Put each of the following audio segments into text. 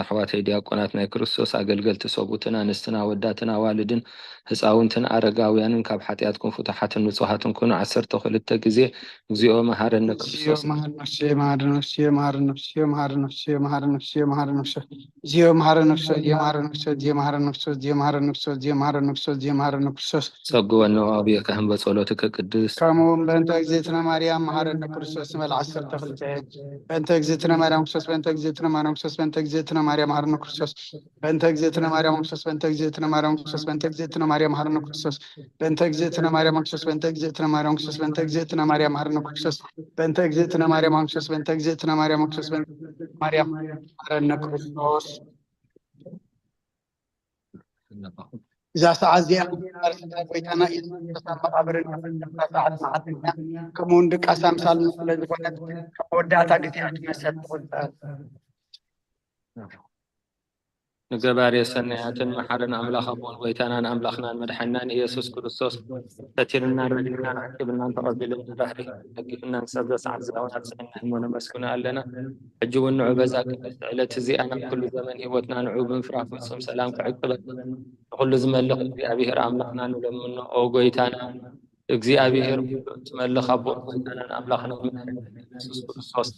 ኣሕዋተይ ዲያቆናት፣ ናይ ክርስቶስ ኣገልገልቲ ሰብኡትን ኣንስትን ኣወዳትን ኣዋልድን ህፃውንትን ኣረጋውያንን ካብ ሓጢኣትኩም ፍቱሓትን ንጹሃትን ኩኑ። ዓሰርተ ክልተ ግዜ እግዚኦ መሐረነ ክርስቶስ። ጸግወነ አቡየ ካህን በጸሎትከ ቅድስት። ከምኡ እውን በእንተ እግዝእትነ ማርያም መሐረነ ክርስቶስ ንበል ዓሰርተ ክልተ። በእንተ እግዝእትነ ማርያም ክርስቶስ፣ በእንተ እግዝእትነ ማርያም ክርስቶስ፣ በእንተ እግዝእትነ ማርያም መሐረነ ክርስቶስ። በእንተ እግዝእትነ ማርያም ክርስቶስ፣ በእንተ እግዝእትነ ማርያም ክርስቶስ፣ በእንተ እግዝእትነ ማርያም መሐረነ ክርስቶስ። በእንተ እግዝእትነ ማርያም ክርስቶስ፣ በእንተ እግዝእትነ ማርያም ክርስቶስ፣ በእንተ እግዝእትነ ማርያም መሐረነ ክርስቶስ። በእንተ እግዝእትነ ማርያም ክርስቶስ፣ በእንተ እግዝእትነ ማርያም ክርስቶስ፣ በእንተ እግዝእትነ ማርያም መሐረነ ክርስቶስ። እዛ ሰዓት እዚኣ ጎይታና ኢየሱስ ክርስቶስ ኣብ መቓብር እንተፈጸመ ሰዓት መዓልቲ እያ። ከምኡ እውን ድቃስ ኣምሳል ስለ ዝኾነት ካብ መወዳእታ ግዜኣ ትመሰል ትቑጸር። ንገባሬ ሰናያትን መሓርን ኣምላኽ ኣቦን ጎይታናን ኣምላኽናን መድሓኒናን ኢየሱስ ክርስቶስ ፈቲርናን ረዲእናን ዓቂብናን ተቐቢልናን ራህሪህ ደጊፍናን ክሳብ እዛ ሰዓት እዚኣ እውን ኣብፅሐና እሞ ነመስግኖ ኣለና። ሕጂ እውን ንዑ በዛ ቅድስቲ ዕለት እዚኣ ናብ ኩሉ ዘመን ህይወትና ንዑ ብምፍራህ ፍጹም ሰላም ክዕቅበና ንኹሉ ዝመልኽ እግዚኣብሔር ኣምላኽና ንለምኖ። ኦ ጎይታና እግዚኣብሔር ኩሉ እትመልኽ ኣቦ ጎይታናን ኣምላኽናን መድሓኒናን ኢየሱስ ክርስቶስ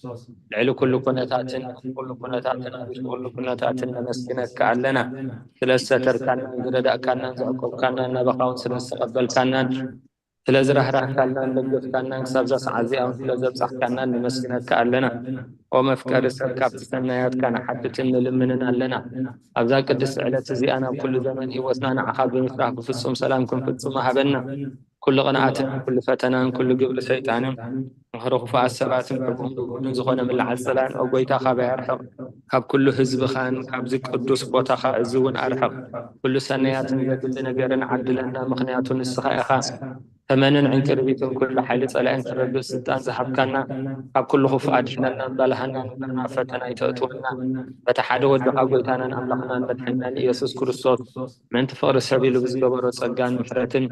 ልዕሊ ኩሉ ኩነታትን ኩሉ ኩነታትን ኣብ ውሽጢ ኩሉ ኩነታትን ነመስግነካ ኣለና። ስለ ዝሰተርካናን ዝረዳእካናን ዘዕቆብካናን ናባኻ እውን ስለ ዝተቐበልካናን ስለ ዝራህራህካናን ደገፍካናን ክሳብ እዛ ሰዓት እዚኣ እውን ስለ ዘብጻሕካናን ነመስግነካ ኣለና። ኦ መፍቀሪ ሰብ ካብቲ ሰናያትካ ንሓትትን ንልምንን ኣለና። ኣብዛ ቅድስቲ ዕለት እዚኣ ናብ ኩሉ ዘመን ህይወትና ንዓኻ ብምፍራህ ብፍጹም ሰላም ክንፍጽሞ ሃበና። ኩሉ ቅንኣትን ኩሉ ፈተናን ኩሉ ግብሪ ሰይጣንን ምኽሪ ክፉኣት ሰባትን ሕቡን ብግሁድን ዝኾነ ምልዓል ጸላእን ኦ ጎይታ ካባይ ኣርሕቕ። ካብ ኩሉ ህዝብኻን ካብዚ ቅዱስ ቦታኻ እዚ እውን ኣርሕቕ። ኩሉ ሰናያትን ዘድሊ ነገርን ዓድለና፣ ምኽንያቱ ንስኻ ኢኻ ተመንን ዕንቅርቢትን ኩሉ ሓይሊ ጸላእን ክረግጽ ስልጣን ዝሃብካና። ካብ ኩሉ ክፉእ ኣድሕነና፣ እምበልሃና፣ ንግርና ኣብ ፈተና ኣይተእትወና። በቲ ሓደ ወድኻ ጎይታናን ኣምላኽናን መድሓኒናን ኢየሱስ ክርስቶስ ምእንቲ ፍቕሪ ሰብ ኢሉ ብዝገበሮ ጸጋን ምሕረትን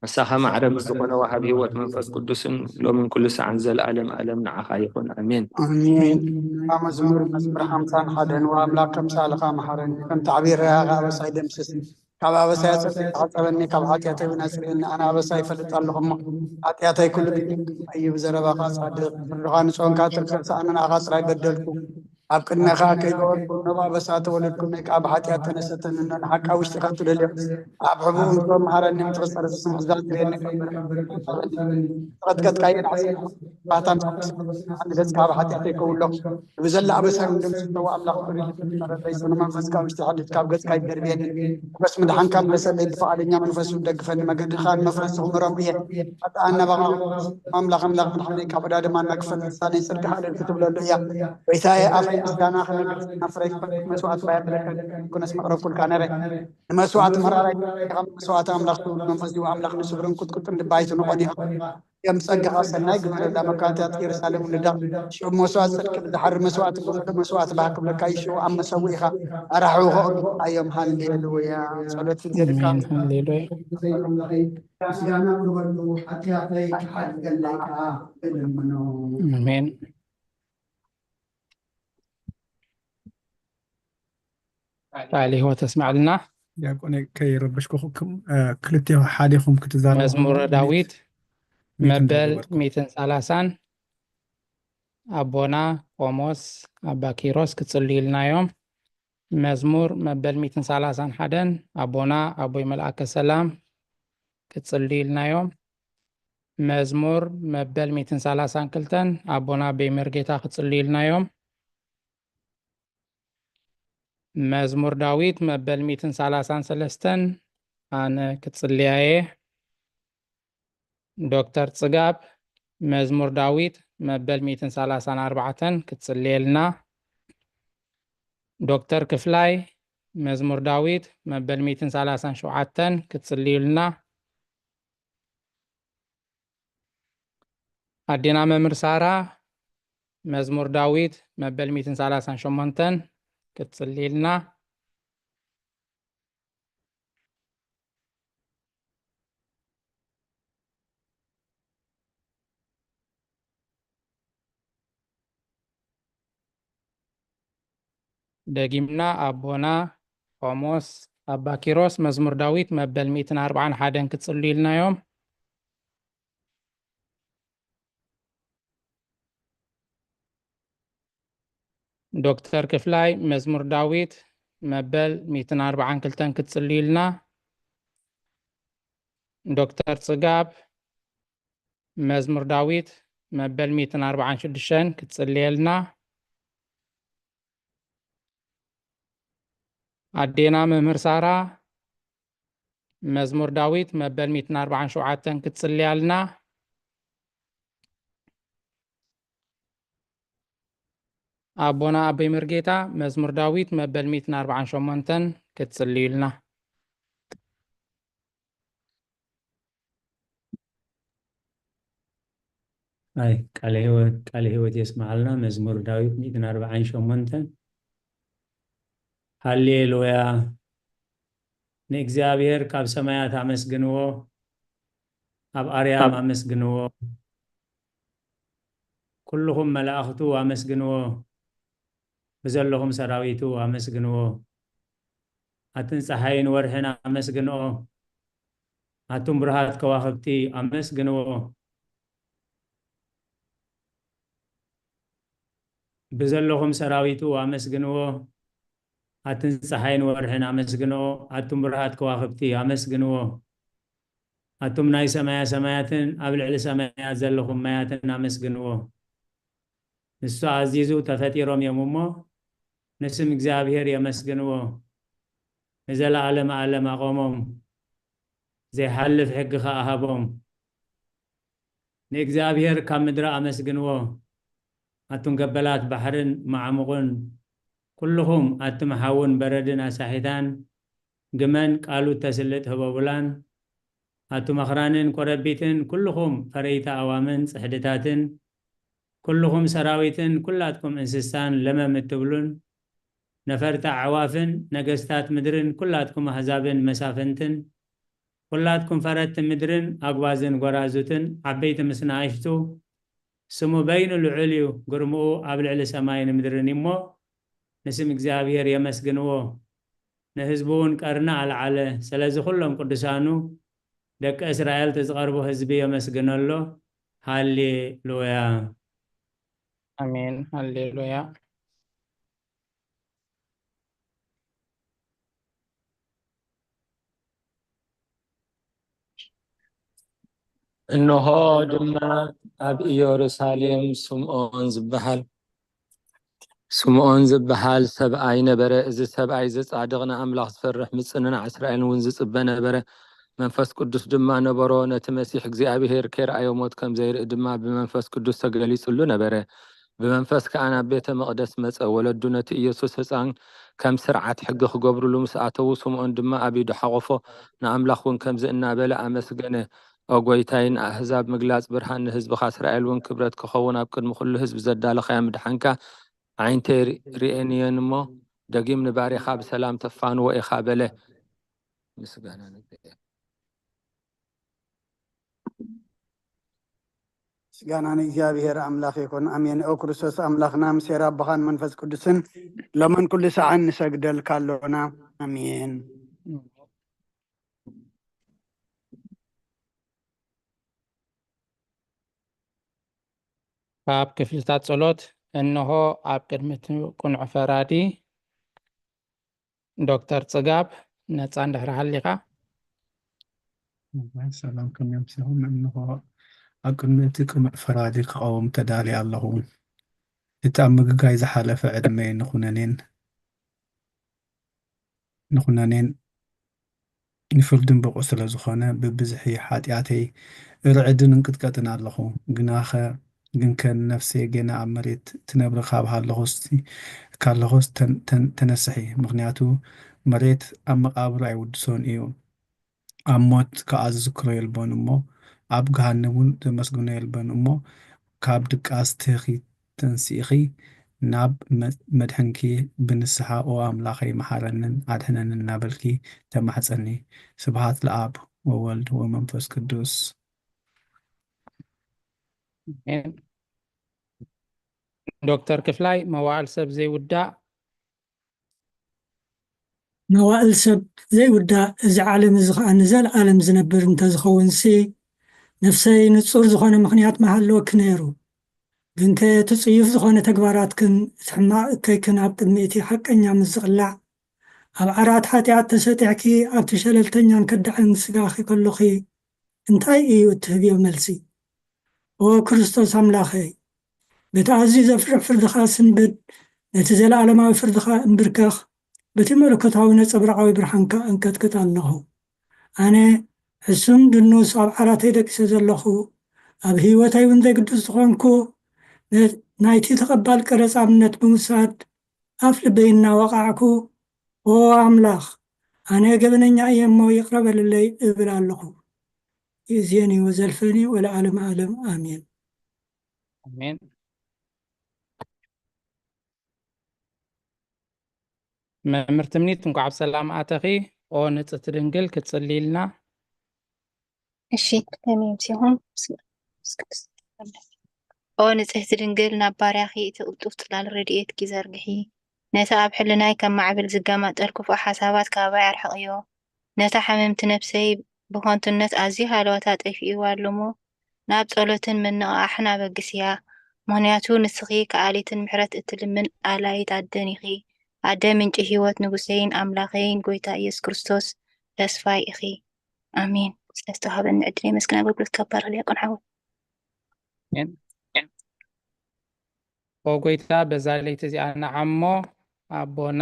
ምሳኻ ማዕረ ምስ ዝኾነ ወሃቢ ህይወት መንፈስ ቅዱስን ሎምን ኩሉ ሰዓን ዘለኣለም ኣለም ንዓኻ ይኹን። ኣሜን። ኣሜን። መዝሙር መዝሙር ሓምሳን ሓደን ወኣምላኽ ከምሳልኻ መሓረኒ፣ ከም ታዕቢር ርያኻ ኣበሳይ ደምስስ። ካብ ኣበሳይ ኣጽድቅ ተሓጸበኒ፣ ካብ ሓጢኣተይ እውን ኣጽርየኒ። ኣነ ኣበሳይ ይፈልጥ ኣለኹ እሞ፣ ሓጢኣተይ ኩሉ ግዜ እዩ። ብዘረባኻ ጻድቕ፣ ፍርድኻ ንጾንካ ትርከብ፣ ኣነ ንኣኻ ጥራይ በደልኩ። ኣብ ቅድሜኻ ከይገበርኩ፣ እነሆ ብኣበሳ ተወለድኩ፣ እመይ ከኣ ብሓጢኣት ተነሰተኒ፣ እነሆ ንሓቃ ውሽጢኻ ትደልዮ። ኣብ ሕቡእ እንኮ መሃረኒ፣ ምትቕጸረ ዝስምዕ ዝዛዝረየኒ፣ ተቐጥቀጥካዮ ናሕሲ፣ ባታ ምስ ንገጽካ ኣብ ሓጢኣተይ ከውሎ። ብዘላ ኣበሳይ እውን ደምስሶ፣ ኣምላኽ ፍሪ ልፍትመረለይ፣ ጽኑ መንፈስካ ውሽጢ ሓድት ካብ ገጽካ ይደርብየኒ። መንፈስ ምድሓንካ ምለሰለይ፣ ብፍቓደኛ መንፈሱ ደግፈኒ፣ መገድኻን መፍረስ ዝኽምሮም እየ። ኣታ ኣናባኻ ኣምላኽ ኣምላኽ ምድሓነይ ካብ ዕዳ ድማ እናክፈል ልሳነይ ጽድቅኻ እልል ክትብለሉ እያ። ጎይታየ ኣፈይ ምስጋና ክነግር ናፍረይ ክፈል መስዋዕት ባያ ብለካ ኩነስ መቕረብኩልካ ነረ። ንመስዋዕት መራራይ ካብ መስዋዕት ኣምላኽ ትውልድ መንፈስ ዲቡ ኣምላኽ ንስብርን ቁጥቁጥን ልባይ ትንቆን ኢኻ። ከም ጸጋኻ ሰናይ ግበረላ መካንታት ኢየሩሳሌም ውልዳ። ሽዑ መስዋዕት ጽድቂ ብዝሓሪ መስዋዕት ብምሉእ መስዋዕት ባህ ክብለካ እዩ። ሽዑ ኣብ መሰውኢኻ ኣራሕውኸ ኣዮም። ሃሌሉያ። ጸሎት ፍትርካ ኣሜን። ሃሌሉያ። ምስጋና ቅርበሉ ሓጢኣተይ ክሓድገለይ ከኣ እልምኖ። ኣሜን። ቃል ህይወት ኣስምዓልና። ዲያቆን ከይረበሽኩኹም፣ እ፣ ክልቴኹ ሓዲኹም ክትዛረቡ መዝሙረ ከለኹም ዳዊት ሚት መበል እንዳገበርኩም። ሚትን ሰላሳን ኣቦና ቆሞስ ኣባ ኪሮስ ክጽልዩልና እዮም። መዝሙር መበል ሚትን ሰላሳን ሓደን ኣቦና ኣቦይ መልኣከ ሰላም ክጽልዩልና እዮም። መዝሙር መበል ሚትን ሰላሳን ክልተን ኣቦና ኣቦይ መርጌታ ክጽልዩልና እዮም። መዝሙር ዳዊት መበል ሚትን ሰላሳን ሰለስተን ኣነ ክጽልያ እየ። ዶክተር ጽጋብ መዝሙር ዳዊት መበል ሚትን ሰላሳን ኣርባዕተን ክትጽልየልና። ዶክተር ክፍላይ መዝሙር ዳዊት መበል ሚትን ሰላሳን ሸውዓተን ክትጽልዩልና። ኣዴና መምህር ሳራ መዝሙር ዳዊት መበል ሚትን ሰላሳን ሸሞንተን ክትጽልይልና። ደጊምና ኣቦና ቆሞስ ኣባ ኪሮስ መዝሙር ዳዊት መበል ሚእትን ኣርባዓን ሓደን ክትጽልዩልና እዮም። ዶክተር ክፍላይ መዝሙር ዳዊት መበል ሚእትን ኣርባዓን ክልተን ክትጽልዩልና። ዶክተር ጽጋብ መዝሙር ዳዊት መበል ሚእትን ኣርባዓን ሽዱሽተን ክትጽልየልና። ኣዴና መምህር ሳራ መዝሙር ዳዊት መበል ሚእትን ኣርባዓን ሸውዓተን ክትጽልያልና። ኣቦና ኣቦይ መርጌታ መዝሙር ዳዊት መበል ሚእትን ኣርባዓን ሸሞንተን ክትጽልዩልና። ኣይ ቃለ ህይወት ቃለ ህይወት የስምዓልና። መዝሙር ዳዊት ሚእትን ኣርባዓን ሸሞንተን። ሃሌሉያ። ንእግዚኣብሔር ካብ ሰማያት ኣመስግንዎ፣ ኣብ ኣርያም ኣመስግንዎ፣ ኩልኹም መላእኽቱ ኣመስግንዎ፣ ብዘለኹም ሰራዊቱ ኣመስግንዎ። ኣትን ፀሓይን ወርሕን ኣመስግንኦ፣ ኣቱም ብሩሃት ከዋኽብቲ ኣመስግንዎ። ብዘለኹም ሰራዊቱ ኣመስግንዎ፣ ኣትን ፀሓይን ወርሕን ኣመስግንኦ፣ ኣቱም ብሩሃት ከዋኽብቲ ኣመስግንዎ። ኣቱም ናይ ሰማያ ሰማያትን ኣብ ልዕሊ ሰማያት ዘለኹም ማያትን ኣመስግንዎ። ንሱ ኣዚዙ ተፈጢሮም እዮም እሞ ንስም እግዚኣብሔር የመስግንዎ። ንዘለዓለም ዓለም ኣቆሞም፣ ዘይሓልፍ ሕጊ ኸኣ ሃቦም። ንእግዚኣብሔር ካብ ምድሪ ኣመስግንዎ። ኣቱም ገበላት ባሕርን መዓሙቕን፣ ኩልኹም ኣቱም ሓውን በረድን ኣሳሒታን፣ ግመን ቃሉ እተስልጥ ህቦቡላን፣ ኣቱም ኣኽራንን ኮረቢትን፣ ኩልኹም ፈረይቲ ኣዋምን ጽሕድታትን፣ ኩልኹም ሰራዊትን ኩላትኩም እንስሳን ለመም እትብሉን፣ ነፈርቲ ኣዕዋፍን ነገስታት ምድርን ኩላትኩም ኣህዛብን መሳፍንትን፣ ኩላትኩም ፈረድቲ ምድርን ኣጉባዝን ጎራዙትን፣ ዓበይቲ ምስ ንኣሽቱ፣ ስሙ በይኑ ልዑል እዩ፣ ግርምኡ ኣብ ልዕሊ ሰማይን ምድርን እዩ እሞ፣ ንስም እግዚኣብሔር የመስግንዎ። ንህዝቡ እውን ቀርኒ ኣልዓለ። ስለዚ ኩሎም ቅዱሳኑ ደቂ እስራኤል እቲ ዝቐርቡ ህዝቢ የመስግኖ ኣሎ። ሃሌሉያ። ኣሜን። ሃሌሉያ። እንሆ ድማ ኣብ ኢየሩሳሌም ስምዖን ዝበሃል ስምዖን ዝበሃል ሰብኣይ ነበረ። እዚ ሰብኣይ እዚ ጻድቕ፣ ንኣምላኽ ዝፈርሕ፣ ምጽንናዕ እስራኤልን እውን ዝጽበ ነበረ። መንፈስ ቅዱስ ድማ ነበሮ። ነቲ መሲሕ እግዚኣብሔር ኬርኣዮ ሞት ከም ዘይርኢ ድማ ብመንፈስ ቅዱስ ተገሊጹሉ ነበረ። ብመንፈስ ከኣ ናብ ቤተ መቕደስ መጸ። ወለዱ ነቲ ኢየሱስ ህጻን ከም ስርዓት ሕጊ ክገብሩሉ ምስ ኣተዉ፣ ስምዖን ድማ ኣብ ኢዱ ሓቖፎ። ንኣምላኽ እውን ከምዚ እናበለ ኣመስገነ። ኦ ጐይታይ፣ ንኣህዛብ ምግላጽ ብርሃን፣ ንህዝብኻ እስራኤል እውን ክብረት ክኸውን፣ ኣብ ቅድሚ ኵሉ ህዝቢ ዘዳለኻዮ ምድሓንካ ኣዒንተይ ርኤንየን እሞ፣ ደጊም ንባሪኻ ብሰላም ተፋንዎ ኢኻ በለ። ምስጋና ንእግዚኣብሔር። ምስጋና ንእግዚኣብሔር ኣምላኽ ይኹን። ኣሜን። ኦ ክርስቶስ ኣምላኽና፣ ምስ ሄር ኣቦኻን መንፈስ ቅዱስን፣ ሎምን ኩሉ ሰዓን ንሰግደልካ ኣሎና። ኣሜን። ካብ ክፍልታት ጸሎት፣ እንሆ ኣብ ቅድሚ እቲ ቅኑዕ ፈራዲ ዶክተር ጽጋብ ነጻ እንድሕር ሃሊኻ። እዋይ፣ ሰላም ከመይ ኣምሲኹም? እንሆ ኣብ ቅድሚ እቲ ቅኑዕ ፈራዲ ክቐውም ተዳልየ ኣለኹ። እቲ ኣብ ምግጋይ ዝሓለፈ ዕድመይ ንኹነኔን ንኹነኔን ንፍርድን ብቑዕ ስለ ዝኾነ፣ ብብዝሒ ሓጢኣተይ እርዕድን እንቅጥቀጥን ኣለኹ። ግናኸ፣ ግንከ ንነፍሰይ ጌና ኣብ መሬት ትነብር ካብ ሃለኹስ፣ ካለኹስ ተን-፣ ተን-፣ ተነስሒ። ምኽንያቱ መሬት ኣብ መቓብሩ ኣይውድሶን እዩ። ኣብ ሞት ከኣ ዝዝክሮ የልቦን እሞ፣ ኣብ ገሃነም እውን ዘመስግኖ የልቦን እሞ፣ ካብ ድቃስ ትኺ ተንሲእኺ ናብ መ-፣ መድሕንኪ ብንስሓ፣ "ኦ ኣምላኸይ፣ መሓረንን ኣድሕነንን" እናበልኪ ተማሕጸኒ። ስብሃት ለኣብ ወወልድ ወመንፈስ ቅዱስ። ኣሜን። ዶክተር ክፍላይ፣ መዋዕል ሰብ ዘይውዳእ መዋእል ሰብ ዘይውዳእ፣ እዚ ዓለም እዚ ኸኣ ንዘለኣለም ዝነብር እንተዝኸውንሲ፣ ነፍሰይ ንጹር ዝኾነ ምኽንያት ምሃለወኪ ነይሩ። ግንከ እቲ ጽዩፍ ዝኾነ ተግባራትክን እቲ ሕማቕ እከይክን ኣብ ቅድሚ እቲ ሓቀኛ ምስ ዝቕላዕ፣ ኣብ ዓራት ሓጢኣት ተሰጢሕኪ ኣብቲ ሸለልተኛን ከዳዕን ስጋኺ ከሎኺ እንታይ እዩ እትህብዮ መልሲ? ኦ ክርስቶስ ኣምላኸይ፣ በቲ ኣዝዩ ዘፍርሕ ፍርድኻ ስንብድ፣ ነቲ ዘለኣለማዊ ፍርድኻ እምብርከኽ፣ በቲ መለኮታዊ ነጸብራቓዊ ብርሃንካ እንቀጥቅጥ ኣለኹ። ኣነ ሕሱም ድኑስ ኣብ ዓራተይ ደቂሰ ዘለኹ፣ ኣብ ህይወተይ እውን ዘይግዱስ ዝኾንኩ፣ ነ-፣ ናይቲ ተቐባል ቀረጽ ኣብነት ብምውሳድ ኣፍ ልበይ እናወቓዕኩ፣ ኦ ኣምላኽ፣ ኣነ ገበነኛ እየ እሞ ይቕረ በልለይ እብል ኣለኹ። ይእዜኒ ወዘልፈኒ ወለዓለመ ዓለም ኣሜን። ኣሜን። መምህር ትምኒት፣ እንኳዕ ብሰላም ኣተኺ። ኦ ንጽሕቲ ድንግል ክትጽልይልና። እሺ፣ ከመይ ምሲኹም? ኦ ንጽሕቲ ድንግል፣ ናብ ባርያኺ እቲ ቅልጡፍ ጽላል ረድኤትኪ ዘርግሒ። ነቲ ኣብ ሕልናይ ከም ማዕበል ዝገማጠል ክፉእ ሓሳባት ካባይ ኣርሕቕዮ። ነታ ሓመምቲ ነፍሰይ ብኸንቱነት ኣዝዩ ሃለዋታ ጠፊእዋ ኣሎ እሞ፣ ናብ ጸሎትን ምንቕቓሕን ኣበግስያ። ምኽንያቱ ንስኺ ከኣሊትን ምሕረት እትልምን ኣላይት ኣደን ኢኺ። ኣደ ምንጪ ህይወት ንጉሰይን ኣምላኸይን ጎይታ ኢየሱስ ክርስቶስ ተስፋይ ኢኺ። ኣሜን። ስለዝተዋሃበኒ ዕድል የመስግን። ኣገልግሎት ከባርኽ ዲያቆን ሓወይ። ኣሜን። ኦ ጎይታ፣ በዛ ለይቲ እዚኣ ንዓሞ ኣቦና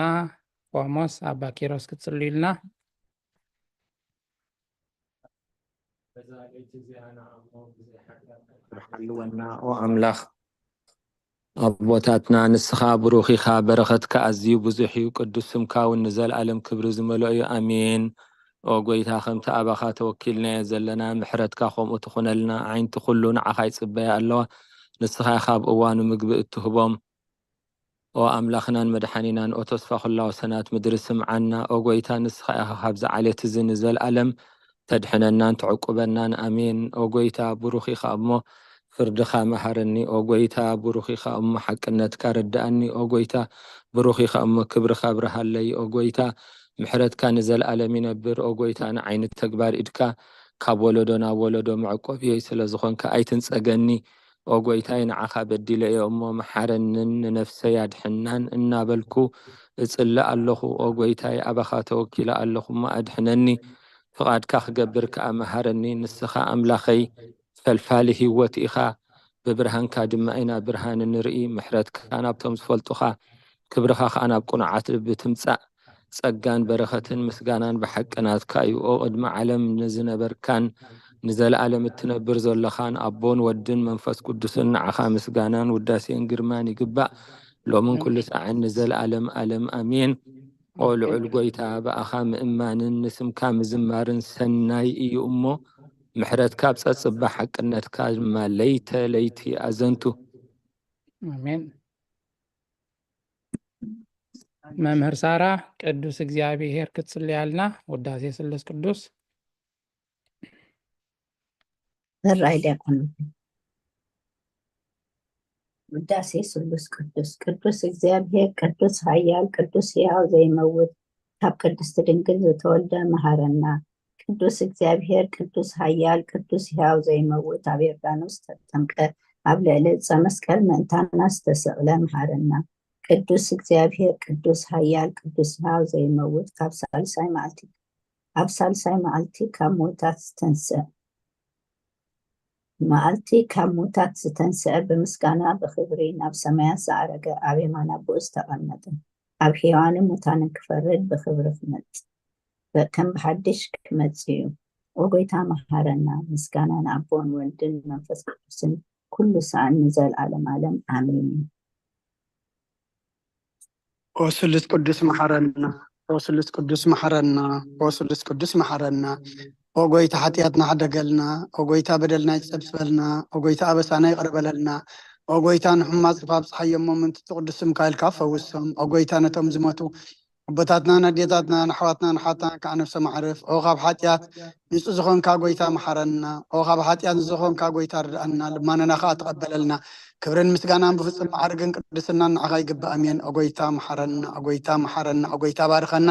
ቆሞስ ኣባ ኪሮስ ክትጽልዩልና። ሓልወና ኦ ኣምላኽ ኣቦታትና፣ ንስኻ ብሩኽ ኢኻ፣ በረኸትካ ኣዝዩ ብዙሕ እዩ፣ ቅዱስ ስምካ እውን ንዘለኣለም ክብሪ ዝመልኦ እዩ። ኣሜን። ኦ ጎይታ፣ ከምቲ ኣባኻ ተወኪልናዮ ዘለና፣ ምሕረትካ ከምኡ ትኹነልና። ኣዒንቲ ኩሉ ንዓኻ ይጽበያ ኣለዋ፣ ንስኻ ኢኻ ኣብ እዋኑ ምግቢ እትህቦም። ኦ ኣምላኽናን መድሓኒናን፣ ኦ ተስፋ ኩላ ወሰናት ምድሪ፣ ስምዓና። ኦ ጎይታ፣ ንስኻ ኢኻ ካብዚ ዓሌት እዚ ንዘለኣለም ተድሕነናን ተዕቁበናን። ኣሜን። ኦ ጎይታ፣ ብሩኽ ኢኻ እሞ ፍርድኻ መሃረኒ። ኦ ጎይታ፣ ብሩኽ ኢኻ እሞ ሓቅነትካ ረድኣኒ። ኦ ጎይታ፣ ብሩኽ ኢኻ እሞ ክብርኻ ኣብርሃለይ። ኦ ጎይታ፣ ምሕረትካ ንዘለኣለም ይነብር። ኦ ጎይታ፣ ንዓይ ንተግባር ኢድካ ካብ ወለዶ ናብ ወለዶ መዕቆብየይ ስለ ዝኾንካ ኣይትንጸገኒ። ኦ ጎይታይ፣ ንዓኻ በዲለ እየ እሞ መሓረንን ንነፍሰይ ኣድሕናን እናበልኩ እጽሊ ኣለኹ። ኦ ጎይታይ፣ ኣባኻ ተወኪለ ኣለኹ እሞ ኣድሕነኒ። ፍቓድካ ክገብር ከኣ መሃረኒ። ንስኻ ኣምላኸይ ፈልፋሊ ህይወት ኢኻ። ብብርሃንካ ድማ ኢና ብርሃን እንርኢ። ምሕረትካ ናብቶም ዝፈልጡኻ፣ ክብርኻ ከኣ ናብ ቅኑዓት ልቢ ትምጻእ። ጸጋን በረኸትን ምስጋናን ብሓቂ ናትካ እዩ። ኦ ቅድሚ ዓለም ንዝነበርካን ንዘለኣለም እትነብር ዘለኻን ኣቦን ወድን መንፈስ ቅዱስን፣ ንዓኻ ምስጋናን ውዳሴን ግርማን ይግባእ፣ ሎምን ኩሉ ሳዕን ንዘለኣለም ኣለም ኣሜን። ኦ ልዑል ጎይታ፣ ብኣኻ ምእማንን ንስምካ ምዝማርን ሰናይ እዩ እሞ፣ ምሕረትካ ኣብ ጸጽባ ሓቅነትካ ድማ ለይተ ለይቲ ኣዘንቱ። ኣሜን። መምህር ሳራ፣ ቅዱስ እግዚኣብሔር ክትጽልያልና፣ ውዳሴ ስሉስ ቅዱስ። ሕራይ ዲያቆን። ውዳሴ ስሉስ ቅዱስ። ቅዱስ እግዚኣብሔር፣ ቅዱስ ኃያል፣ ቅዱስ ሕያው ዘይመውት፣ ካብ ቅድስት ድንግል ዝተወልደ መሃረና። ቅዱስ እግዚኣብሔር፣ ቅዱስ ኃያል፣ ቅዱስ ሕያው ዘይመውት፣ ኣብ ዮርዳኖስ ተጠምቀ፣ ኣብ ልዕሊ ዕፀ መስቀል ምእንታና ዝተሰቕለ መሃረና። ቅዱስ እግዚኣብሔር፣ ቅዱስ ኃያል፣ ቅዱስ ሕያው ዘይመውት፣ ካብ ሳልሳይ መዓልቲ፣ ኣብ ሳልሳይ መዓልቲ ካብ ምውታት ዝተንስአ፣ መዓልቲ ካብ ምውታት ዝተንስአ፣ ብምስጋና ብኽብሪ ናብ ሰማያት ዝዓረገ፣ ኣብ የማን ኣቦኡ ዝተቐመጠ፣ ኣብ ሕያዋንን ሙታንን ክፈርድ ብኽብሪ ክመጽእ፣ በ-፣ ከም ብሓድሽ ክመጽእ እዩ። ኦ ጎይታ መሃረና። ምስጋና ንኣቦን ወልድን መንፈስ ቅዱስን ኩሉ ሰኣን ንዘልኣለም ኣለም ኣሜን። ኦ ስሉስ ቅዱስ መሓረና፣ ኦ ስሉስ ቅዱስ መሓረና፣ ኦ ስሉስ ቅዱስ መሓረና። ኦ ጎይታ ሓጢኣትና ሕደገልና፣ ኦ ጎይታ በደልና ይጸብስበልና፣ ኦ ጎይታ ኣበሳና ይቕረ በለልና። ኦ ጎይታ ንሕሙማት ጽፋ ኣብጽሓዮም፣ ምእንቲ ቅዱስ ስምካ ኢልካ ፈውሶም። ኦ ጎይታ ነቶም ዝሞቱ ኣቦታትናን ኣዴታትናን ኣሕዋትናን ኣሓትናን ከዓ ነፍሰ ማዕርፍ። ኦ ካብ ሓጢኣት ንጹህ ዝኾንካ ጎይታ መሓረና። ኦ ካብ ሓጢኣት ንጹህ ዝኾንካ ጎይታ ርድኣና፣ ልማነና ከዓ ተቐበለልና። ክብርን ምስጋናን ብፍጹም ማዕርግን ቅድስናን ንዓኻ ይግባእ። ኣሜን። ኦ ጎይታ መሓረና፣ ኦ ጎይታ መሓረና፣ ኦ ጎይታ ባርኸና፣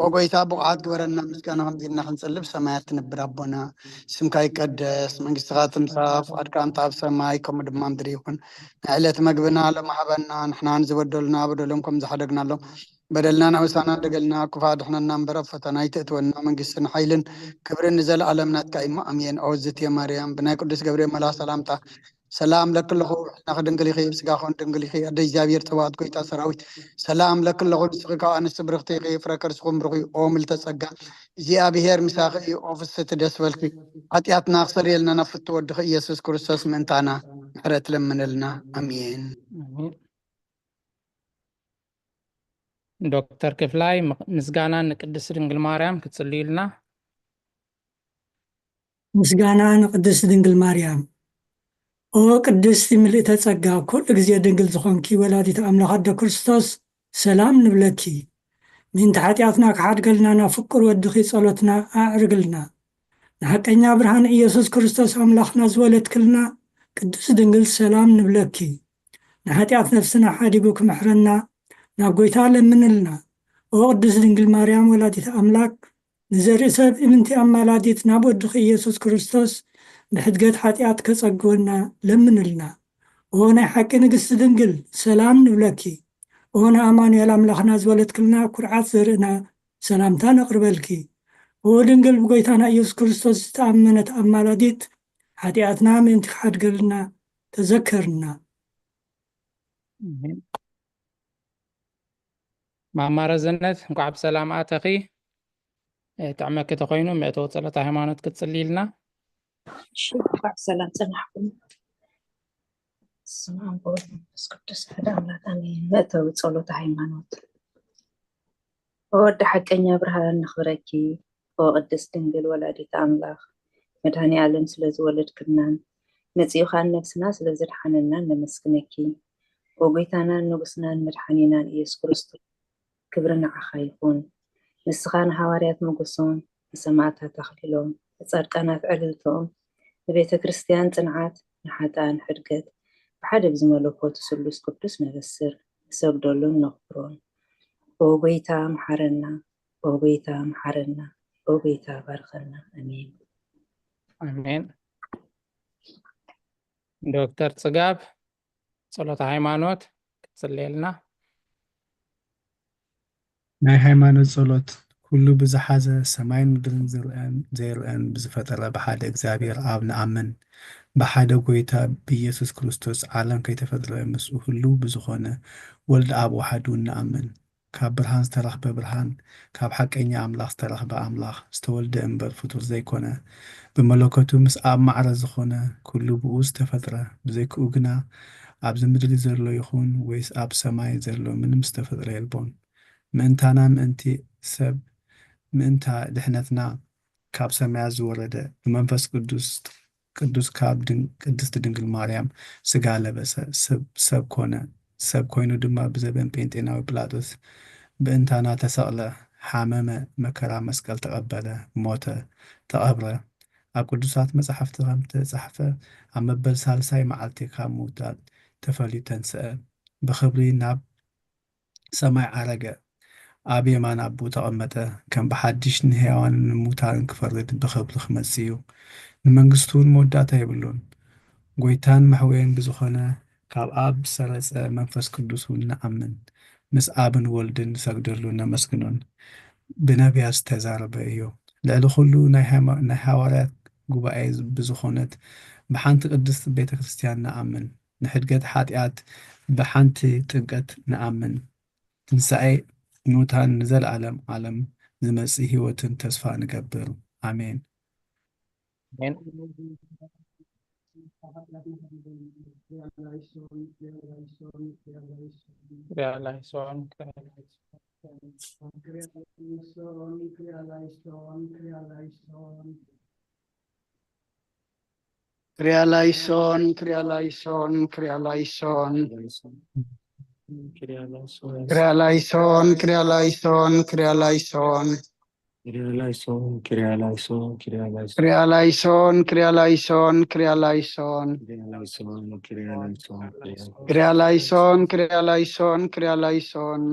ኦ ጎይታ ብቑዓት ግበረና። ምስጋና ከምዚ ኢልና ክንጽልብ ሰማያት ትነብር ኣቦና፣ ስምካ ይቀደስ፣ መንግስትኻ ትምጻእ፣ ፍቓድካ ከምቲ ኣብ ሰማይ ከምኡ ድማ ምድሪ ይኹን። ናይ ዕለት መግብና ሎም ሃበና፣ ንሕና ንዝበደሉና በደሎም ከም ዝሓደግናሎም በደልና ናበሳና ደገልና፣ ክፉእ ኣድሕነና እምበር፣ ኣብ ፈተና ኣይተእትወና። መንግስትን ሓይልን ክብርን ንዘለኣለም ናትካ እዩ እሞ፣ ኣሜን። ኦ ዝትየ ማርያም፣ ብናይ ቅዱስ ገብርኤል መልኣኽ ሰላምታ ሰላም እብለኪ ኣለኹ፣ ብሕልናኺ ድንግል ኢኺ፣ ብስጋኺ እውን ድንግል ኢኺ። ኣደ እግዚኣብሔር ጸባኦት፣ ጎይታ ሰራዊት፣ ሰላም እብለኪ ኣለኹ፣ ንስኺ ካብ ኣንስቲ ብርኽቲ ኢኺ፣ ፍረ ከርስኺ እውን ብሩኽ እዩ። ኦ ምልዕተ ጸጋ፣ እግዚኣብሔር ምሳኺ እዩ። ኦ ፍስሕቲ ደስ በልኪ፣ ሓጢኣትና ክሰርየልና ናብ ፍቱ ወድኺ ኢየሱስ ክርስቶስ ምእንታና ምሕረት ለምንልና። ኣሜን። ዶክተር ክፍላይ፣ ምስጋና ንቅድስት ድንግል ማርያም ክትጽልዩልና። ምስጋና ንቅድስት ድንግል ማርያም። ኦ ቅድስቲ ምልእተ ጸጋ፣ ኩሉ ግዜ ድንግል ዝኾንኪ ወላዲት ኣምላኽ ኣደ ክርስቶስ፣ ሰላም ንብለኪ። ምእንቲ ሓጢኣትና ክሓድገልና ናብ ፍቁር ወድኺ ጸሎትና ኣዕርግልና። ንሓቀኛ ብርሃን ኢየሱስ ክርስቶስ ኣምላኽና ዝወለድክልና ቅድስት ድንግል፣ ሰላም ንብለኪ። ንሓጢኣት ነፍስና ሓዲጉ ክምሕረና ናብ ጎይታ ለምንልና። ኦ ቅድስት ድንግል ማርያም ወላዲት ኣምላክ፣ ንዘርኢ ሰብ እምንቲ ኣማላዲት ናብ ወድኺ ኢየሱስ ክርስቶስ ብሕድገት ሓጢኣት ከጸግወና ለምንልና። ኦ ናይ ሓቂ ንግስቲ ድንግል፣ ሰላም ንብለኪ። ኦ ንኣማኑኤል ኣምላኽና ዝወለድክልና ኩርዓት ዘርእና፣ ሰላምታ ነቕርበልኪ። ኦ ድንግል ብጎይታና ኢየሱስ ክርስቶስ ዝተኣመነት ኣማላዲት፣ ሓጢኣትና ምእንቲ ክሓድገልና ተዘከርና። ማማ ረዘነት፣ እንኳዕ ብሰላም ኣተኺ። ጥዕመኪ ተኾይኑ መእተዊ ጸሎት ሃይማኖት ክትጽልይልና። እሺ፣ እንኳዕ ብሰላም ጸናሕኩም። ስም ኣብ ወወልድ መንፈስ ቅዱስ ሓደ ኣምላክ ኣሜን። መእተዊ ጸሎት ሃይማኖት። ወዲ ሓቀኛ ብርሃን ነኽብረኪ፣ ኦ ቅድስት ድንግል ወላዲት ኣምላኽ፣ መድኃኔ ዓለም ስለ ዝወለድክናን መጺኡ ኸኣ ነፍስና ስለ ዘድሓነናን ነመስግነኪ። ኦ ጐይታናን ንጉስናን መድሓኒናን ኢየሱስ ክርስቶስ፣ ክብሪ ንዓኻ ይኹን። ንስኻ ንሃዋርያት ሞገሶም፣ ንሰማዕታት ኣኽሊሎም፣ ንጻድቃናት ዕልልትኦም፣ ንቤተ ክርስቲያን ጽንዓት፣ ንሓጥኣን ሕድገት፣ ብሓደ ብዝመለኮቱ ስሉስ ቅዱስ ነበስር፣ ንሰግደሉን ነኽብሮን። ኦ ጐይታ መሓረና፣ ኦ ጐይታ መሓረና፣ ኦ ጐይታ ባርኸና። ኣሜን። ኣሜን። ዶክተር ጽጋብ ጸሎተ ሃይማኖት ክትጽልየልና። ናይ ሃይማኖት ጸሎት። ኩሉ ብዝሓዘ ሰማይን ምድርን ዝርአን ዘይርአን ብዝፈጠረ ብሓደ እግዚኣብሔር ኣብ ንኣምን። ብሓደ ጐይታ ብኢየሱስ ክርስቶስ ዓለም ከይተፈጥረ ምስኡ ህሉው ብዝኾነ ወልድ ኣብ ወሓዱ ንኣምን። ካብ ብርሃን ዝተረኽበ ብርሃን፣ ካብ ሓቀኛ ኣምላኽ ዝተረኽበ ኣምላኽ፣ ዝተወልደ እምበር ፍጡር ዘይኮነ፣ ብመለኮቱ ምስ ኣብ ማዕረ ዝኾነ፣ ኩሉ ብኡ ዝተፈጥረ፣ ብዘይክኡ ግና ኣብዚ ምድሪ ዘሎ ይኹን ወይስ ኣብ ሰማይ ዘሎ ምንም ዝተፈጥረ የልቦን። ምእንታና ምእንቲ ሰብ ምእንታ ድሕነትና ካብ ሰማያት ዝወረደ ብመንፈስ ቅዱስ ቅዱስ ካብ ድን- ቅድስት ድንግል ማርያም ስጋ ለበሰ፣ ሰብ ሰብ ኮነ። ሰብ ኮይኑ ድማ ብዘበን ጴንጤናዊ ጲላጦስ ብእንታና ተሰቕለ፣ ሓመመ፣ መከራ መስቀል ተቐበለ፣ ሞተ፣ ተቐብረ። ኣብ ቅዱሳት መጻሕፍቲ ከም ተጻሕፈ ኣብ መበል ሳልሳይ መዓልቲ ካብ ምውታት ተፈልዩ ተንስአ፣ ብኽብሪ ናብ ሰማይ ዓረገ፣ ኣብ የማን ኣቦኡ ተቐመጠ። ከም ብሓድሽ ንሕያዋንን ንሙታንን ክፈርድ ብኽብሪ ክመጽእ እዩ። ንመንግስቱ እውን መወዳእታ የብሉን። ጐይታን መሕወየን ብዝኾነ ካብ ኣብ ዝሰረጸ መንፈስ ቅዱስ እውን ንኣምን። ምስ ኣብን ወልድን ንሰግደሉን ነመስግኖን። ብነቢያት ዝተዛረበ እዩ። ልዕሊ ኹሉ ናይ ሃይማ- ናይ ሃዋርያት ጉባኤ ብዝኾነት ብሓንቲ ቅድስት ቤተ ክርስቲያን ንኣምን። ንሕድገት ሓጢኣት ብሓንቲ ጥምቀት ንኣምን። ትንሳኤ ሙታን ንዘለዓለም ዓለም ዝመጽእ ህይወትን ተስፋ ንገብር። ኣሜን። ክሪያ ላይሶን፣ ክሪያ ላይሶን፣ ክሪያ ላይሶን። ክሪያ ላይሶን፣ ክሪያ ላይሶን፣ ክሪያ ላይሶን። ክሪያ ላይሶን፣ ክሪያ ላይሶን፣ ክሪያ ላይሶን። ክሪያ ላይሶን፣ ክሪያ ላይሶን፣ ክሪያ ላይሶን። ክሪያ ላይሶን፣ ክሪያ ላይሶን፣ ክሪያ ላይሶን።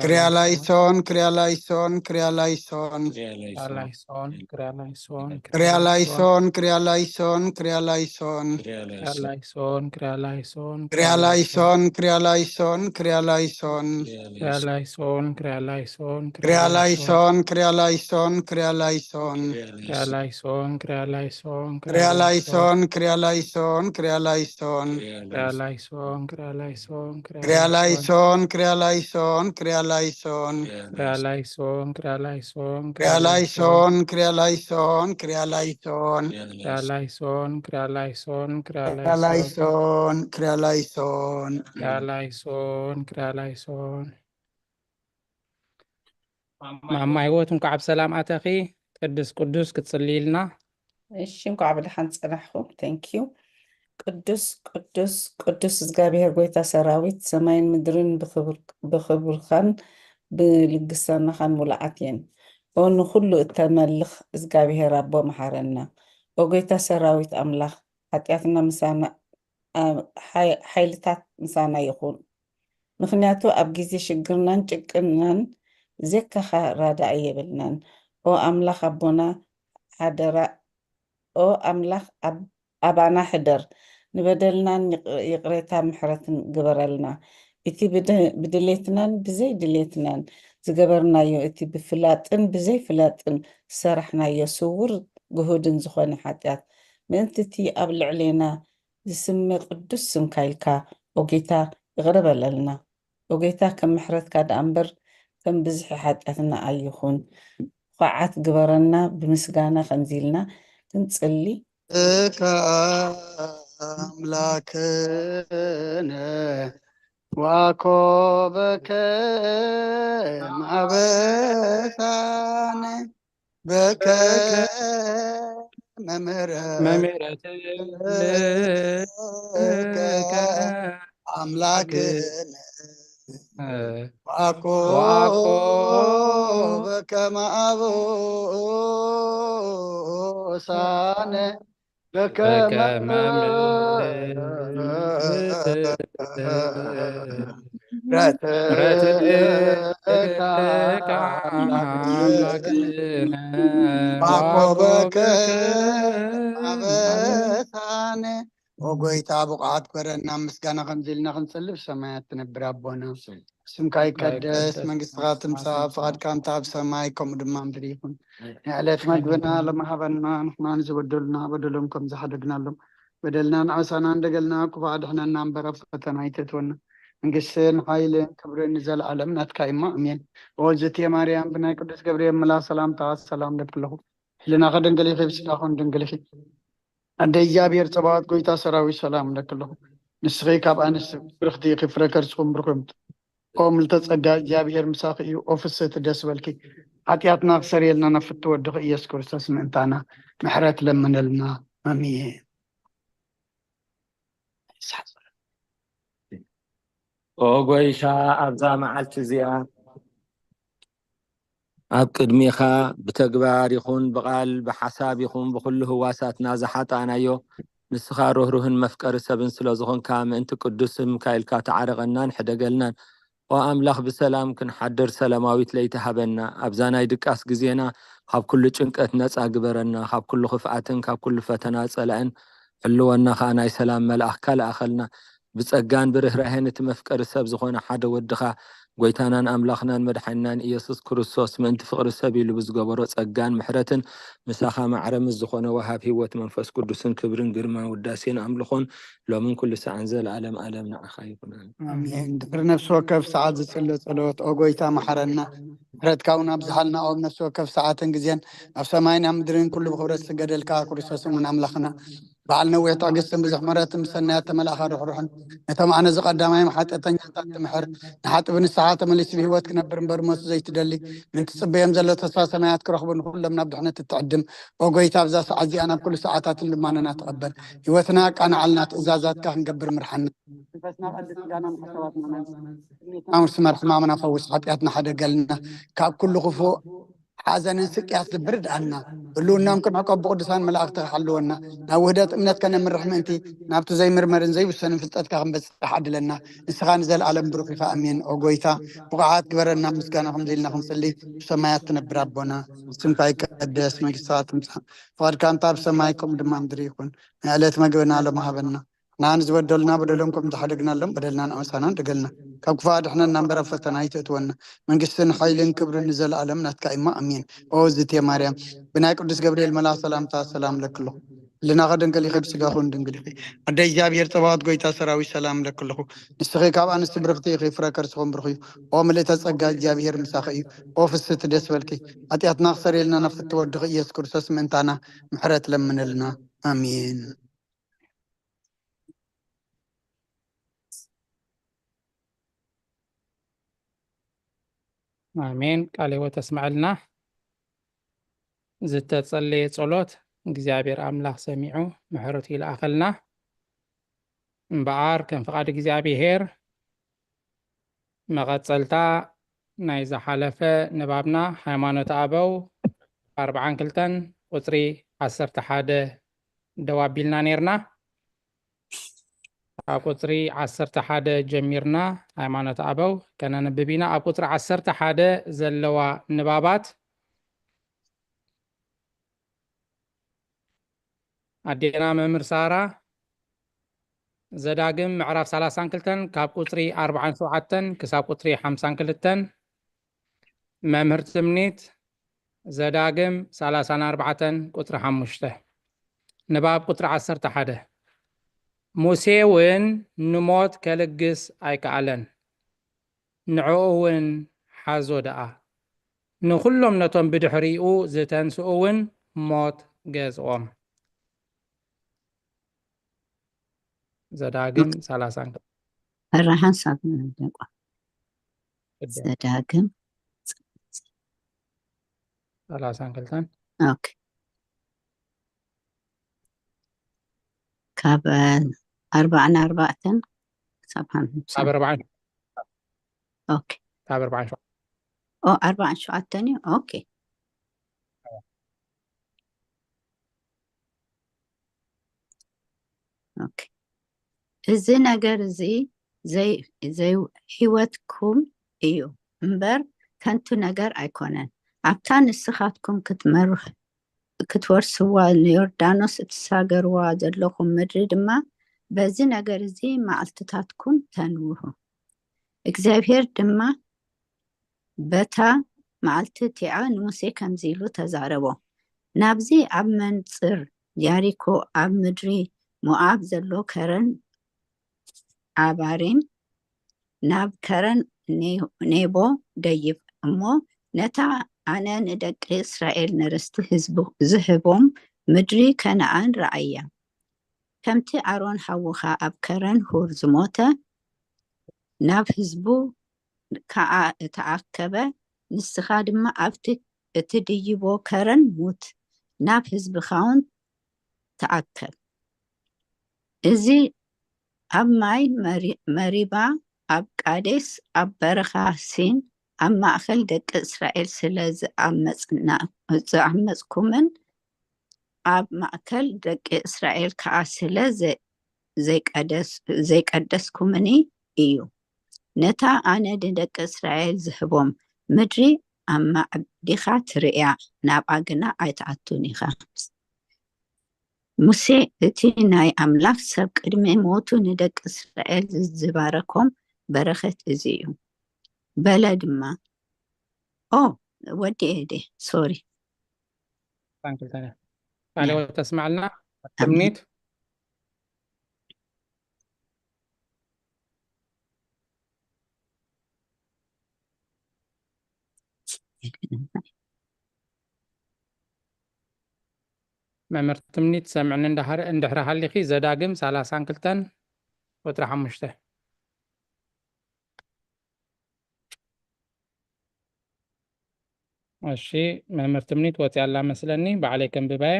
ክሪያ ላይሶን፣ ክሪያ ላይሶን፣ ክሪያ ላይሶን። ክሪያ ላይሶን፣ ክሪያ ላይሶን፣ ክሪያ ላይሶን። ክሪያ ላይሶን፣ ክሪያ ላይሶን፣ ክሪያ ላይሶን፣ ክሪያ ላይሶን፣ ክሪያ ላይሶን። ክሪያ ላይሶን፣ ክሪያ ላይሶን፣ ክሪያ ላይሶን፣ ክሪያ ላይሶን፣ ክሪያ ላይሶን። ክሪያ ላይሶን፣ ክሪያ ላይሶን፣ ክሪያ ላይሶን፣ ክሪያ ላይሶን፣ ክሪያ ላይሶን። ክሪያ ላይሶን፣ ክሪያ ላይሶን፣ ክሪያ ላይሶን፣ ክሪያ ላይሶን፣ ክሪያ ላይሶን። ክሪያ ላይሶን፣ ክሪያ ላይሶን፣ ክሪያ ላይሶን፣ ክሪያ ላይሶን፣ ክሪያ ላይሶን። ክሪያ ላይሶን፣ ክሪያ ላይሶን፣ ክሪያ ላይሶን፣ ክሪያ ላይሶን፣ ክሪያ ላይሶን። ክሪያ ላይሶን፣ ክሪያ ላይሶን፣ ክሪያ ክሪያ ላይሶን። ላይሶን፣ ክሪያ ላይሶን። ክሪያ ላይሶን፣ ክሪያ ላይሶን። ማማ ህይወት፣ እንኳዕ ብሰላም ኣተኺ። ቅዱስ ቅዱስ ክትጽልይልና። እሺ፣ እንኳዕ ብደሓን ጸናሕኩም። Thank you። ቅዱስ ቅዱስ ቅዱስ እግዚኣብሔር ጎይታ ሰራዊት፣ ሰማይን ምድርን ብኽብር-፣ ብኽብርኻን ብልግስናኻን ሙሉዓት እየን። ኦ ንኹሉ እተመልኽ እግዚኣብሔር ኣቦ፣ መሓረና። ኦ ጎይታ ሰራዊት ኣምላኽ፣ ሓጢኣትና ምሳና፣ ኣ-፣ ሓይ-፣ ሓይልታት ምሳና ይኹን። ምኽንያቱ ኣብ ግዜ ሽግርናን ጭንቅናን ብዘይካኻ ራዳኢ የብልናን። ኦ ኣምላኽ ኣቦና፣ ሓደራ፣ ኦ ኣምላኽ ኣብ-፣ ኣባና ሕደር። ንበደልናን ይቕ-፣ ይቕሬታ ምሕረትን ግበረልና። እቲ ብድ-፣ ብድሌትናን ብዘይ ድሌትናን ዝገበርናዮ፣ እቲ ብፍላጥን ብዘይ ፍላጥን ዝሰራሕናዮ ስዉር ግሁድን ዝኾነ ሓጢኣት፣ ምእንቲ እቲ ኣብ ልዕሌና ዝስመ ቅዱስ ስምካ ኢልካ፣ ኦ ጌታ፣ ይቕረ በለልና። ኦ ጌታ፣ ከም ምሕረትካ ደኣ እምበር ከም ብዝሒ ሓጢኣትና ኣይኹን። ኳዓት ግበረና፣ ብምስጋና ከምዚ ኢልና ክንጽሊ። እካ ኣምላክነ ዋኮበከ ማበሳነ በከ መምህረ መምህረትከ ኣምላክነ ዋኮ በከመ አበሳነ በከመ በከመ ምሕረትከ ምሕረትከ አምላክነ አምላክነ ዋኮበከ ዋኮበከ አበሳነ። ኦ ጎይታ፣ ብቑዓት ግበረና፣ ምስጋና ከምዚ ኢልና ክንጽሊ። ብሰማያት ትነብር ኣቦና፣ ስምካ ይቀደስ፣ መንግስትኻ ትምጻእ፣ ፍቓድካ እንተ ኣብ ሰማይ ከምኡ ድማ ምድሪ ይኹን። ንዕለት መግብና ሎሚ ሃበና፣ ንሕና ንዝበደሉና በደሎም ከም ዝሓደግናሎም፣ በደልና ንዓሳና እንደገልና፣ ክፉእ ኣድሕነና እምበር ኣብ ፈተና ኣይተእትወና። መንግስትን ሓይልን ክብርን ንዘለኣለም ናትካ እዩ እሞ፣ ኣሜን። ኦ ዝትየ ማርያም፣ ብናይ ቅዱስ ገብርኤል መልኣኽ ሰላምታ ሰላም እለኪ ኣለኹ። ሕልናኺ ድንግል ኢኺ፣ ብስጋኺ እውን ድንግል ኢኺ። ኣደ እግዚኣብሔር ጸባኦት፣ ጎይታ ሰራዊት፣ ሰላም እለኪ ኣለኹ። ንስኺ ካብ ኣንስቲ ብርኽቲ ኢኺ፣ ፍረ ከርስኹም ብሩኽ እዩ። ኦ ምልተ ጸጋ፣ እግዚኣብሔር ምሳኺ እዩ። ኦ ፍስህቲ፣ ደስ በልኪ። ሓጢኣትና ክሰርየልና ናብ ፍትው ወድኺ ኢየሱስ ክርስቶስ ምእንታና ምሕረት ለምነልና። ኣሜን። ኦ ጎይታ፣ ኣብዛ መዓልቲ እዚኣ ኣብ ቅድሜኻ ብተግባር ይኹን ብቓል፣ ብሓሳብ ይኹን ብኹሉ ህዋሳትና ዝሓጣእናዮ፣ ንስኻ ርህሩህን መፍቀሪ ሰብን ስለ ዝኾንካ፣ ምእንቲ ቅዱስ ስምካ ኢልካ ተዓረቐናን ሕደገልናን። ኦ ኣምላኽ፣ ብሰላም ክንሓድር ሰላማዊት ለይቲ ሃበና። ኣብዛ ናይ ድቃስ ግዜና ካብ ኩሉ ጭንቀት ነጻ ግበረና። ካብ ኩሉ ክፍኣትን ካብ ኩሉ ፈተና ጸላእን ሕልወና ኸኣ ናይ ሰላም መልኣኽካ ለኣኸልና። ብጸጋን ብርህራሄን እቲ መፍቀሪ ሰብ ዝኾነ ሓደ ወድኻ፣ ጎይታናን ኣምላኽናን መድሓኒናን ኢየሱስ ክርስቶስ፣ ምእንቲ ፍቕሪ ሰብ ኢሉ ብዝገበሮ ጸጋን ምሕረትን፣ ምሳኻ ማዕረ ምስ ዝኾነ ወሃብ ህይወት መንፈስ ቅዱስን ክብርን ግርማን ውዳሴን ኣምልኾን ሎምን ኩሉ ሰዓን ዘለኣለም ኣለም ንዓኻ ይኹን። ኣሜን። ኣሜን። ድሕሪ ነፍሲ ወከፍ ሰዓት ዝጽለ ጸሎት፣ ኦ ጎይታ፣ መሓረና። ምሕረትካ እውን ኣብዝሓልና። ኣብ ነፍሲ ወከፍ ሰዓትን ግዜን፣ ኣብ ሰማይን ኣብ ምድርን ኩሉ ብኽብረት ዝስገደልካ ክርስቶስ እውን ኣምላኽና፣ በዓል ነዊሕ ትዕግስትን ብዙሕ ምሕረትን ብሰናያት ተመላእኻ ርሕሩሕን፣ ነቶም ኣነ ዝቐዳማዮም ሓጢኣተኛታት ትምሕር፣ ንሓጢ ብንስሓ ተመሊሱ ብህይወት ክነብር እምበር ሞት ዘይትደሊ፣ ምእንቲ ትጽበዮም ዘሎ ተስፋ ሰማያት ክረኽቡ ንኹሎም ናብ ድሕነት እትዕድም፣ ኦ ጎይታ፣ ኣብዛ ሰዓት እዚኣ ናብ ኩሉ ሰዓታትን ልማኖና ተቐበል። ህይወትና ኣቃንዓልና፣ ትእዛዛትካ ክንገብር ምርሓና። መንፈስና ቀድስ፣ ስጋና ሓሳባትና መን፣ ስሜትና ውርሲ መርሕማምና ፈውስ፣ ሓጢኣትና ሓደገልና፣ ካብ ኩሉ ክፉእ ሓዘንን ስቅያት ልቢ ርድኣና። ህልውናም ክንዕቆ ብቅዱሳን መላእኽቲ ክሓልወና፣ ናብ ውህደት እምነት ከነምርሕ ምእንቲ፣ ናብቲ ዘይምርመርን ዘይውሰንን ፍልጠትካ ክንበጽሕ ዓድለና። ንስኻ ንዘለኣለም ብሩኽ ኢኻ። ኣሜን። ኦ ጎይታ፣ ብቑዓት ግበረና፣ ምስጋና ከምዚ ኢልና ክንጽሊ፣ ብሰማያት ትነብር ኣቦና፣ ስምካ ይቀደስ፣ መንግስትኻ ትምጻእ፣ ፍቓድካ እንታ ኣብ ሰማይ ከምኡ ድማ ምድሪ ይኹን። ናይ ዕለት መግብና ሎሚ ሃበና። ንዓና ንዝበደሉና በደሎም ከም ዝሓደግናሎም በደልና ንኣምሳና ንደገልና። ካብ ክፉእ ኣድሕነና እምበር ኣብ ፈተና ኣይተእትወና። መንግስትን ሓይልን ክብርን ንዘለኣለም ናትካ እማ ኣሜን። ኦ ዝቴ ማርያም፣ ብናይ ቅዱስ ገብርኤል መልኣኽ ሰላምታ ሰላም ለክለኹ። ህልናኸ ድንግል ኢኺ፣ ብስጋኹን ድንግል ኢኺ። ኣደ እግዚኣብሔር ጸባኦት ጎይታ ሰራዊት ሰላም ለክለኹ። ንስኺ ካብ ኣንስቲ ብርኽቲ ኢኺ፣ ፍረ ከርስኹም ብሩኽ እዩ። ኦ ምልእተ ጸጋ፣ እግዚኣብሔር ምሳኺ እዩ። ኦ ፍስቲ ደስ በልኪ። ሓጢኣትና ክሰርየልና ናብ ፍትወ ወድኺ ኢየሱስ ክርስቶስ ምእንታና ምሕረት ለምንልና። ኣሜን። ኣሜን። ቃለ ህይወት ተስምዐልና። ዝተጸለየ ጸሎት እግዚኣብሔር ኣምላኽ ሰሚዑ ምሕረቱ ይልኣኸልና። እምበኣር ከም ፍቓድ እግዚኣብሔር መቐጸልታ ናይ ዝሓለፈ ንባብና ሃይማኖተ ኣበው ኣርብዓን ክልተን ቁጽሪ ዓሰርተ ሓደ ደው ኣቢልና ኔርና። ካብ ቁጽሪ ዓሰርተ ሓደ ጀሚርና ሃይማኖተ ኣበው ከነንብብ ኢና። ኣብ ቁጽሪ ዓሰርተ ሓደ ዘለዋ ንባባት ኣዴና መምህር ሳራ ዘዳግም ምዕራፍ ሰላሳን ክልተን ካብ ቁጽሪ ኣርብዓን ሸውዓተን ክሳብ ቁጽሪ ሓምሳን ክልተን፣ መምህር ትምኒት ዘዳግም ሰላሳን ኣርባዕተን ቁጽሪ ሓሙሽተ። ንባብ ቁጽሪ ዓሰርተ ሓደ። ሙሴ እውን ንሞት ከልግስ ኣይከኣለን፣ ንዕኡ እውን ሓዞ ደኣ። ንኹሎም ነቶም ብድሕሪኡ ዝተንስኡ እውን ሞት ገዝኦም። ዘዳግም ሰላሳን ክልተን። ፈራሃን ሳብን ደቋ። ዘዳግም ሰላሳን ክልተን። ኦኬ። ካብ ኣርባዕን ኣርባዕተን ክሳብ ሓምሳ። ካብ ኣርባዕን ኦኬ። ካብ ኣርባዕን ሸውዓተን። ኦ ኣርባዕን ሸውዓተን እዩ። ኦኬ። ኦኬ። እዚ ነገር እዚ ዘይ ዘይ ህይወትኩም እዩ እምበር ከንቱ ነገር ኣይኮነን። ኣብታ ንስኻትኩም ክትመርሕ ክትወርስዋ ንዮርዳኖስ እትሳገርዋ ዘለኹም ምድሪ ድማ በዚ ነገር እዚ መዓልትታትኩም ተንውሁ። እግዚኣብሔር ድማ በታ መዓልቲ እቲኣ ንሙሴ ከምዚ ኢሉ ተዛረቦ። ናብዚ ኣብ መንጽር ያሪኮ ኣብ ምድሪ ሞኣብ ዘሎ ከረን ኣባሪም ናብ ከረን ኔቦ ደይብ እሞ ነታ ኣነ ንደቂ እስራኤል ንርስቲ ህዝቡ ዝህቦም ምድሪ ከነኣን ረኣያ። ከምቲ ኣሮን ሓውኻ ኣብ ከረን ሁር ዝሞተ ናብ ህዝቡ ከኣ እተኣከበ ንስኻ ድማ ኣብቲ እትድይቦ ከረን ሙት፣ ናብ ህዝብኻውን ተኣከብ። እዚ ኣብ ማይ መሪባ ኣብ ቃዴስ ኣብ በረኻ ሲን ኣብ ማእከል ደቂ እስራኤል ስለ ዝኣመጽኩምን ኣብ ማእከል ደቂ እስራኤል ከኣ ስለ ዘይቀደስኩምኒ እዩ። ነታ ኣነ ንደቂ እስራኤል ዝህቦም ምድሪ ኣማዕዲኻ ትርእያ፣ ናብኣ ግና ኣይትኣቱን ኢኻ። ሙሴ እቲ ናይ ኣምላኽ ሰብ ቅድሚ ሞቱ ንደቂ እስራኤል ዝባረኮም በረኸት እዚ እዩ በለ ድማ። ኦ ወዲ ኤዴ ሶሪ ቃለ ሕይወት ተስማዕልና። ትምኒት መምህር ትምኒት ሰምዕኒ እንድሕር ሃሊኺ፣ ዘዳግም ሰላሳን ክልተን ቁፅሪ ሓሙሽተ። እሺ፣ መምህር ትምኒት ወፂኣ ኣላ መስለኒ፣ ባዕለይ ከንብባየ።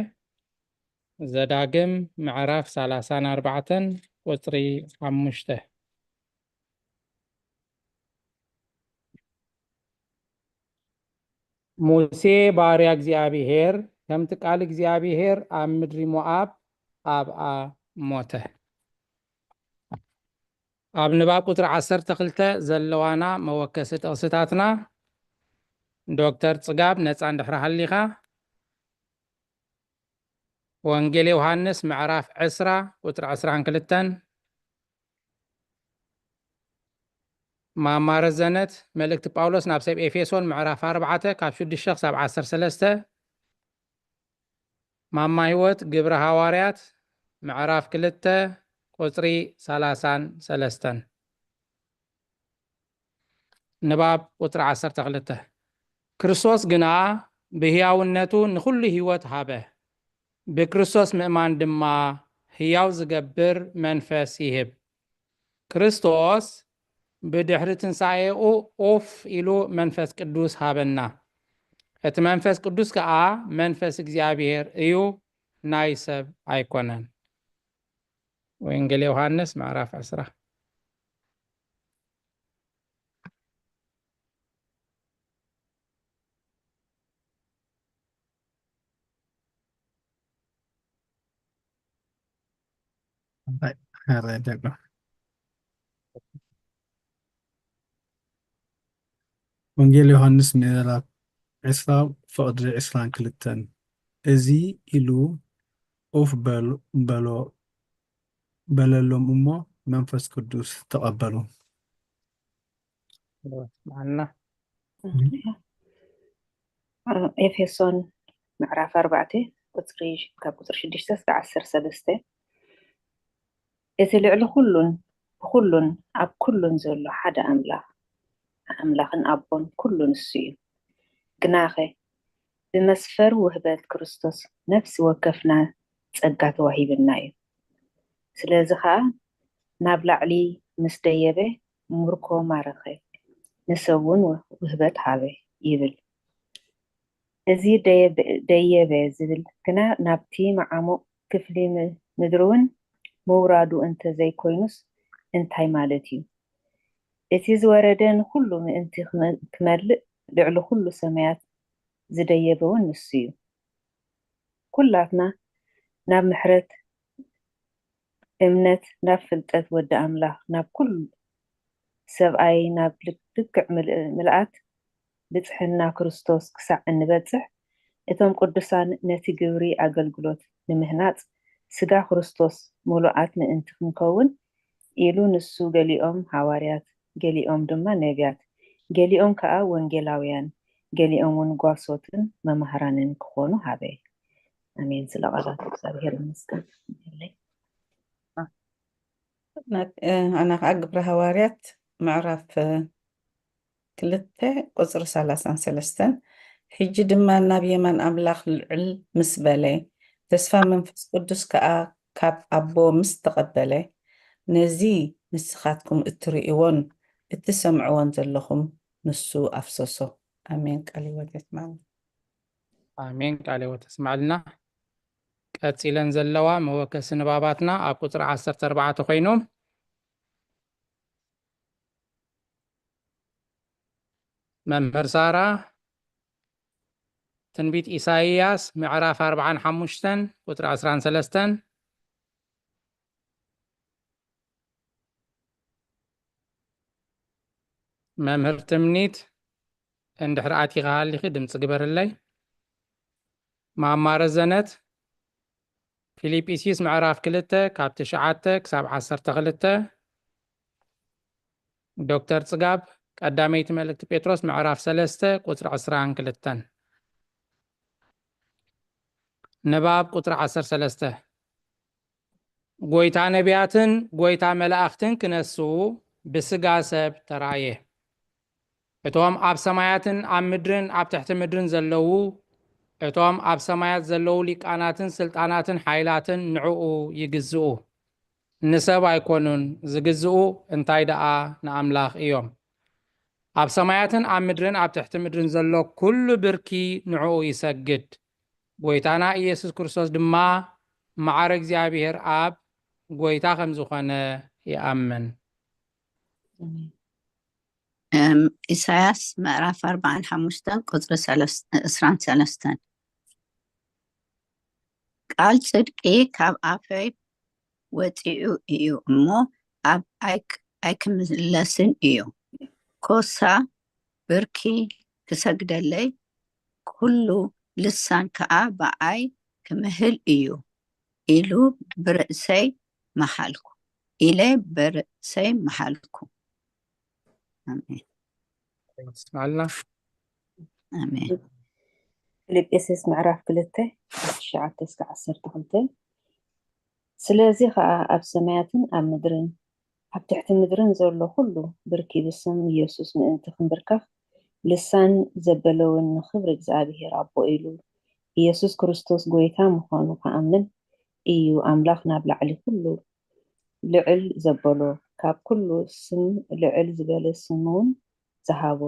ዘዳግም ምዕራፍ ሰላሳን ኣርባዕተን ቁፅሪ ሓሙሽተ። ሙሴ ባርያ እግዚኣብሄር ከምቲ ቃል እግዚኣብሄር ኣብ ምድሪ ሞኣብ ኣብኣ ሞተ። ኣብ ንባብ ቁፅሪ ዓሰርተ ክልተ ዘለዋና መወከሲ ጥቕስታትና፣ ዶክተር ፅጋብ ነፃ እንድሕር ሃሊኻ፣ ወንጌል ዮሃንስ ምዕራፍ ዕስራ ቁፅሪ ዕስራን ክልተን፣ ማማ ረዘነት መልእክቲ ጳውሎስ ናብ ሰብ ኤፌሶን ምዕራፍ ኣርባዕተ ካብ ሽዱሽተ ክሳብ ዓሰርተ ሰለስተ፣ ማማ ህይወት ግብረ ሃዋርያት ምዕራፍ ክልተ ቁፅሪ ሰላሳን ሰለስተን። ንባብ ቁፅሪ ዓሰርተ ክልተ። ክርስቶስ ግና ብህያውነቱ ንኹሉ ህይወት ሃበ፣ ብክርስቶስ ምእማን ድማ ህያው ዝገብር መንፈስ ይህብ። ክርስቶስ ብድሕሪ ትንሳኤኡ ኡፍ ኢሉ መንፈስ ቅዱስ ሃበና። እቲ መንፈስ ቅዱስ ከኣ መንፈስ እግዚኣብሔር እዩ፣ ናይ ሰብ ኣይኮነን። ወንጌል ዮሃንስ ምዕራፍ ዕስራ። ወንጌል ዮሃንስ ምዕራፍ ዕስራ ፍቕዲ ዕስራን ክልተን። እዚ ኢሉ ኡፍ በል-፣ በሎ-፣ በለሎም እሞ መንፈስ ቅዱስ ተቐበሉ። ማና። ኤፌሶን ምዕራፍ ኣርባዕተ ቁፅሪ፣ ካብ ቁፅሪ ሽዱሽተ እስከ ዓሰርተ ሰለስተ። እቲ ልዕሊ ኩሉን ብኩሉን ኣብ ኩሉን ዘሎ ሓደ ኣምላኽ፣ ኣምላኽን ኣቦን ኩሉ ንሱ እዩ። ግናኸ ብመስፈር ውህበት ክርስቶስ ነፍሲ ወከፍና ጸጋ ተዋሂብና እዩ። ስለዚ ኸኣ ናብ ላዕሊ ምስ ደየበ ምርኮ ማረኸ፣ ንሰብ እውን ውህበት ሃበ ይብል። እዚ ደየበ፣ ደየበ ዝብል ግና ናብቲ መዓሙቕ ክፍሊ ም-፣ ምድሪ እውን ምውራዱ እንተ ዘይኮይኑስ እንታይ ማለት እዩ? እቲ ዝወረደ ንኹሉ ምእንቲ ክመ-፣ ክመልእ ልዕሊ ኩሉ ሰማያት ዝደየበ እውን ንሱ እዩ። ኩላትና ናብ ምሕረት እምነት ናብ ፍልጠት ወዲ ኣምላኽ፣ ናብ ኩሉ ሰብኣይ፣ ናብ ልክ-፣ ልክዕ ምል-፣ ምልኣት ብጽሕና ክርስቶስ ክሳዕ እንበጽሕ፣ እቶም ቅዱሳን ነቲ ግብሪ ኣገልግሎት ንምህናጽ ስጋ ክርስቶስ ምሉኣት ምእንቲ ክንከውን ኢሉ ንሱ ገሊኦም ሃዋርያት፣ ገሊኦም ድማ ነቢያት፣ ገሊኦም ከኣ ወንጌላውያን፣ ገሊኦም እውን ጓሶትን መማህራንን ክኾኑ ሃበ። ኣሜን። ስለ ቃላት እግዚኣብሔር ይመስገን። የለይ። ና-፣ እ፣ ኣና ኸዓ ግብረ ሃዋርያት ምዕራፍ፣ እ፣ ክልተ ቁፅሪ ሰላሳን ሰለስተን፣ ሕጂ ድማ ናብ የማን ኣምላኽ ልዕል ምስ በለ፣ ተስፋ መንፈስ ቅዱስ ከኣ ካብ ኣቦ ምስ ተቐበለ፣ ነዚ ንስኻትኩም እትርእይዎን እትሰምዕዎን ዘለኹም ንሱ ኣፍሰሶ። ኣሜን። ቃል ህይወት የስማዕና። ኣሜን። ቃለ ሕይወት ተስማዕልና። ቀጺለን ዘለዋ መወከሲ ንባባትና ኣብ ቁጽሪ ዓሰርተ ኣርባዕተ ኮይኑ፣ መምህር ሳራ፣ ትንቢት ኢሳይያስ ምዕራፍ ኣርብዓን ሓሙሽተን ቁጽሪ ዕስራን ሰለስተን። መምህር ትምኒት፣ እንድሕር ኣቲኻ ሃሊኺ ድምፂ ግበርለይ። ማማ ረዘነት፣ ፊልጵስዩስ ምዕራፍ ክልተ ካብ ትሽዓተ ክሳብ ዓሰርተ ክልተ። ዶክተር ፅጋብ፣ ቀዳመይቲ መልእክቲ ጴጥሮስ ምዕራፍ ሰለስተ ቁፅሪ ዕስራን ክልተን። ንባብ ቁፅሪ ዓሰርተ ሰለስተ። ጎይታ ነቢያትን ጎይታ መላእኽትን ክነሱ ብስጋ ሰብ ተራእየ። እቶም ኣብ ሰማያትን ኣብ ምድርን ኣብ ትሕቲ ምድርን ዘለዉ፣ እቶም ኣብ ሰማያት ዘለዉ ሊቃናትን ስልጣናትን ሓይላትን ንዕኡ ይግዝኡ። ንሰብ ኣይኮኑን ዝግዝኡ፣ እንታይ ደኣ ንኣምላኽ እዮም። ኣብ ሰማያትን ኣብ ምድርን ኣብ ትሕቲ ምድርን ዘሎ ኩሉ ብርኪ ንዕኡ ይሰግድ። ጎይታና ኢየሱስ ክርስቶስ ድማ ማዕረ እግዚኣብሔር ኣብ ጎይታ ከም ዝኾነ ይኣምን። እም፣ ኢሳያስ ምዕራፍ ኣርባዓን ሓሙሽተን ቁጽሪ ሰለስ-፣ ዕስራን ሰለስተን። ቃል ጽድቂ ካብ ኣፈይ ወጺኡ እዩ እሞ፣ ኣብ ኣይክ-፣ ኣይክምለስን እዩ። ኮሳ ብርኪ ክሰግደለይ፣ ኩሉ ልሳን ከኣ ብኣይ ክምህል እዩ ኢሉ ብርእሰይ መሓልኩ፣ ኢለ ብርእሰይ መሓልኩ። ኣሜን። ትስማዕልና። ኣሜን። ፊልጵስዩስ ምዕራፍ ክልተ፣ ትሽዓተ እስከ ዓሰርተ ክልተ። ስለዚ ኸኣ ኣብ ሰማያትን ኣብ ምድርን ኣብ ትሕቲ ምድርን ዘሎ ኩሉ ብርኪ ብስም ኢየሱስ ምእንቲ ክንብርከኽ፣ ልሳን ዘበለ እውን ንኽብሪ እግዚኣብሔር ኣቦ ኢሉ ኢየሱስ ክርስቶስ ጐይታ ምዃኑ ክኣምን እዩ። ኣምላኽ ናብ ላዕሊ ኩሉ ልዕል ዘበሎ፣ ካብ ኩሉ ስም ልዕል ዝበለ ስም እውን ዝሃቦ።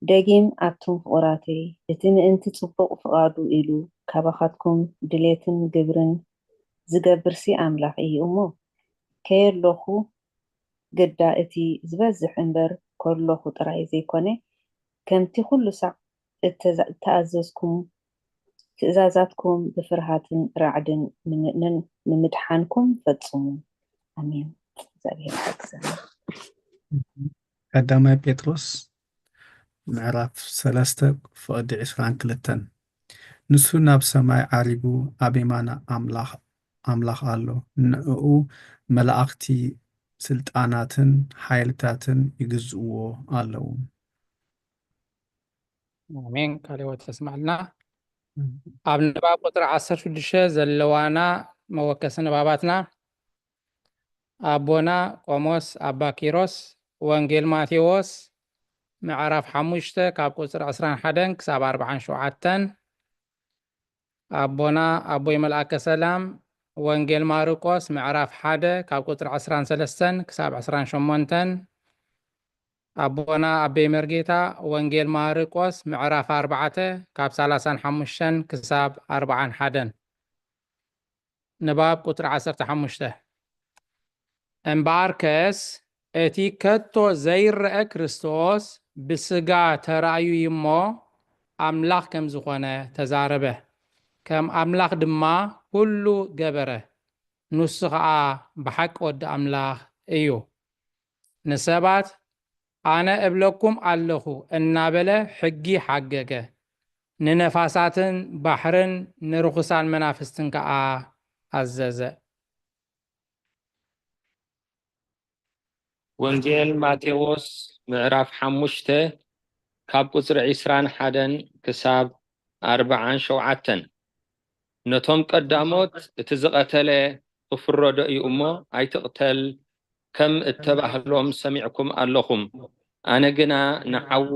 ደጊም ኣቱም ፍቑራተይ፣ እቲ ምእንቲ ጽቡቕ ፍቓዱ ኢሉ ካባኻትኩም ድሌትን ግብርን ዝገብርሲ ኣምላኽ እዩ እሞ፣ ከየለኹ ግዳ እቲ ዝበዝሕ እምበር ከለኹ ጥራይ ዘይኮነ፣ ከምቲ ኩሉ ሳዕ እተዛ-፣ እተኣዘዝኩም ትእዛዛትኩም ብፍርሃትን ራዕድን ንምእንን ንምድሓንኩም ፈጽሙ። ኣሜን። እግዚኣብሔር ይሓግዘና። ቀዳማይ ጴጥሮስ ምዕራፍ ሰለስተ ፍቕዲ ዕስራን ክልተን። ንሱ ናብ ሰማይ ዓሪጉ ኣብ የማን ኣምላኽ፣ ኣምላኽ ኣሎ። ንዕኡ መላእኽቲ፣ ስልጣናትን ሓይልታትን ይግዝእዎ ኣለዉ። ኣሜን። ቃለ ሕይወት ተስማዕልና። ኣብ ንባብ ቁጽሪ ዓሰርተ ሽዱሽተ ዘለዋና መወከሲ ንባባትና ኣቦና ቆሞስ ኣባ ኪሮስ ወንጌል ማቴዎስ ምዕራፍ ሓሙሽተ ካብ ቁጽሪ ዕስራን ሓደን ክሳብ ኣርብዓን ሸውዓተን፣ ኣቦና ኣቦይ መልኣከ ሰላም ወንጌል ማርቆስ ምዕራፍ ሓደ ካብ ቁጽሪ ዕስራን ሰለስተን ክሳብ ዕስራን ሸሞንተን፣ ኣቦና ኣቦይ መርጌታ ወንጌል ማርቆስ ምዕራፍ ኣርባዕተ ካብ ሰላሳን ሓሙሽተን ክሳብ ኣርብዓን ሓደን። ንባብ ቁጽሪ ዓሰርተ ሓሙሽተ። እምበኣርከስ እቲ ከቶ ዘይረአ ክርስቶስ ብስጋ ተራእዩ እዩ እሞ ኣምላኽ ከም ዝኾነ ተዛረበ። ከም ኣምላኽ ድማ ኩሉ ገበረ። ንሱ ኸኣ ብሓቂ ወዲ ኣምላኽ እዩ። ንሰባት ኣነ እብለኩም ኣለኹ እናበለ ሕጊ ሓገገ። ንነፋሳትን ባሕርን ንርኹሳን መናፍስትን ከኣ ኣዘዘ። ወንጌል ማቴዎስ ምዕራፍ ሓሙሽተ ካብ ቁጽሪ ዕስራን ሓደን ክሳብ ኣርብዓን ሸውዓተን። ነቶም ቀዳሞት እቲ ዝቐተለ ክፍረዶ እዩ እሞ ኣይትቕተል ከም እተባህሎም ሰሚዕኩም ኣለኹም። ኣነ ግና ንሓዉ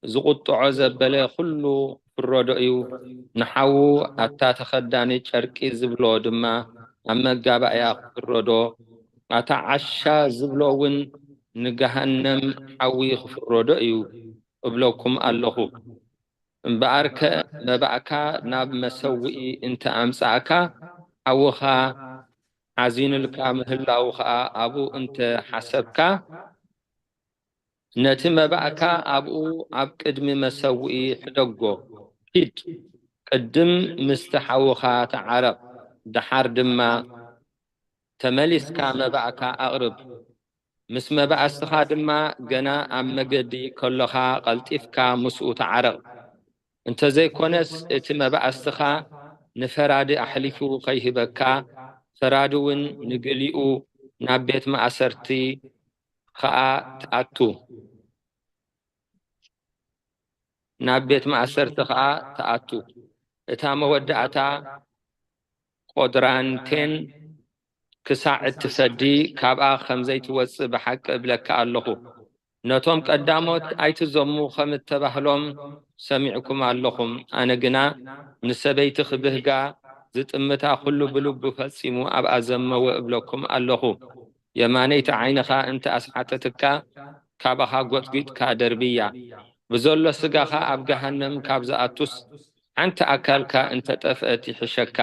ዝቑጥዖ ዘበለ ኩሉ ክፍረዶ እዩ። ንሓዉ ኣታ ተኸዳኒ ጨርቂ ዝብሎ ድማ ኣብ መጋባእያ ክፍረዶ፣ ኣታ ዓሻ ዝብሎ እውን ንገሃነም ሓዊ ክፍረዶ እዩ እብለኩም ኣለኹ። እምበኣርከ መባእካ ናብ መሰውኢ እንተ ኣምጻእካ፣ ሓውኻ ሓዚኑልካ ምህላዉ ኸኣ ኣብኡ እንተ ሓሰብካ፣ ነቲ መባእካ ኣብኡ ኣብ ቅድሚ መሰውኢ ሕደጎ። ኪድ፣ ቅድም ምስቲ ሓውኻ ተዓረቕ፣ ደሓር ድማ ተመሊስካ መባእካ ኣቕርብ። ምስ መባእስትኻ ድማ ገና ኣብ መገዲ ከሎኻ ቀልጢፍካ ምስኡ ተዓረቕ። እንተ ዘይኮነስ እቲ መባእስትኻ ንፈራዲ ኣሕሊፉ ከይህበካ፣ ፈራዲ እውን ንገሊኡ ናብ ቤት ማእሰርቲ ኸኣ ትኣቱ፣ ናብ ቤት ማእሰርቲ ኸኣ ትኣቱ። እታ መወዳእታ ቆድራንቴን ክሳዕ እትፈዲ ካብኣ ከም ዘይትወጽእ ብሓቂ እብለካ ኣለኹ። ነቶም ቀዳሞት ኣይትዘሙ ከም እተባህሎም ሰሚዕኩም ኣለኹም። ኣነ ግና ንሰበይቲ ክብህጋ ዝጥምታ ኩሉ ብልቡ ፈጺሙ ኣብኣ ዘመወ እብለኩም ኣለኹ። የማነይቲ ዓይንኻ እንተ ኣስሓተትካ፣ ካባኻ ጎጥጒጥካ ደርብያ። ብዘሎ ስጋኻ ኣብ ገሃነም ካብ ዝኣቱስ፣ ሓንቲ ኣካልካ እንተ ጠፍአት ይሕሸካ።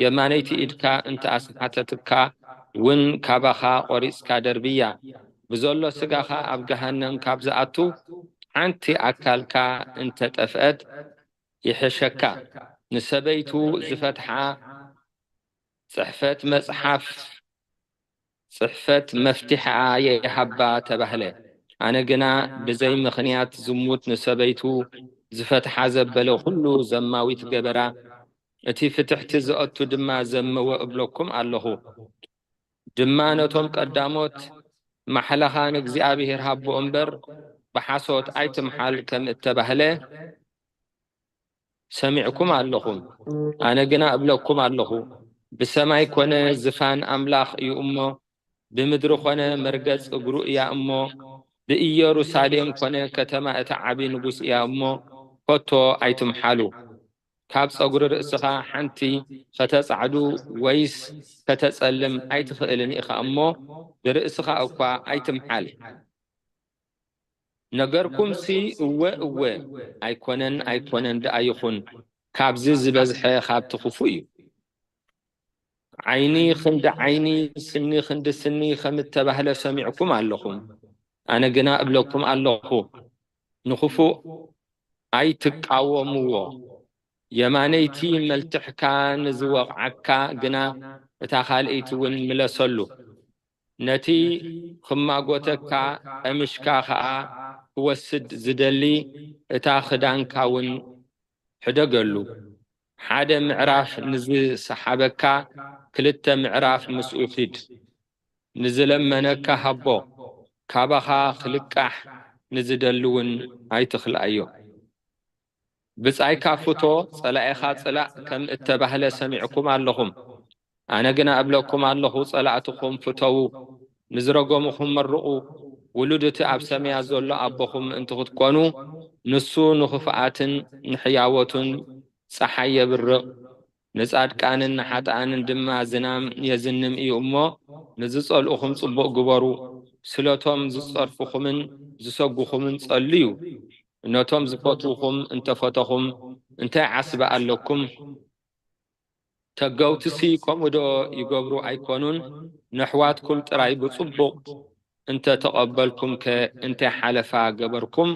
የማነይቲ ኢድካ እንተ ኣስሓተትካ እውን ካባኻ ቆሪጽካ ደርብያ። ብዘሎ ስጋኻ ኣብ ገሃነም ካብ ዝኣቱ፣ ሓንቲ ኣካልካ እንተ ጠፍአት ይሕሸካ። ንሰበይቱ ዝፈትሓ ጽሕፈት መጽሓፍ ጽሕፈት መፍትሕኣ ይሃባ ተባህለ። ኣነ ግና ብዘይ ምኽንያት ዝሙት ንሰበይቱ ዝፈትሓ ዘበለ ኩሉ ዘማዊት ገበራ። እቲ ፍትሕቲ ዝኣቱ ድማ ዘመወ እብለኩም ኣለኹ። ድማ ነቶም ቀዳሞት ማሕላኻ ንእግዚኣብሔር ሃቦ እምበር ብሓሶት ኣይትምሓል ከም እተባህለ ሰሚዕኩም ኣለኹም። ኣነ ግና እብለኩም ኣለኹ፣ ብሰማይ ኮነ ዝፋን ኣምላኽ እዩ እሞ፣ ብምድሪ ኮነ መርገጽ እግሩ እያ እሞ፣ ብኢየሩሳሌም ኮነ ከተማ እቲ ዓቢ ንጉስ እያ እሞ፣ ከቶ ኣይትምሓሉ። ካብ ጸጉሪ ርእስኻ ሓንቲ ከተጻዕዱ ወይስ ከተጸልም ኣይትኽእልን ኢኻ እሞ፣ ብርእስኻ እኳ ኣይትምሓል። ነገርኩምሲ እወ እወ፣ ኣይኮነን ኣይኮነን ደኣ ይኹን፣ ካብዚ ዝበዝሐ ካብቲ ክፉእ እዩ። ዓይኒ ክንዲ ዓይኒ፣ ስኒ ክንዲ ስኒ ከም እተባህለ ሰሚዕኩም ኣለኹም። ኣነ ግና እብለኩም ኣለኹ፣ ንኽፉእ ኣይትቃወምዎ። የማነይቲ መልትሕካ ንዝወቕዓካ ግና እታ ካልኣይቲ እውን ምለሰሉ። ነቲ ክማጎተካ ቀምሽካ ኸኣ ክወስድ ዝደሊ እታ ክዳንካ እውን ሕደገሉ። ሓደ ምዕራፍ ንዝሰሓበካ ክልተ ምዕራፍ ምስኡ ኪድ። ንዝለመነካ ሃቦ፣ ካባኻ ክልቃሕ ንዝደሊ እውን ኣይትኽልኣዮ። ብጻይካ ፍቶ፣ ጸላኢኻ ጽላእ ከም እተባህለ ሰሚዕኩም ኣለኹም። ኣነ ግና እብለኩም ኣለኹ፣ ጸላእትኹም ፍተዉ፣ ንዝረገሙኹም መርቑ። ውሉድ እቲ ኣብ ሰማያት ዘሎ ኣቦኹም ምእንቲ ክትኮኑ፣ ንሱ ንኽፉኣትን ንሕያዎትን ጸሓይ የብርቕ፣ ንጻድቃንን ንሓጥኣንን ድማ ዝናም የዝንም እዩ እሞ፣ ንዝጸልኡኹም ጽቡቕ ግበሩ፣ ስለቶም ዝጸርፉኹምን ዝሰጉኹምን ጸልዩ። ነቶም ዝፈትዉኹም እንተፈተኹም እንታይ ዓስቢ ኣለኩም? ተገውትሲ ከምኡ ዶ ይገብሩ ኣይኮኑን? ነሕዋትኩም ጥራይ ብጽቡቕ እንተ ተቐበልኩምከ እንታይ ሓለፋ ገበርኩም?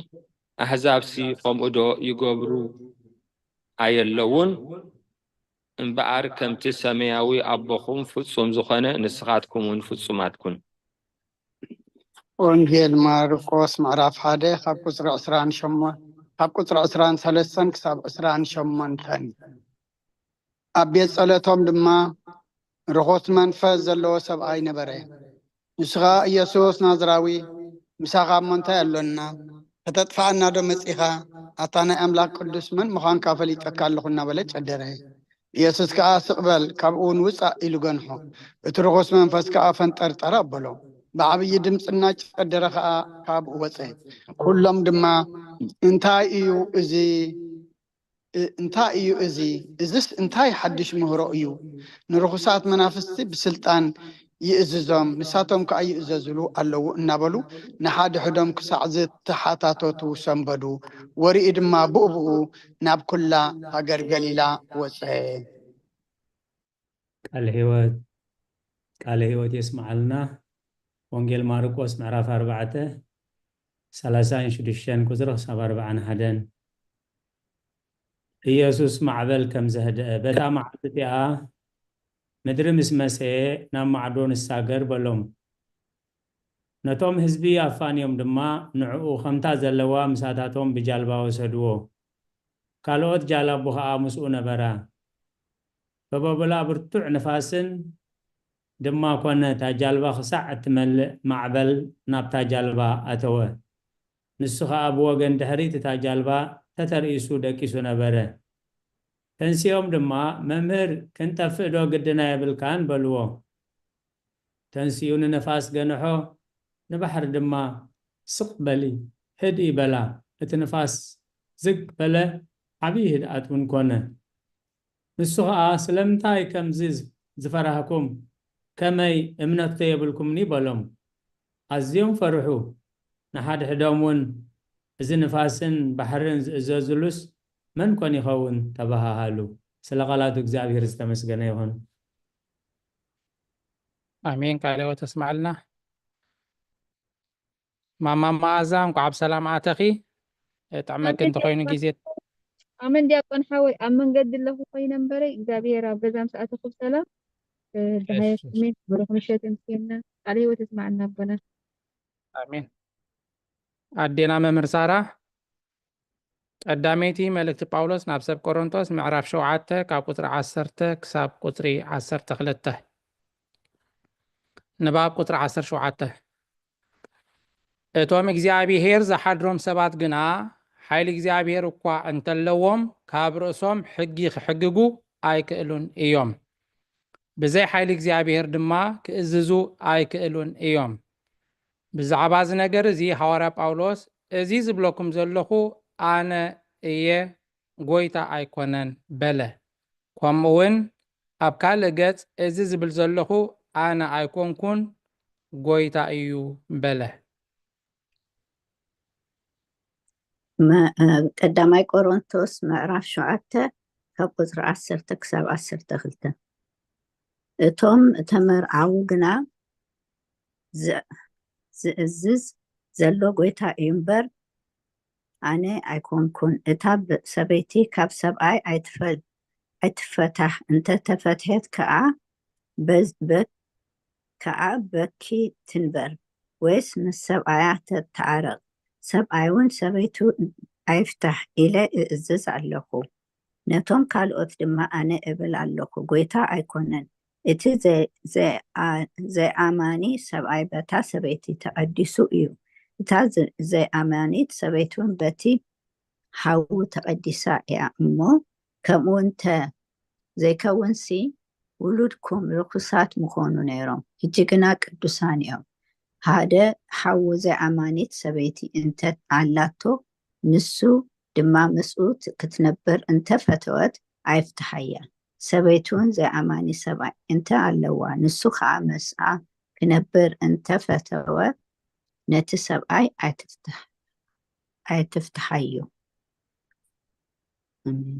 ኣህዛብሲ ከምኡ ዶ ይገብሩ ኣየለዉን? እምበኣር ከምቲ ሰማያዊ ኣቦኹም ፍጹም ዝኾነ፣ ንስኻትኩም እውን ፍጹማት ኩኑ። ወንጌል ማርቆስ ምዕራፍ ሓደ ካብ ቁጽሪ ዕስራን ሸሞንተን፣ ካብ ቁጽሪ ዕስራን ሰለስተን ክሳብ ዕስራን ሸሞንተን። ኣብ ቤት ጸሎቶም ድማ ርኹስ መንፈስ ዘለዎ ሰብኣይ ነበረ። ንሱ ኸኣ፣ "ኢየሱስ ናዝራዊ፣ ምሳኻ እሞ እንታይ ኣሎና? ከተጥፍኣና ዶ መጺኻ? ኣታ ናይ ኣምላኽ ቅዱስ መን ምዃንካ ፈሊጠካ ኣለኹ" እናበለ ጨደረ። ኢየሱስ ከኣ፣ "ስቕ በል፣ ካብኡ እውን ውጻእ" ኢሉ ገንሖ። እቲ ርኹስ መንፈስ ከኣ ፈንጠርጠር ኣበሎ። ብዓብዪ ድምጺ እናጨደረ ከኣ ካብኡ ወጸ። ኩሎም ድማ፣ "እንታይ እዩ እዚ? እ-፣ እንታይ እዩ እዚ? እዝስ እንታይ ሓድሽ ምህሮ እዩ? ንርኹሳት መናፍስቲ ብስልጣን ይእዝዞም፣ ንሳቶም ከኣ ይእዘዙሉ ኣለዉ" እናበሉ ንሓድሕዶም ክሳዕ ዝተሓታተቱ ሰንበዱ። ወሬኡ ድማ ብኡብኡ ናብ ኩላ ሃገር ገሊላ ወጸ። ቃለ ህይወት፣ ቃለ ህይወት የስምዓልና። ወንጌል ማርቆስ ምዕራፍ ኣርባዕተ፣ ሰላሳን ሽዱሽተን ቁጽሪ ክሳብ ኣርባዓን ሓደን። ኢየሱስ ማዕበል ከም ዘህደአ፣ በታ መዓልቲ እቲኣ ምድሪ ምስ መሰየ ናብ ማዕዶ ንሳገር በሎም። ነቶም ህዝቢ ኣፋንዮም ድማ ንዕኡ ከምታ ዘለዋ ምሳታቶም ብጃልባ ወሰድዎ። ካልኦት ጃላቡ ኸኣ ምስኡ ነበራ። በበብላ ብርቱዕ ንፋስን ድማ ኮነ፣ እታ ጃልባ ክሳዕ እትመልእ ማዕበል ናብታ ጃልባ ኣተወ። ንሱ ኸኣ ብወገን ድሕሪት እታ ጃልባ ተተርኢሱ ደቂሱ ነበረ። ተንሲኦም ድማ፣ "መምህር፣ ክንጠፍእ ዶ ግድና የብልካን?" በልዎ። ተንሲኡ ንነፋስ ገንሖ፣ ንባሕሪ ድማ ስቕ በሊ፣ ህድኢ በላ። እቲ ንፋስ ዝግ በለ፣ ዓብዪ ህድኣት እውን ኮነ። ንሱ ኸኣ፣ ስለምንታይ ከምዚ ዝፈራህኩም? ከመይ እምነትከ የብልኩምኒ? በሎም። ኣዝዮም ፈርሑ። ንሓድሕዶም እውን፣ እዚ ንፋስን ባሕርን ዝእዘዙሉስ መን ኮን ይኸውን? ተበሃሃሉ። ስለ ቃላቱ እግዚኣብሔር ዝተመስገነ ይኹን። ኣሜን። ቃለ ሕይወት ተስማዕልና። ማማ መኣዛ፣ እንኳዕ ብሰላም ኣተኺ። ጥዕመኪ እንተኾይኑ ግዜ ኣመን ዲያቆን ሓወይ፣ ኣብ መንገዲ ኣለኹ ኮይነ እምበረይ እግዚኣብሔር ኣብ ገዛ ምስ ኣተኹ ብሰላም ብሃየት ስሜት ብሩኽ ምሸት የምስየና። ቃለ ሕይወት የስማዕና ኣቦና። ኣሜን። ኣዴና መምህር ሳራ፣ ቀዳመይቲ መልእክቲ ጳውሎስ ናብ ሰብ ቆሮንቶስ ምዕራፍ ሸውዓተ ካብ ቁጽሪ ዓሰርተ ክሳብ ቁጽሪ ዓሰርተ ክልተ። ንባብ ቁጽሪ ዓሰርተ ሸውዓተ። እቶም እግዚኣብሔር ዝሓድሮም ሰባት ግና ሓይሊ እግዚኣብሔር እኳ እንተለዎም ካብ ርእሶም ሕጊ ክሕግጉ ኣይክእሉን እዮም። ብዘይ ሓይሊ እግዚኣብሔር ድማ ክእዝዙ ኣይክእሉን እዮም። ብዛዕባ እዚ ነገር እዚ ሃዋርያ ጳውሎስ፣ እዚ ዝብለኩም ዘለኹ ኣነ እየ፣ ጎይታ ኣይኮነን በለ። ከምኡ እውን ኣብ ካልእ ገጽ፣ እዚ ዝብል ዘለኹ ኣነ ኣይኮንኩን፣ ጎይታ እዩ በለ። ቀዳማይ ቆሮንቶስ ምዕራፍ ሸውዓተ ካብ ቁፅሪ ዓሰርተ ክሳብ ዓሰርተ ክልተ። እቶም እተመርዓዉ ግና ዝእዝዝ ዘሎ ጎይታ እዩ እምበር ኣነ ኣይኮንኩን። እታ ሰበይቲ ካብ ሰብኣይ ኣይትፈታሕ፣ እንተተፈትሐት ከዓ ከኣ በኪ ትንበር፣ ወይስ ምስ ሰብኣያ ትተዓረቕ? ሰብኣይ እውን ሰበይቱ ኣይፍታሕ ኢለ እእዝዝ ኣለኹ። ነቶም ካልኦት ድማ ኣነ እብል ኣለኹ፣ ጎይታ ኣይኮነን፣ እቲ ዘይኣማኒ ሰብኣይ በታ ሰበይቲ ተቐዲሱ እዩ፣ እታ ዘይኣማኒት ሰበይትውን በቲ ሓዉ ተቐዲሳ እያ እሞ፣ ከምኡ እንተ ዘይከውንሲ ውሉድኩም ርኹሳት ምኾኑ ነይሮም፣ ሕጂ ግና ቅዱሳን እዮም። ሓደ ሓዉ ዘይኣማኒት ሰበይቲ እንተ ኣላቶ፣ ንሱ ድማ ምስኡ ክትነብር እንተ ፈተወት ኣይፍትሓያ። ሰበይቱን ዘይኣማኒ ሰብኣይ እንተ ኣለዋ፣ ንሱ ኸኣ ምስኣ ክነብር እንተ ፈተወ፣ ነቲ ሰብኣይ ኣይትፍትሓዮ። ኣሜን።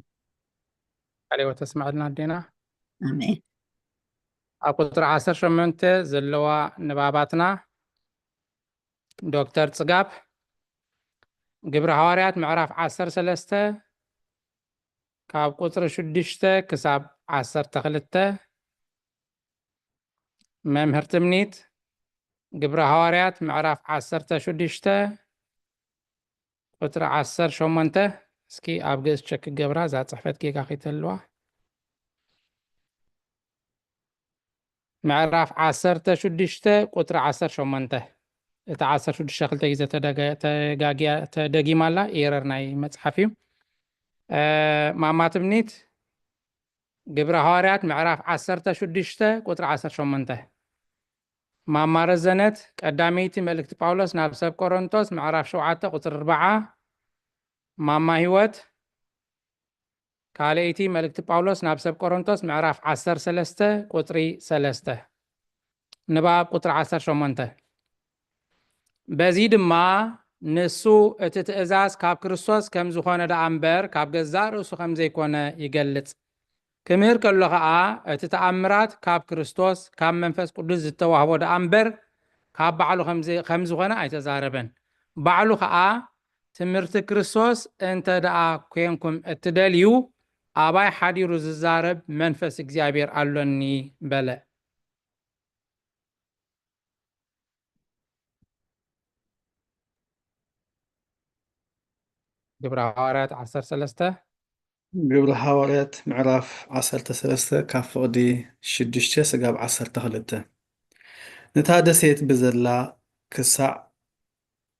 ቃለ ሕይወት ተስማዕልና ኣዴና። ኣሜን። ኣብ ቁፅሪ ዓሰርተ ሸሞንተ ዘለዋ ንባባትና ዶክተር ፅጋብ፣ ግብሪ ሃዋርያት ምዕራፍ ዓሰርተ ሰለስተ ካብ ቁፅሪ ሽዱሽተ ክሳብ ዓሰርተ ክልተ። መምህር ትምኒት፣ ግብሪ ሃዋርያት ምዕራፍ ዓሰርተ ሽዱሽተ ቁፅሪ ዓሰርተ ሸሞንተ። እስኪ ኣብ ግእዝ ቸክ ክገብራ፣ እዛ ፅሕፈት ጌጋ ከይተልዋ። ምዕራፍ ዓሰርተ ሽዱሽተ ቁፅሪ ዓሰርተ ሸሞንተ። እቲ ዓሰርተ ሽዱሽተ ክልተ ግዜ ተደጊማ ኣላ፣ ኤረር ናይ መፅሓፍ እዩ። ማማ ትምኒት፣ ግብሪ ሃዋርያት ምዕራፍ ዓሰርተ ሽዱሽተ ቁፅሪ ዓሰርተ ሸሞንተ። ማማ ረዘነት፣ ቀዳመይቲ መልእክቲ ጳውሎስ ናብ ሰብ ቆሮንቶስ ምዕራፍ ሸውዓተ ቁፅሪ ኣርብዓ። ማማ ህይወት፣ ካልኣይቲ መልእክቲ ጳውሎስ ናብ ሰብ ቆሮንቶስ ምዕራፍ ዓሰርተ ሰለስተ ቁፅሪ ሰለስተ። ንባብ ቁፅሪ ዓሰርተ ሸሞንተ። በዚ ድማ ንሱ እቲ ትእዛዝ ካብ ክርስቶስ ከም ዝኾነ ደኣ እምበር ካብ ገዛእ ርእሱ ከም ዘይኮነ ይገልጽ። ክምህር ከሎ ኸኣ እቲ ተኣምራት ካብ ክርስቶስ ካብ መንፈስ ቅዱስ ዝተዋህቦ ደኣ እምበር ካብ ባዕሉ ከም ዘይ-፣ ከም ዝኾነ ኣይተዛረበን። ባዕሉ ኸኣ ትምህርቲ ክርስቶስ እንተ ደኣ ኬንኩም እትደልዩ ኣባይ ሓዲሩ ዝዛረብ መንፈስ እግዚኣብሔር ኣሎኒ በለ። ግብረ ሃዋርያት ዓሰርተ ሰለስተ። ግብረ ሃዋርያት ምዕራፍ ዓሰርተ ሰለስተ ካብ ፍቕዲ ሽዱሽተ ስጋብ ዓሰርተ ክልተ። ነታ ደሴት ብዘላ ክሳዕ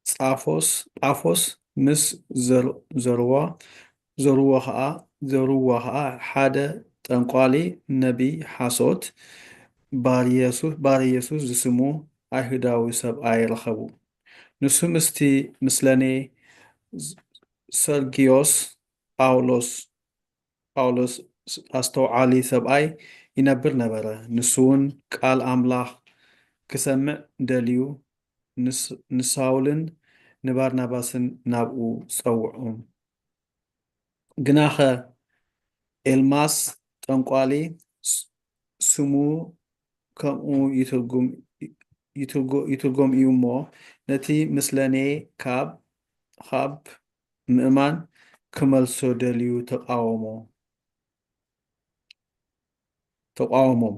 ጻፎስ ጳፎስ ምስ ዘር-፣ ዘርዋ፣ ዘርዎ ኸኣ፣ ዘርዎ ኸኣ ሓደ ጠንቋሊ ነቢይ ሓሶት ባር-የሱ-፣ ባር-የሱስ ዝስሙ ኣይሁዳዊ ሰብኣይ ረኸቡ። ንሱ ምስቲ ምስለኔ ሰርግዮስ ጳውሎስ ጳውሎስ ኣስተውዓሊ ሰብኣይ ይነብር ነበረ። ንሱውን ቃል ኣምላኽ ክሰምዕ ደልዩ ንሳውልን ንባርናባስን ናብኡ ጸውዖም። ግናኸ ኤልማስ ጠንቋሊ ስሙ ከምኡ ይትርጎም እዩ እሞ ነቲ ምስለኔ ካብ ምእማን ክመልሶ ደልዩ ተቃወሞ ተቃወሞም።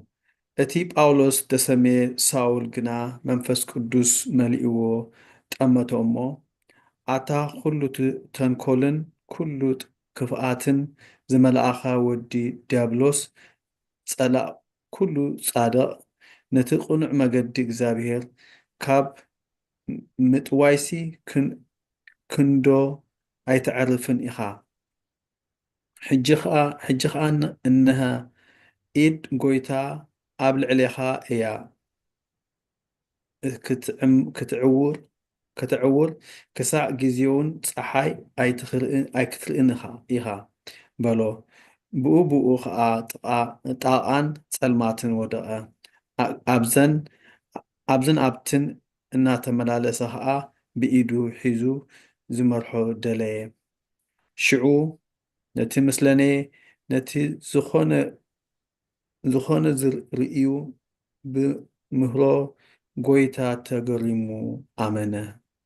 እቲ ጳውሎስ ደሰሜ ሳውል ግና መንፈስ ቅዱስ መሊእዎ ጠመቶ እሞ ኣታ ኩሉ ተንኮልን ኩሉ ክፍኣትን ዝመልኣኻ ወዲ ዲያብሎስ ጸላእ ኩሉ ጻድቕ ነቲ ቅኑዕ መገዲ እግዚኣብሔር ካብ ምጥዋይሲ ክንዶ ኣይተዕርፍን ኢኻ። ሕጂ ኸኣ እንሀ ኢድ ጐይታ ኣብ ልዕሌኻ እያ ክትዕውር ክሳዕ ግዜውን ጸሓይ ኣይክትርእን ኢኻ በሎ። ብኡ ብኡ ኸኣ ጣቓን ጸልማትን ወደቐ። ኣብዘን ኣብትን ኣብትን እናተመላለሰ ኸኣ ብኢዱ ሒዙ ዝመርሖ ደለየ። ሽዑ ነቲ ምስለኔ ነቲ ዝኾነ ዝኾነ ዝርእዩ ብምህሮ ጐይታ ተገሪሙ ኣመነ።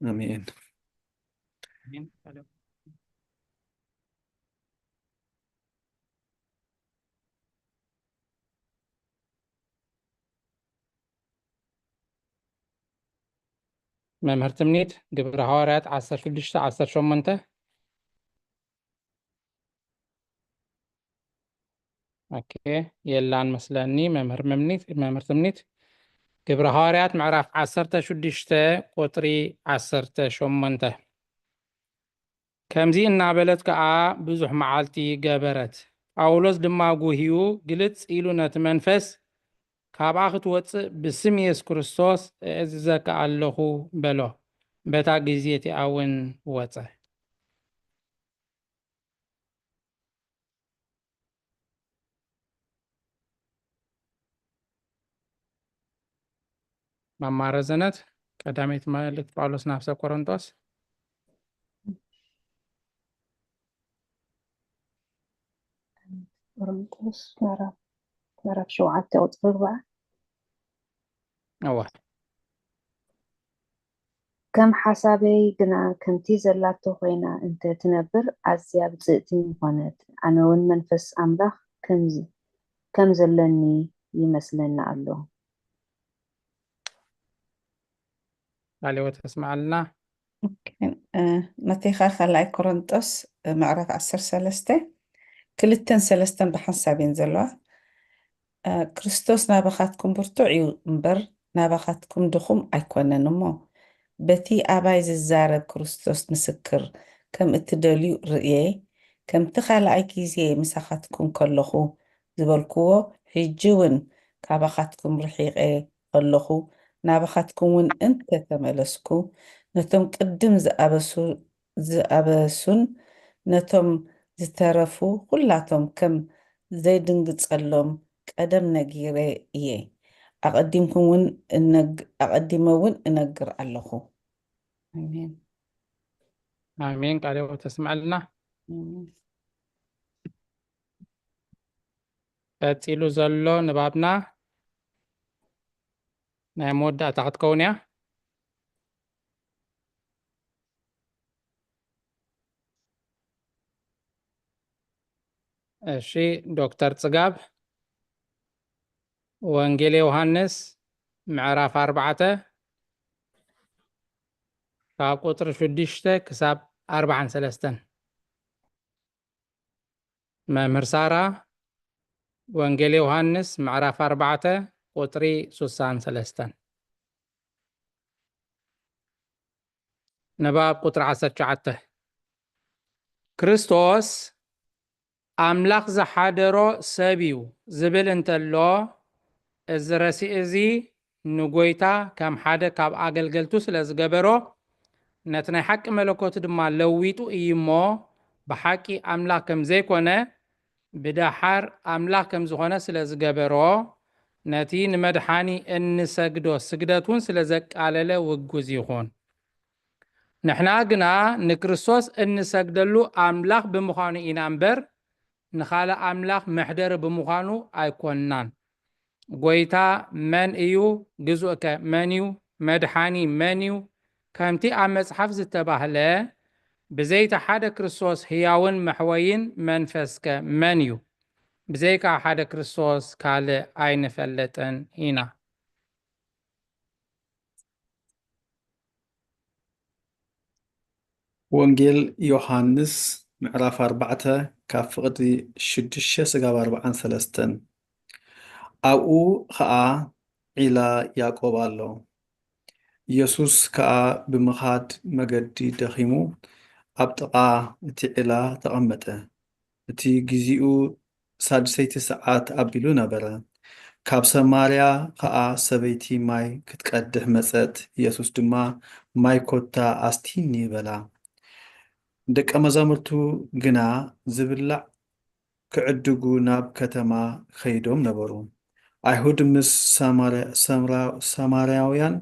ኣሜን። መምህር ትምኒት ግብረ ሃዋርያት ዓሰርተ ሽዱሽተ ዓሰርተ ሸሞንተ። ኦኬ የላን መስለኒ። መምህር ምምኒት መምህር ትምኒት ግብረ ሃዋርያት ምዕራፍ ዓሰርተ ሽዱሽተ ቁጥሪ ዓሰርተ ሸሞንተ። ከምዚ እናበለት ከኣ ብዙሕ መዓልቲ ገበረት። ጳውሎስ ድማ ጉህዩ ግልጽ ኢሉ ነቲ መንፈስ፣ "ካብኣ ክትወጽእ ብስም የሱስ ክርስቶስ እእዝዘካ ኣለኹ" በሎ። በታ ግዜ እቲኣ እውን ወጸ። ማማ ረዘነት ቀዳመይቲ መልእክት ጳውሎስ ናብ ሰብ ቆሮንቶስ። ቆሮንቶስ ምዕራፍ ምዕራፍ ሸውዓተ ቁፅሪ ኣርባዓ። እወ። ከም ሓሳበይ ግና ከምቲ ዘላቶ ኮይና እንተ ትነብር ኣዝያ ብጽእቲ ምኾነት፣ ኣነውን መንፈስ ኣምላኽ ከም ዘለኒ ይመስለኒ ኣሎ። ቃለ ሕይወት ተስምዓልና። መቴኻ ካልኣይ ቆሮንጦስ ምዕራፍ ዓሰርተ ሰለስተ ክልተን ሰለስተን ብሓንሳብ እየን ዘለዋ። ክርስቶስ ናባኻትኩም ብርቱዕ እዩ እምበር ናባኻትኩም ድኹም ኣይኮነን እሞ፣ በቲ ኣባይ ዝዛረብ ክርስቶስ ምስክር ከም እትደልዩ ርእየ፣ ከምቲ ካልኣይ ግዜ ምሳኻትኩም ከለኹ ዝበልክዎ፣ ሕጂ እውን ካባኻትኩም ርሒቐ ከለኹ ናባኻትኩም እውን እንተ ተመለስኩ፣ ነቶም ቅድም ዝኣበሱ ዝኣበሱን ነቶም ዝተረፉ ኹላቶም ከም ዘይድንግጸሎም ቀደም ነጊረ እየ። ኣቐዲምኩም እውን እነግ- ኣቐዲመ እውን እነግር ኣለኹ። ኣሜን። ኣሜን። ቃለ ሕይወት ተስምዐልና። ኣሜን። ቀጺሉ ዘሎ ንባብና ናይ መወዳእታ ክትከውን እያ። እሺ ዶክተር ጽጋብ፣ ወንጌል ዮሃንስ ምዕራፍ ኣርባዕተ ካብ ቁጽሪ ሽዱሽተ ክሳብ ኣርባዓን ሰለስተን። መምህር ሳራ፣ ወንጌል ዮሃንስ ምዕራፍ ኣርባዕተ ቁጽሪ ሱሳን ሰለስተን። ንባብ ቁጽሪ ዓሰርተ ትሽዓተ። ክርስቶስ ኣምላኽ ዝሓደሮ ሰብ እዩ ዝብል እንተሎ፣ እዚ ረሲእ እዚ ንጎይታ ከም ሓደ ካብ ኣገልገልቱ ስለ ዝገበሮ፣ ነቲ ናይ ሓቂ መለኮት ድማ ለዊጡ እዩ እሞ፣ ብሓቂ ኣምላኽ ከም ዘይኮነ፣ ብደሓር ኣምላኽ ከም ዝኾነ ስለ ዝገበሮ፣ ነቲ ንመድሓኒ እንሰግዶ ስግደት እውን ስለ ዘቃለለ ውጉዝ ይኹን። ንሕና ግና ንክርስቶስ እንሰግደሉ ኣምላኽ ብምዃኑ ኢና እምበር፣ ንኻልእ ኣምላኽ መሕደሪ ብምዃኑ ኣይኮንናን። ጐይታ መን እዩ? ግዙእከ መን እዩ? መድሓኒ መን እዩ? ከምቲ ኣብ መጽሓፍ ዝተባህለ፣ ብዘይታ ሓደ ክርስቶስ ህያውን መሕወይን መንፈስከ መን እዩ? ብዘይካ ሓደ ክርስቶስ ካልእ ኣይንፈልጥን ኢና። ወንጌል ዮሃንስ ምዕራፍ ኣርባዕተ ካብ ፍቕዲ ሽዱሽተ ስጋብ ኣርባዓን ሰለስተን። ኣብኡ ኸኣ ዒላ ያዕቆብ ኣሎ። ኢየሱስ ከኣ ብምኻድ መገዲ ደኺሙ ኣብ ጥቓ እቲ ዒላ ተቐመጠ። እቲ ጊዜኡ ሳድሰይቲ ሰዓት ኣቢሉ ነበረ። ካብ ሰማርያ ኸኣ ሰበይቲ ማይ ክትቀድሕ መጸት። ኢየሱስ ድማ፣ ማይ ኮታ ኣስቲኒ በላ። ደቀ መዛሙርቱ ግና ዝብላዕ ክዕድጉ ናብ ከተማ ኸይዶም ነበሩ። ኣይሁድ ምስ ሰማርያውያን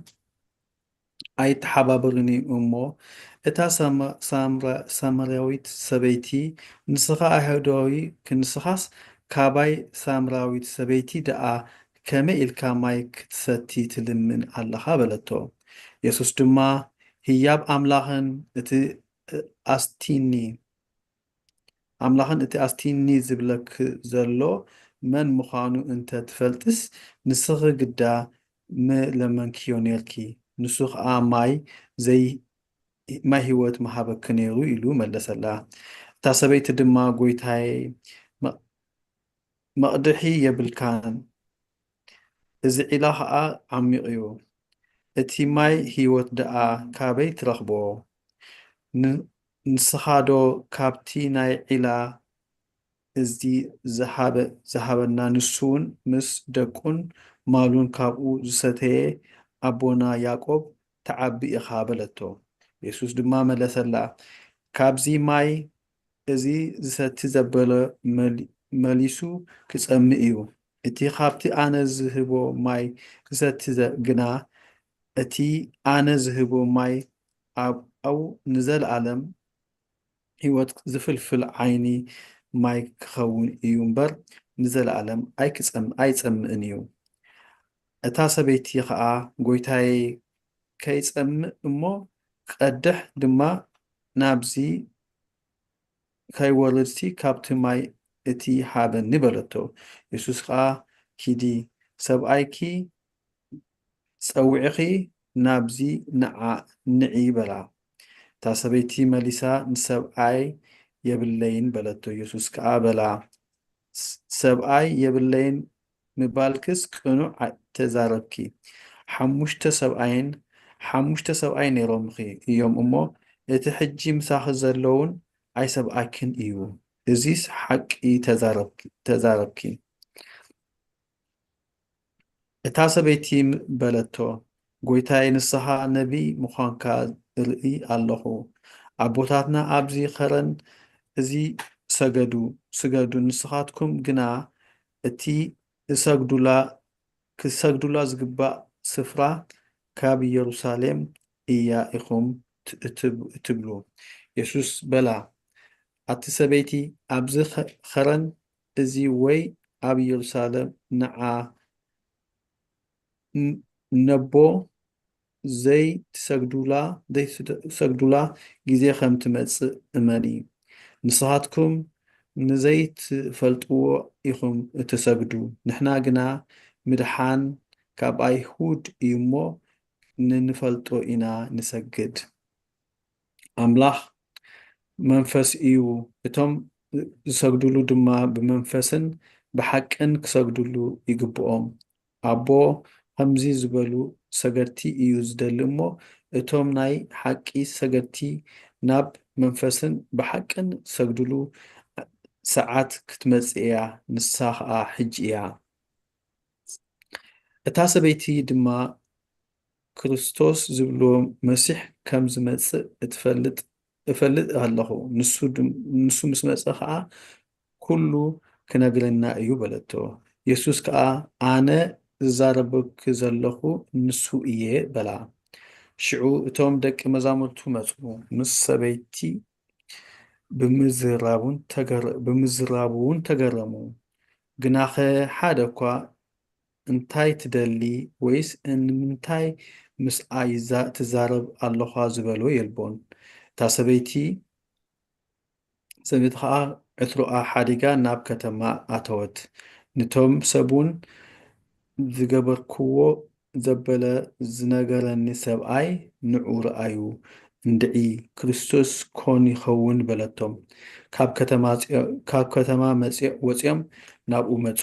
ኣይተሓባበሩን እዩ እሞ፣ እታ ሳምራዊት ሰበይቲ፣ ንስኻ ኣይሁዳዊ ክንስኻስ፣ ካባይ ሳምራዊት ሰበይቲ ደኣ ከመይ ኢልካ ማይ ክትሰቲ ትልምን ኣለኻ? በለቶ። የሱስ ድማ፣ ህያብ ኣምላኽን እቲ ኣስቲኒ ኣምላኽን እቲ ኣስቲኒ ዝብለኪ ዘሎ መን ምዃኑ እንተ ትፈልጥስ፣ ንስኺ ግዳ ምለመንክዮ ኔርኪ፣ ንሱ ኸኣ ማይ ዘይ ማይ ህይወት ምሃበኪ ነይሩ ኢሉ መለሰላ። እታ ሰበይቲ ድማ፣ ጐይታየ፣ መቕ- መቕድሒ የብልካን፣ እዚ ዒላ ኸኣ ዓሚቕ እዩ። እቲ ማይ ህይወት ደኣ ካበይ ትረኽቦ? ን- ንስኻዶ ካብቲ ናይ ዒላ እዚ ዝሃበ- ዝሃበና፣ ንሱውን ምስ ደቁን ማሉን ካብኡ ዝሰተየ ኣቦና ያዕቆብ ትዓቢ ኢኻ በለቶ። የሱስ ድማ መለሰላ፣ ካብዚ ማይ እዚ ዝሰቲ ዘበለ መሊ- መሊሱ ክጸምእ እዩ። እቲ ካብቲ ኣነ ዝህቦ ማይ ዝሰቲ ዘ- ግና እቲ ኣነ ዝህቦ ማይ ኣብኡ ንዘለኣለም ህይወት ዝፍልፍል ዓይኒ ማይ ክኸውን እዩ እምበር ንዘለኣለም ኣይክጸም- ኣይጸምእን እዩ። እታ ሰበይቲ ኸኣ፣ ጐይታየ፣ ከይጸምእ እሞ ክቐድሕ ድማ ናብዚ ከይወርድሲ ካብቲ ማይ እቲ ሃበኒ በለቶ። የሱስ ከኣ፣ ኪዲ፣ ሰብኣይኪ ጸዊዕኺ ናብዚ ንዓ ንዒ በላ። እታ ሰበይቲ መሊሳ፣ ንሰብኣይ የብለይን በለቶ። የሱስ ከኣ በላ፣ ሰብኣይ የብለይን ምባልክስ ቅኑዕ ተዛረብኪ። ሓሙሽተ ሰብኣይን ሓሙሽተ ሰብኣይ ነይሮምኺ እዮም እሞ፣ እቲ ሕጂ ምሳኺ ዘለውን ኣይሰብኣይክን እዩ። እዚስ ሓቂ ተዛረብኪ። እታ ሰበይቲ በለቶ፣ ጐይታይ፣ ንስኻ ነቢይ ምዃንካ እርኢ ኣለኹ። ኣቦታትና ኣብዚ ኸረን እዚ ሰገዱ ስገዱ፣ ንስኻትኩም ግና እቲ ዝሰግዱላ ክሰግዱላ ዝግባእ ስፍራ ካብ ኢየሩሳሌም እያ ኢኹም ትእትብ- ትብሉ። የሱስ በላ፣ ኣቲ ሰበይቲ፣ ኣብዚ ኸ- ኸረን እዚ ወይ ኣብ ኢየሩሳሌም ንዓ ን- ነቦ ዘይትሰግዱላ ዘይትሰግዱላ ግዜ ከም ትመጽእ እመኒ። ንስኻትኩም ንዘይትፈልጥዎ ኢኹም እትሰግዱ፣ ንሕና ግና ምድሓን ካብ ኣይሁድ እዩ እሞ ንንፈልጦ ኢና ንሰግድ። ኣምላኽ መንፈስ እዩ፣ እቶም ዝሰግዱሉ ድማ ብመንፈስን ብሓቅን ክሰግዱሉ ይግብኦም። ኣቦ ከምዚ ዝበሉ ሰገድቲ እዩ ዝደሊ እሞ፣ እቶም ናይ ሓቂ ሰገድቲ ናብ መንፈስን ብሓቅን ዝሰግዱሉ ሰዓት ክትመጽእ እያ፣ ንሳ ኸኣ ሕጂ እያ። እታ ሰበይቲ ድማ ክርስቶስ ዝብልዎ መሲሕ ከም ዝመጽእ እትፈልጥ እፈልጥ ኣለኹ። ንሱ ድም- ንሱ ምስ መጸ ኸኣ ኩሉ ክነግረና እዩ በለቶ። የሱስ ከኣ ኣነ ዝዛረበኪ ዘለኹ ንሱ እየ በላ። ሽዑ እቶም ደቂ መዛሙርቱ መጹ፣ ምስ ሰበይቲ ብምዝራቡን ተገረ- ብምዝራቡ እውን ተገረሙ። ግናኸ ሓደ እኳ እንታይ ትደሊ ወይስ ንምንታይ ምስኣ ይዛ- ትዛረብ ኣለኻ ዝበሎ የልቦን። እታ ሰበይቲ ሰበይቲ ኸዓ ዕትሮኣ ሓዲጋ ናብ ከተማ ኣተወት። ንቶም ሰብ እውን ዝገበርክዎ ዘበለ ዝነገረኒ ሰብኣይ ንዑ ረኣዩ እንድዒ ክርስቶስ ኮን ይኸውን በለቶም። ካብ ከተማ ጽዮ- ካብ ከተማ መጽዮ- ወጽዮም ናብኡ መጹ።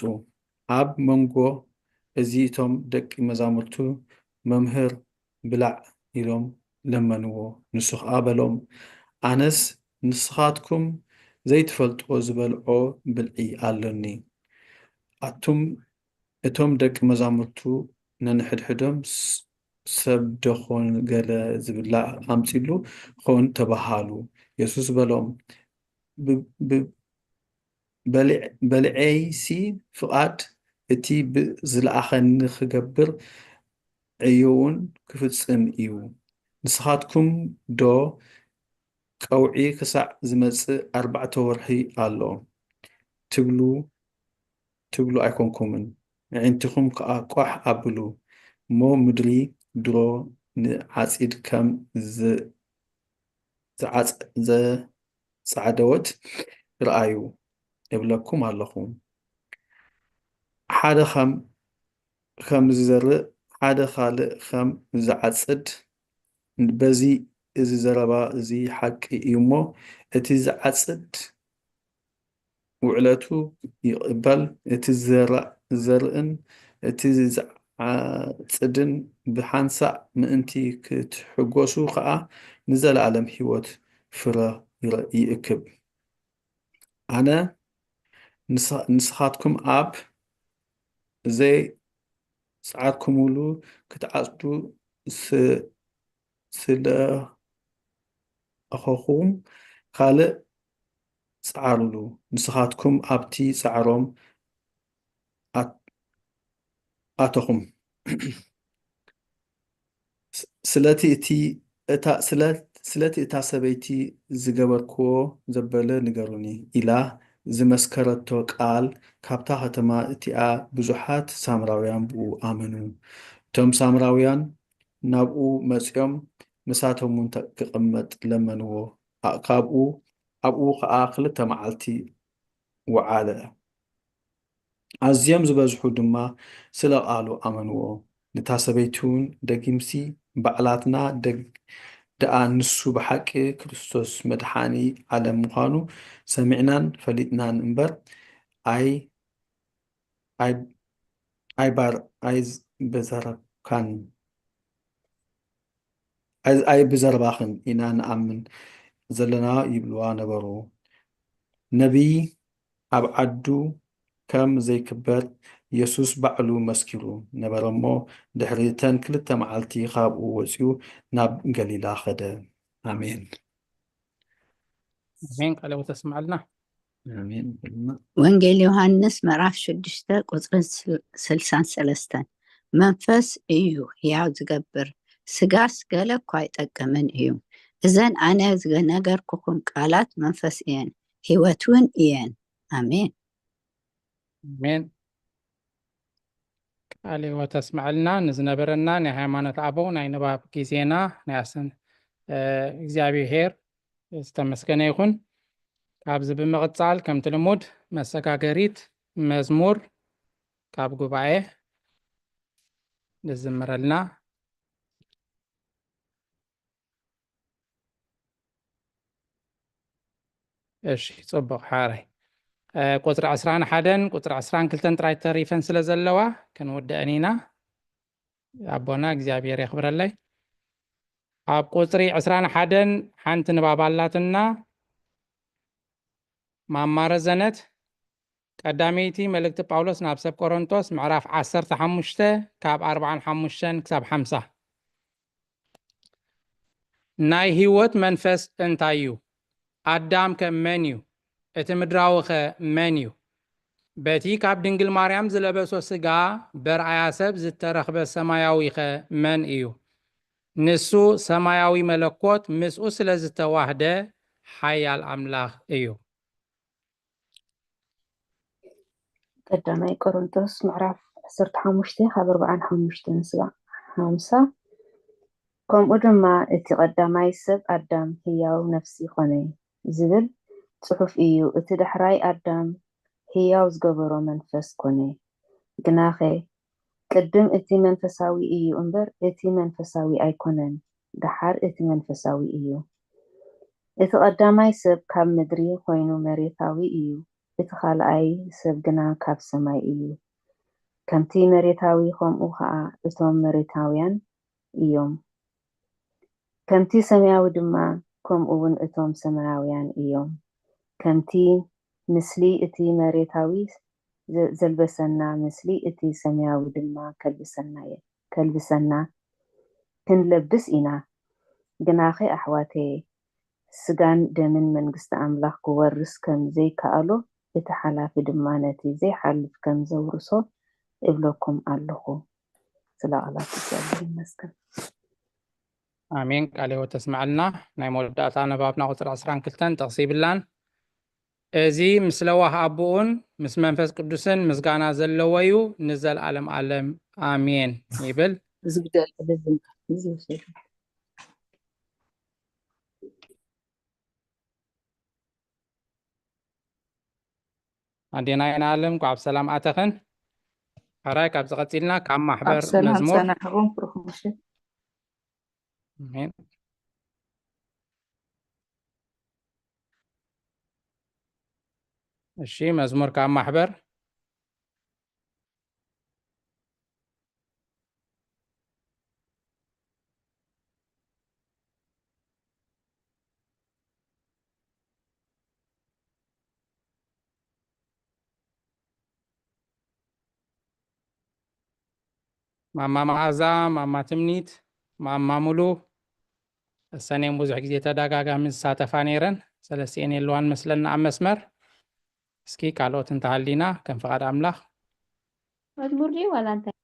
ኣብ መንጎ እዚ እቶም ደቂ መዛሙርቱ መምህር ብላዕ ኢሎም ለመንዎ። ንሱ ኸዓ በሎም ኣነስ ንስኻትኩም ዘይትፈልጥዎ ዝበልዖ ብልዒ ኣሎኒ። ኣቱም እቶም ደቂ መዛሙርቱ ነንሕድሕዶም ሰብ ደኾን ገለ ዝብላዕ ኣምጺሉ ኾን ተባሃሉ። የሱስ በሎም በልዔይሲ ፍቓድ እቲ ዝለኣኸኒ ክገብር ዕዮውን ክፍጽም እዩ። ንስኻትኩም ዶ ቀውዒ ክሳዕ ዝመጽእ ኣርባዕተ ወርሒ ኣሎ ትብሉ ትብሉ ኣይኮንኩምን? ኣዒንትኹም ከኣ ቋሕ ኣብሉ እሞ ምድሪ ድሮ ንዓጺድ ከም ዘጻዕደወት ርኣዩ እብለኩም ኣለኹ። ሓደ ከም ዝዘርእ ሓደ ኻልእ ከም ዝዓጽድ፣ በዚ እዚ ዘረባ እዚ ሓቂ እዩ እሞ፣ እቲ ዝዓጽድ ውዕለቱ ይቕበል፣ እቲ ዝዘርእ ዘርእን እቲ ዝዓጽድን ብሓንሳእ ምእንቲ ክትሕጎሱ ኸኣ ንዘለኣለም ህይወት ፍረ ይእክብ። ኣነ ንስኻትኩም ኣብ ዘይጸዓርኩምሉ ክትዓጽዱ ስለለኣኾኹም ካልእ ጸዓሩሉ፣ ንስኻትኩም ኣብቲ ጻዕሮም ኣተኹም። ስለቲ እቲ እታ ስለቲ እታ ሰበይቲ ዝገበርክዎ ዘበለ ንገሩኒ ኢላ ዝመስከረቶ ቃል ካብታ ከተማ እቲኣ ብዙሓት ሳምራውያን ብኡ ኣመኑ። እቶም ሳምራውያን ናብኡ መጺኦም ምሳቶም እውን ክቕመጥ ለመንዎ። ካብኡ ኣብኡ ኸኣ ክልተ መዓልቲ ወዓለ። ኣዝዮም ዝበዝሑ ድማ ስለ ቃሉ ኣመንዎ። ነታ ሰበይቲ እውን ደጊምሲ ባዕላትና ደግ ደኣ ንሱ ብሓቂ ክርስቶስ መድሓኒ ዓለም ምዃኑ ሰሚዕናን ፈሊጥናን እምበር ኣይ ኣይ ኣይባር ኣይበዘረብካን ኣይብዘረባኽን ኢና ንኣምን ዘለና ይብልዋ ነበሩ። ነቢይ ኣብ ዓዱ ከም ዘይክበር የሱስ ባዕሉ መስኪሩ ነበረ እሞ፣ ድሕሪ እተን ክልተ መዓልቲ ኻብኡ ወጺኡ ናብ ገሊላ ኸደ። ኣሜን። ኣሜን። ቃለ ሕይወት ተስምዓልና። ኣሜን። ወንጌል ዮሃንስ ምዕራፍ ሽዱሽተ ቁጽሪ ስልሳን ሰለስተን መንፈስ እዩ ሕያው ዝገብር፣ ስጋስ ገለ እኳ ኣይጠቅምን እዩ። እዘን ኣነ ዝነገርኩኹም ቃላት መንፈስ እየን፣ ሕይወት እውን እየን። ኣሜን። ኣሜን። ቃለ ሕይወት ኣስምዐልና። ንዝነበረና ናይ ሃይማኖት ኣበው ናይ ንባብ ግዜና ናይ ኣሰን እግዚኣብሔር ዝተመስገነ ይኹን። ካብዚ ብምቕጻል ከምቲ ልሙድ መሰጋገሪት መዝሙር ካብ ጉባኤ ንዝምረልና። እሺ፣ ጽቡቕ ሓራይ። ቁጽሪ ዕስራን ሓደን ቁጽሪ ዕስራን ክልተን ጥራይ ተሪፈን ስለ ዘለዋ ክንውድአን ኢና። ኣቦና እግዚኣብሔር የኽብረለይ። ኣብ ቁጽሪ ዕስራን ሓደን ሓንቲ ንባብ ኣላትና። ማማ ረዘነት፣ ቀዳመይቲ መልእክቲ ጳውሎስ ናብ ሰብ ቆሮንቶስ ምዕራፍ ዓሰርተ ሓሙሽተ ካብ ኣርብዓን ሓሙሽተን ክሳብ ሓምሳ። ናይ ህይወት መንፈስ እንታይ እዩ? ኣዳምከ መን እዩ? እቲ ምድራዊኸ መን እዩ? በቲ ካብ ድንግል ማርያም ዝለበሶ ሥጋ በርኣያ ሰብ ዝተረኽበ ሰማያዊኸ መን እዩ? ንሱ ሰማያዊ መለኮት ምስኡ ስለ ዝተዋህደ ሓያል ኣምላኽ እዩ። ቀዳማይ ቆሮንቶስ ምዕራፍ ዓሰርተ ሓሙሽተ ካብ ኣርብዓን ሓሙሽተን ስጋዕ ሓምሳ። ከምኡ ድማ እቲ ቀዳማይ ሰብ ኣዳም ህያው ነፍሲ ኮነ ዝብል ጽሑፍ እዩ። እቲ ዳሕራይ ኣዳም ህያው ዝገበሮ መንፈስ ኮነ። ግናኸ ቅድም እቲ መንፈሳዊ እዩ እምበር እቲ መንፈሳዊ ኣይኮነን፣ ደሓር እቲ መንፈሳዊ እዩ። እቲ ቀዳማይ ሰብ ካብ ምድሪ ኮይኑ መሬታዊ እዩ፣ እቲ ካልኣይ ሰብ ግና ካብ ሰማይ እዩ። ከምቲ መሬታዊ ከምኡ ኸኣ እቶም መሬታውያን እዮም። ከምቲ ሰማያዊ ድማ ከምኡ እውን እቶም ሰማያውያን እዮም። ከምቲ ምስሊ እቲ መሬታዊ ዘ- ዘልበሰና፣ ምስሊ እቲ ሰማያዊ ድማ ከልብሰና እየ፣ ከልብሰና ክንለብስ ኢና። ግናኸ ኣሕዋተየ፣ ስጋን ደምን መንግስቲ ኣምላኽ ክወርስ ከም ዘይከኣሎ፣ እቲ ሓላፊ ድማ ነቲ ዘይሓልፍ ከም ዘውርሶ እብለኩም ኣለኹ። ስለ ቃላት እግዚኣብሔር ይመስገን። ኣሜን። ቃለ ሕይወት ተስማዕልና። ናይ መወዳእታ ንባብና ቁፅሪ ዕስራን ክልተን ጥቕሲ ይብላን። እዚ ምስ ለዋህ ኣቦኡን ምስ መንፈስ ቅዱስን ምስጋና ዘለዎ እዩ፣ ንዘለዓለም ዓለም ኣሜን ይብል። እዚ ግደል፣ እዚ ዝንካ፣ እዚ ውሰዱ። ኣዴና ኣይናለም፣ እንኳዕ ብሰላም ኣተኽን። ሕራይ ካብዚ ቀፂልና ካብ ማሕበር ኣብ ሰላም መዝሙር ጸናሕኹም፣ ብሩኽ ምሽት። ኣሜን። እሺ፣ መዝሙር ካብ ማሕበር። ማማ መዓዛ፣ ማማ ትምኒት፣ ማማ ሙሉ፣ እሰን እየን ብዙሕ ግዜ ተደጋጋሚ ዝሳተፋ ነይረን። ሰለስቲኤን የለዋን መስለና ኣብ መስመር። እስኪ ካልኦት እንተሃሊና ከም ፍቓድ ኣምላኽ። መዝሙር ድዩ ዋላ እንታይ?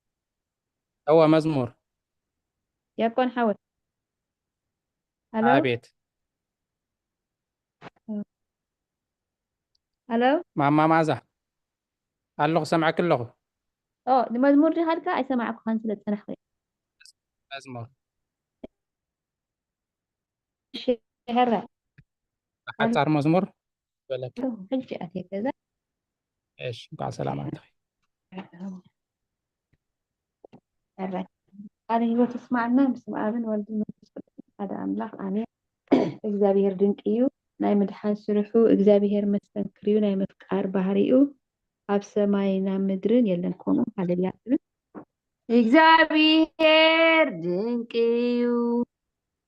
እወ፣ መዝሙር። ዲያቆን ሓወይ። ሄሎ? ኣቤት። ሄሎ? ማማ መዓዛ። ኣለኹ፣ ሰምዐኪ ኣለኹ። ኦ፣ ንመዝሙር ዲኻ ኢልካ ኣይሰማዕኩኻን ስለ ዝጸናሕኩ እየ። መዝሙር። እሺ፣ ሕራይ። ሓጻር መዝሙር በለኪ። ሕጂ ኣትየ ገዛ። እሺ፣ እንኳዕ ሰላም ኣተኺ። ሕራይ። ቃለ ህይወት ይስማዕና። በስመ ኣብን ወልድን መንፈስ ቅዱስን ሓደ ኣምላኽ ኣሜን። እግዚኣብሔር ድንቂ እዩ፣ ናይ ምድሓን ስርሑ። እግዚኣብሔር መስተንክር እዩ፣ ናይ ምፍቃር ባህሪኡ። ኣብ ሰማይን ኣብ ምድርን የለን ከምኡ። ሃሌሉያ። እግዚኣብሔር ድንቂ እዩ፣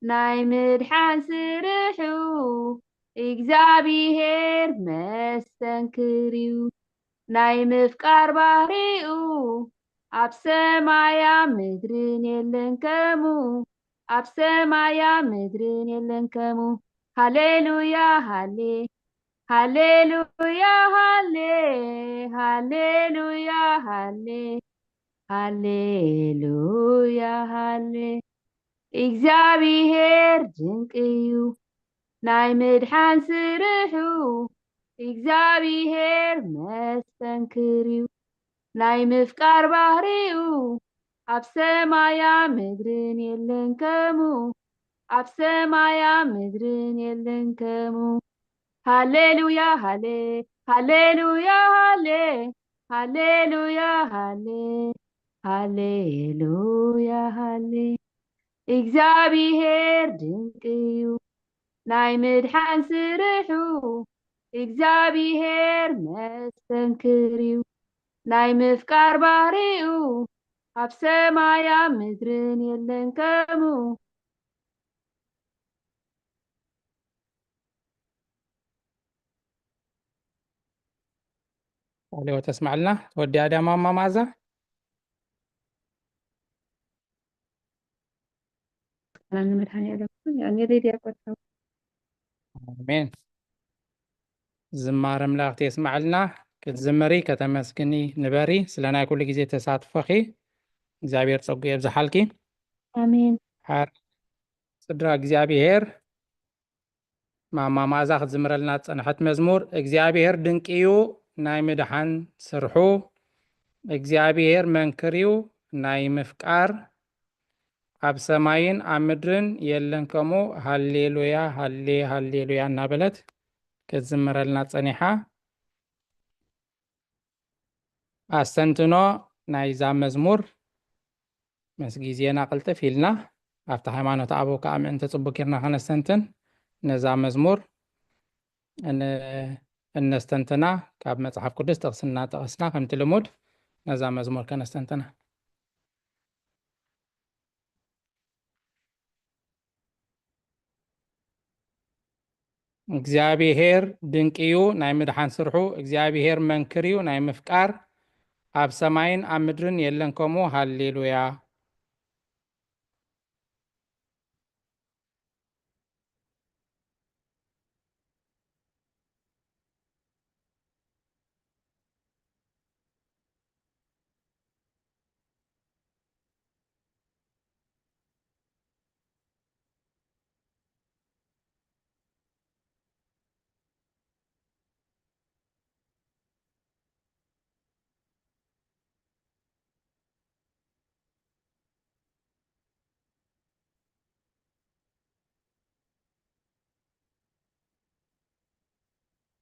ናይ ምድሓን ስርሑ። እግዚኣብሔር መስተንክር እዩ፣ ናይ ምፍቃር ባህሪኡ። ኣብ ሰማይ ኣብ ምድርን የለን ከምኡ፣ ኣብ ሰማይ ኣብ ምድርን የለን ከምኡ። ሃሌሉያ ሃሌ፣ ሃሌሉያ ሃሌ፣ ሃሌሉያ ሃሌ፣ ሃሌሉያ ሃሌ። እግዚኣብሔር ድንቅ እዩ፣ ናይ ምድሓን ስርሑ። እግዚኣብሔር መስተንክር እዩ፣ ናይ ምፍቃር ባህሪኡ። ኣብ ሰማያ ምድርን የለን ከምኡ፣ ኣብ ሰማያ ምድርን የለን ከምኡ። ሃሌሉያ ሃሌ፣ ሃሌሉያ ሃሌ፣ ሃሌሉያ ሃሌ፣ ሃሌሉያ ሃሌ። እግዚኣብሔር ድንቅ እዩ፣ ናይ ምድሓን ስርሑ። እግዚኣብሔር መስተንክር እዩ፣ ናይ ምፍቃር ባህሪኡ። ኣብ ሰማያ ምድርን የለን ከምኡ። ቃለ ህይወት ተስማዕልና። ተወዲኣ ድያ ማማ መዓዛ? ሰላም ንመድኃኔዓለም ይኹን። የቐንየለይ ዲያቆን ሓው። ኣሜን። ዝማረ መላእክት የስማዕልና። ክትዝምሪ ከተመስግኒ ንበሪ። ስለ ናይ ኩሉ ግዜ ተሳትፎኺ እግዚኣብሔር ጸጉ የብዝሓልኪ። ኣሜን። ሓር ስድራ እግዚኣብሔር ማማ መኣዛ ክትዝምረልና ዝጸንሐት መዝሙር፣ እግዚኣብሔር ድንቂ እዩ ናይ ምድሓን ስርሑ፣ እግዚኣብሔር መንክር እዩ ናይ ምፍቃር፣ ኣብ ሰማይን ኣብ ምድርን የለን ከምኡ፣ ሃሌሉያ፣ ሃሌ፣ ሃሌሉያ እናበለት ክትዝምረልና ጸኒሓ። ኣስተንትኖ ናይዛ መዝሙር፣ ምስ ግዜና ቅልጥፍ ኢልና ኣብቲ ሃይማኖት ኣበው ከዓ ምእንቲ ጽቡቅ ጌርና ከነስተንትን፣ ነዛ መዝሙር እን-፣ እነስተንትና፣ ካብ መጽሓፍ ቅዱስ ጥቕሲ እናጠቐስና ከምቲ ልሙድ ነዛ መዝሙር ከነስተንትና። እግዚኣብሔር ድንቂ እዩ ናይ ምድሓን ስርሑ፣ እግዚኣብሔር መንክር እዩ ናይ ምፍቃር፣ ኣብ ሰማይን ኣብ ምድርን የለን ከምኡ። ሃሌሉያ።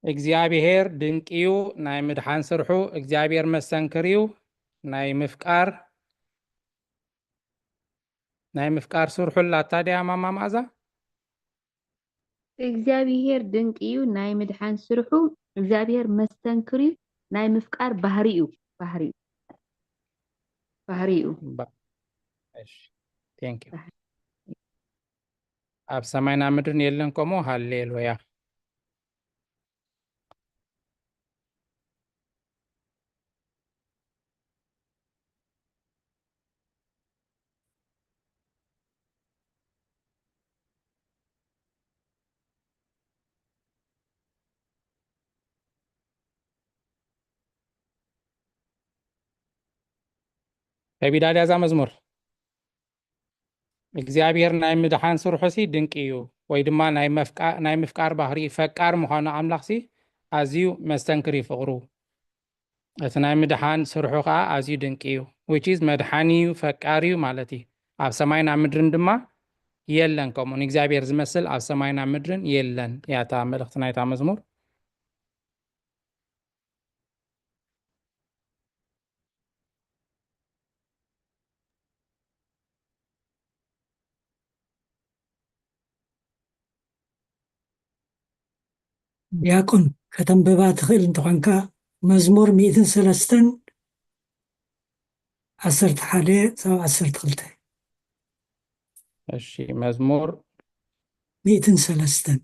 እግዚኣብሔር ድንቂ እዩ ናይ ምድሓን ስርሑ፣ እግዚኣብሔር መስተንክር እዩ ናይ ምፍቃር፣ ናይ ምፍቃር ስርሑ ኣላታ ድያ ማማ መኣዛ? እግዚኣብሔር ድንቂ እዩ ናይ ምድሓን ስርሑ፣ እግዚኣብሔር መስተንክር እዩ ናይ ምፍቃር ባህሪኡ፣ ባህሪኡ፣ ባህሪኡ። ባ-፣ እሺ፣ thank you። ባህሪ። ኣብ ሰማይና ምድርን የለን ከምኡ። ሃሌሉያ። ከቢዳ ድያ እዛ መዝሙር? እግዚኣብሔር ናይ ምድሓን ስርሑሲ ድንቂ እዩ፣ ወይ ድማ ናይ መፍቃ-፣ ናይ ምፍቃር ባህሪ፣ ፈቃር ምዃኑ ኣምላኽሲ ኣዝዩ መስተንክር እዩ ፍቕሩ። እቲ ናይ ምድሓን ስርሑ ኸዓ ኣዝዩ ድንቂ እዩ። Which is መድሓኒ እዩ፣ ፈቃሪ እዩ ማለት እዩ። ኣብ ሰማይን ኣብ ምድርን ድማ የለን ከምኡ። ንእግዚኣብሔር ዝመስል ኣብ ሰማይን ኣብ ምድርን የለን እያ እታ መልእኽቲ ናይታ መዝሙር። ዲያቆን፣ ከተንብባ ትኽእል እንተኾንካ፣ መዝሙር ሚእትን ሰለስተን፣ ዓሰርተ ሓደ ሳብ ዓሰርተ ክልተ። እሺ፣ መዝሙር ሚእትን ሰለስተን።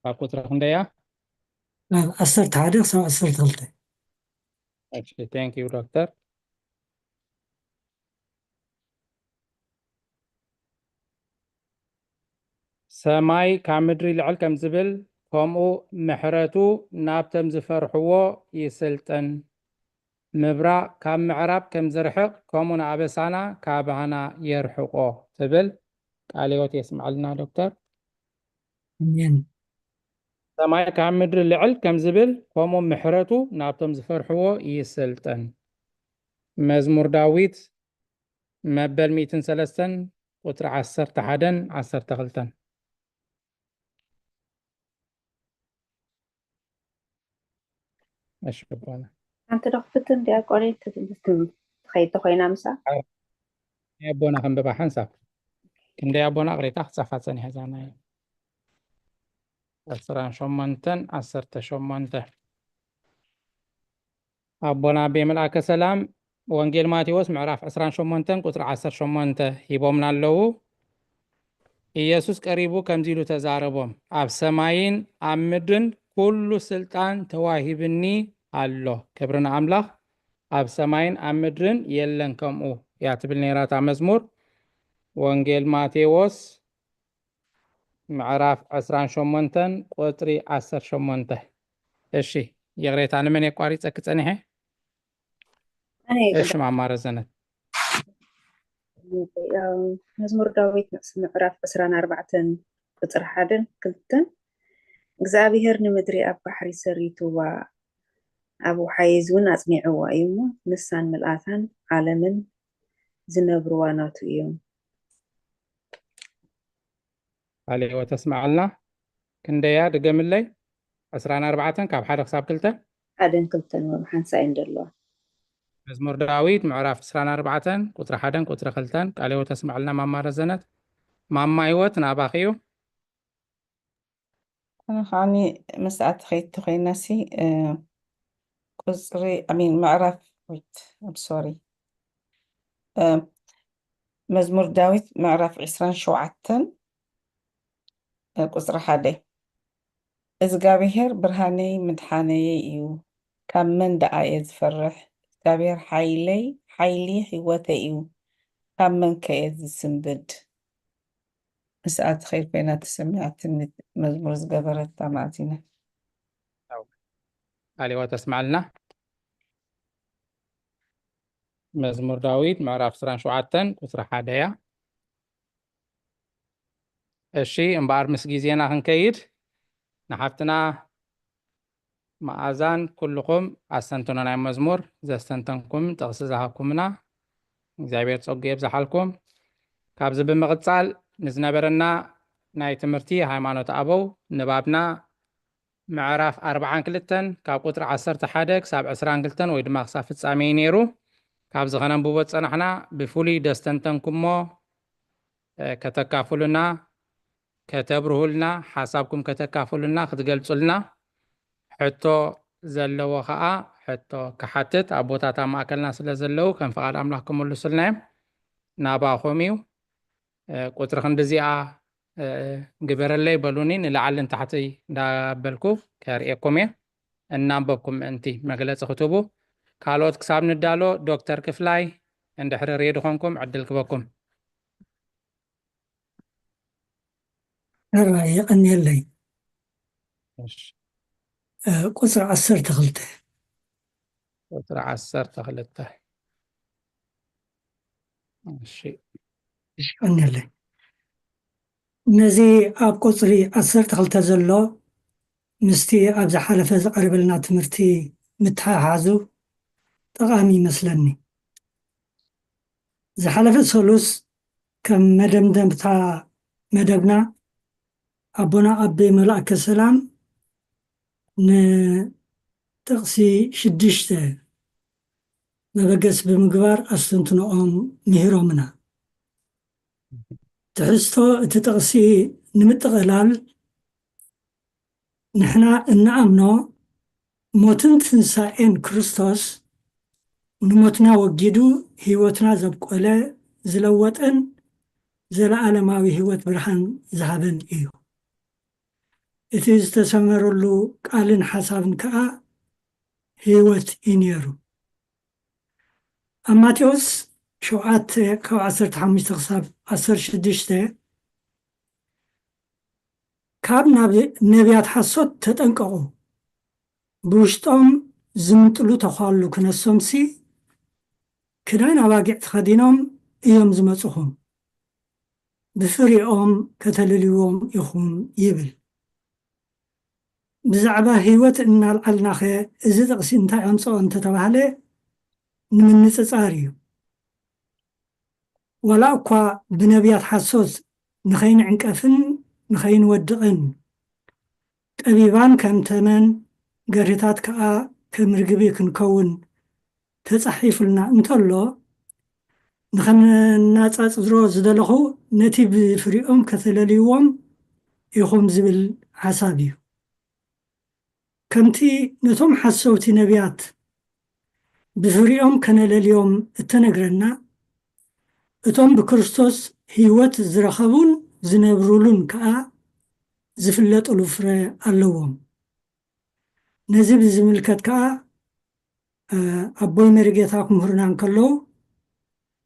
ካብ ቁጽሪ ክንደይ እያ? ካብ ዓሰርተ ሓደ ክሳብ ዓሰርተ ክልተ። እሺ፣ thank you ዶክተር። ሰማይ ካብ ምድሪ ልዕል ከም ዝብል፣ ከምኡ ምሕረቱ ናብቶም ዝፈርሕዎ ይስልጥን። ምብራቕ ካብ ምዕራብ ከም ዝርሕቕ፣ ከምኡ ንኣበሳና ካባና የርሕቆ ትብል። ቃለ ሕይወት የስምዓልና ዶክተር። ኣሜን። ሰማይ ካብ ምድሪ ልዕል ከም ዝብል፣ ከምኡ ምሕረቱ ናብቶም ዝፈርሕዎ ይስልጥን። መዝሙር ዳዊት መበል ሚእትን ሰለስተን ቁጽሪ ዓሰርተ ሓደን ዓሰርተ ክልተን። እሺ ኣቦና። ሓንቲ ዶ ክፍትን ዲያቆን ትብል ትኸይድ ተኾይና ምሳ? ናይ ኣቦና ከንብባ ሓንሳብ። ክንደይ ኣቦና ቅሬታ ክጻፋ ጸኒሐ እዛ ናይ ዕስራን ሸሞንተን ዓሰርተ ሸሞንተ። ኣቦና ኣቤ መልኣከ ሰላም ወንጌል ማቴዎስ ምዕራፍ ዕስራን ሸሞንተን ቁጽሪ ዓሰርተ ሸሞንተ ሂቦምና ኣለዉ። ኢየሱስ ቀሪቡ ከምዚ ኢሉ ተዛረቦም፣ ኣብ ሰማይን ኣብ ምድርን ኩሉ ስልጣን ተዋሂብኒ ኣሎ። ክብሪ ንኣምላኽ፣ ኣብ ሰማይን ኣብ ምድርን የለን ከምኡ እያ ትብል ነይራ እታ መዝሙር። ወንጌል ማቴዎስ ምዕራፍ ዕስራን ሸሞንተን ቁጽሪ ዓሰርተ ሸሞንተ። እሺ፣ ይቕሬታ፣ ንመን የቋሪጸኪ ጸኒሐ? ኣነ እሺ፣ ማማ ረዘነት። መዝሙር ዳዊት ምዕራፍ ዕስራን ኣርባዕተን ቁጽሪ ሓደን ክልተን። እግዚኣብሔር ንምድሪ ኣብ ባሕሪ ሰሪትዋ፣ ኣብ ወሓይዝ እውን ኣጽኒዕዋ እዩ እሞ፣ ንሳን ምልኣታን ዓለምን ዝነብርዋ ናቱ እዮም። ቃለ ሕይወት ተስምዓልና። ክንደያ ድገምለይ? ዕስራን ኣርባዕተን ካብ ሓደ ክሳብ ክልተ። ሓደን ክልተን እዮም ሓንሳእ እየን ዘለዋ። መዝሙር ዳዊት ምዕራፍ ዕስራን ኣርባዕተን ቁጽሪ ሓደን ቁጽሪ ክልተን። ቃለ ሕይወት ተስምዓልና ማማ ረዘነት። ማማ ሕይወት ናባኺ እዩ። ኣነ ከዓኒ ምስኣ ተኸይድቲ ኮይና ሲ ቁፅሪ ኣሚን ምዕራፍ ዊት ኣም ሶሪ መዝሙር ዳዊት ምዕራፍ ዕስራን ሸውዓተን ቁፅሪ ሓደ። እዝጋብሄር ብርሃነይ ምድሓነየይ እዩ፣ ካብ መን ደኣ እየ ዝፈርሕ? እግዚኣብሄር ሓይለይ ሓይሊ ህይወተይ እዩ፣ ካብ መን ከ እየ ዝስንብድ? ምስኣ ትኸይድ ኮይና ተሰሚዓትኒ፣ መዝሙር ዝገበረታ መዓዚና። ቃለ ሕይወት ተስምዓልና። መዝሙር ዳዊት ምዕራፍ ዕስራን ሸውዓተን ቁፅሪ ሓደ እያ። እሺ፣ እምበኣር ምስ ግዜና ክንከይድ ንሓፍትና መኣዛን ኩልኹም ኣስተንትኖ ናይ መዝሙር ዘስተንተንኩም ጥቕሲ ዝሃብኩምና እግዚኣብሔር ጸጉ የብዝሓልኩም። ካብዚ ብምቕጻል ንዝነበረና ናይ ትምህርቲ ሃይማኖት ኣበው ንባብና ምዕራፍ ኣርብዓን ክልተን ካብ ቁጽሪ ዓሰርተ ሓደ ክሳብ ዕስራን ክልተን ወይ ድማ ክሳብ ፍጻሜ እዩ ነይሩ። ካብዚ ከነንብቦ ዝጸናሕና ብፍሉይ ደስተንተንኩሞ ከተካፍሉና፣ ከተብርሁልና፣ ሓሳብኩም ከተካፍሉና፣ ክትገልጹልና ሕቶ ዘለዎ ከኣ ሕቶ ክሓትት ኣቦታት ኣብ ማእከልና ስለ ዘለዉ ከም ፍቓድ ኣምላኽ ክምልሱልና እዮም። ናባኹም እዩ። ቁጽሪ ክንድዚኣ ግበረለይ በሉኒ፣ ንላዕሊ ንታሕቲ እንዳበልኩ ከርእየኩም እየ። እናንበብኩም ምእንቲ መግለጺ ክትህቡ። ካልኦት ክሳብ ንዳሎ ዶክተር ክፍላይ እንድሕሪ ሬዲ ኾንኩም ዕድል ክበኩም። ሕራይ የቐንየለይ። እሺ፣ ቁፅሪ ዓሰርተ ክልተ። ቁፅሪ ዓሰርተ ክልተ። እሺ፣ እሺ፣ ቀንየለይ። ነዚ ኣብ ቁፅሪ ዓሰርተ ክልተ ዘሎ ምስቲ ኣብ ዝሓለፈ ዝቐረበልና ትምህርቲ ምትሕሓዙ ጠቓሚ ይመስለኒ። ዝሓለፈ ሰሉስ ከም መደምደምታ መደብና ኣቦና ኣቤ መልኣከ ሰላም ንጥቕሲ ሽዱሽተ መበገሲ ብምግባር ኣስተንትኖኦም ምሂሮምና። ትሕዝቶ እቲ ጥቕሲ ንምጥቕላል ንሕና እንኣምኖ ሞትን ትንሳኤን ክርስቶስ ንሞትና ወጊዱ ህይወትና ዘብቆለ ዝለወጠን ዘለኣለማዊ ህይወት ብርሃን ዝሃበን እዩ። እቲ ዝተሰመረሉ ቃልን ሓሳብን ከኣ ህይወት እዩ ነይሩ። ኣብ ማቴዎስ ሸውዓተ ካብ ዓሰርተ ሓሙሽተ ክሳብ ዓሰርተ ሽዱሽተ ካብ ናብ ነቢያት ሓሶት ተጠንቀቑ፣ ብውሽጦም ዝምንጥሉ ተዃሉ ክነሶምሲ ክዳን ኣባጊዕ ተኸዲኖም እዮም ዝመፁኹም፣ ብፍሪኦም ከተለልይዎም ኢኹም ይብል። ብዛዕባ ህይወት እናልዓልናኸ እዚ ጥቕሲ እንታይ ኣምፅኦ እንተተባህለ ንምንፅፃር እዩ። ዋላ እኳ ብነቢያት ሓሶት ንኸይንዕንቀፍን ንኸይንወድቕን፣ ጠቢባን ከም ተመን፣ ገርህታት ከኣ ከም ርግቢ ክንከውን ተጻሒፉልና እንተሎ፣ ንኸነጻጽሮ ዝደለኹ ነቲ ብፍሪኦም ከተለልይዎም ኢኹም ዝብል ሓሳብ እዩ። ከምቲ ነቶም ሓሰውቲ ነቢያት ብፍሪኦም ከነለልዮም እተነግረና፣ እቶም ብክርስቶስ ህይወት ዝረኸቡን ዝነብሩሉን ከኣ ዝፍለጥሉ ፍረ ኣለዎም። ነዚ ብዝምልከት ከዓ ኣቦይ መሪጌታ ክምህሩና እንከለዉ፣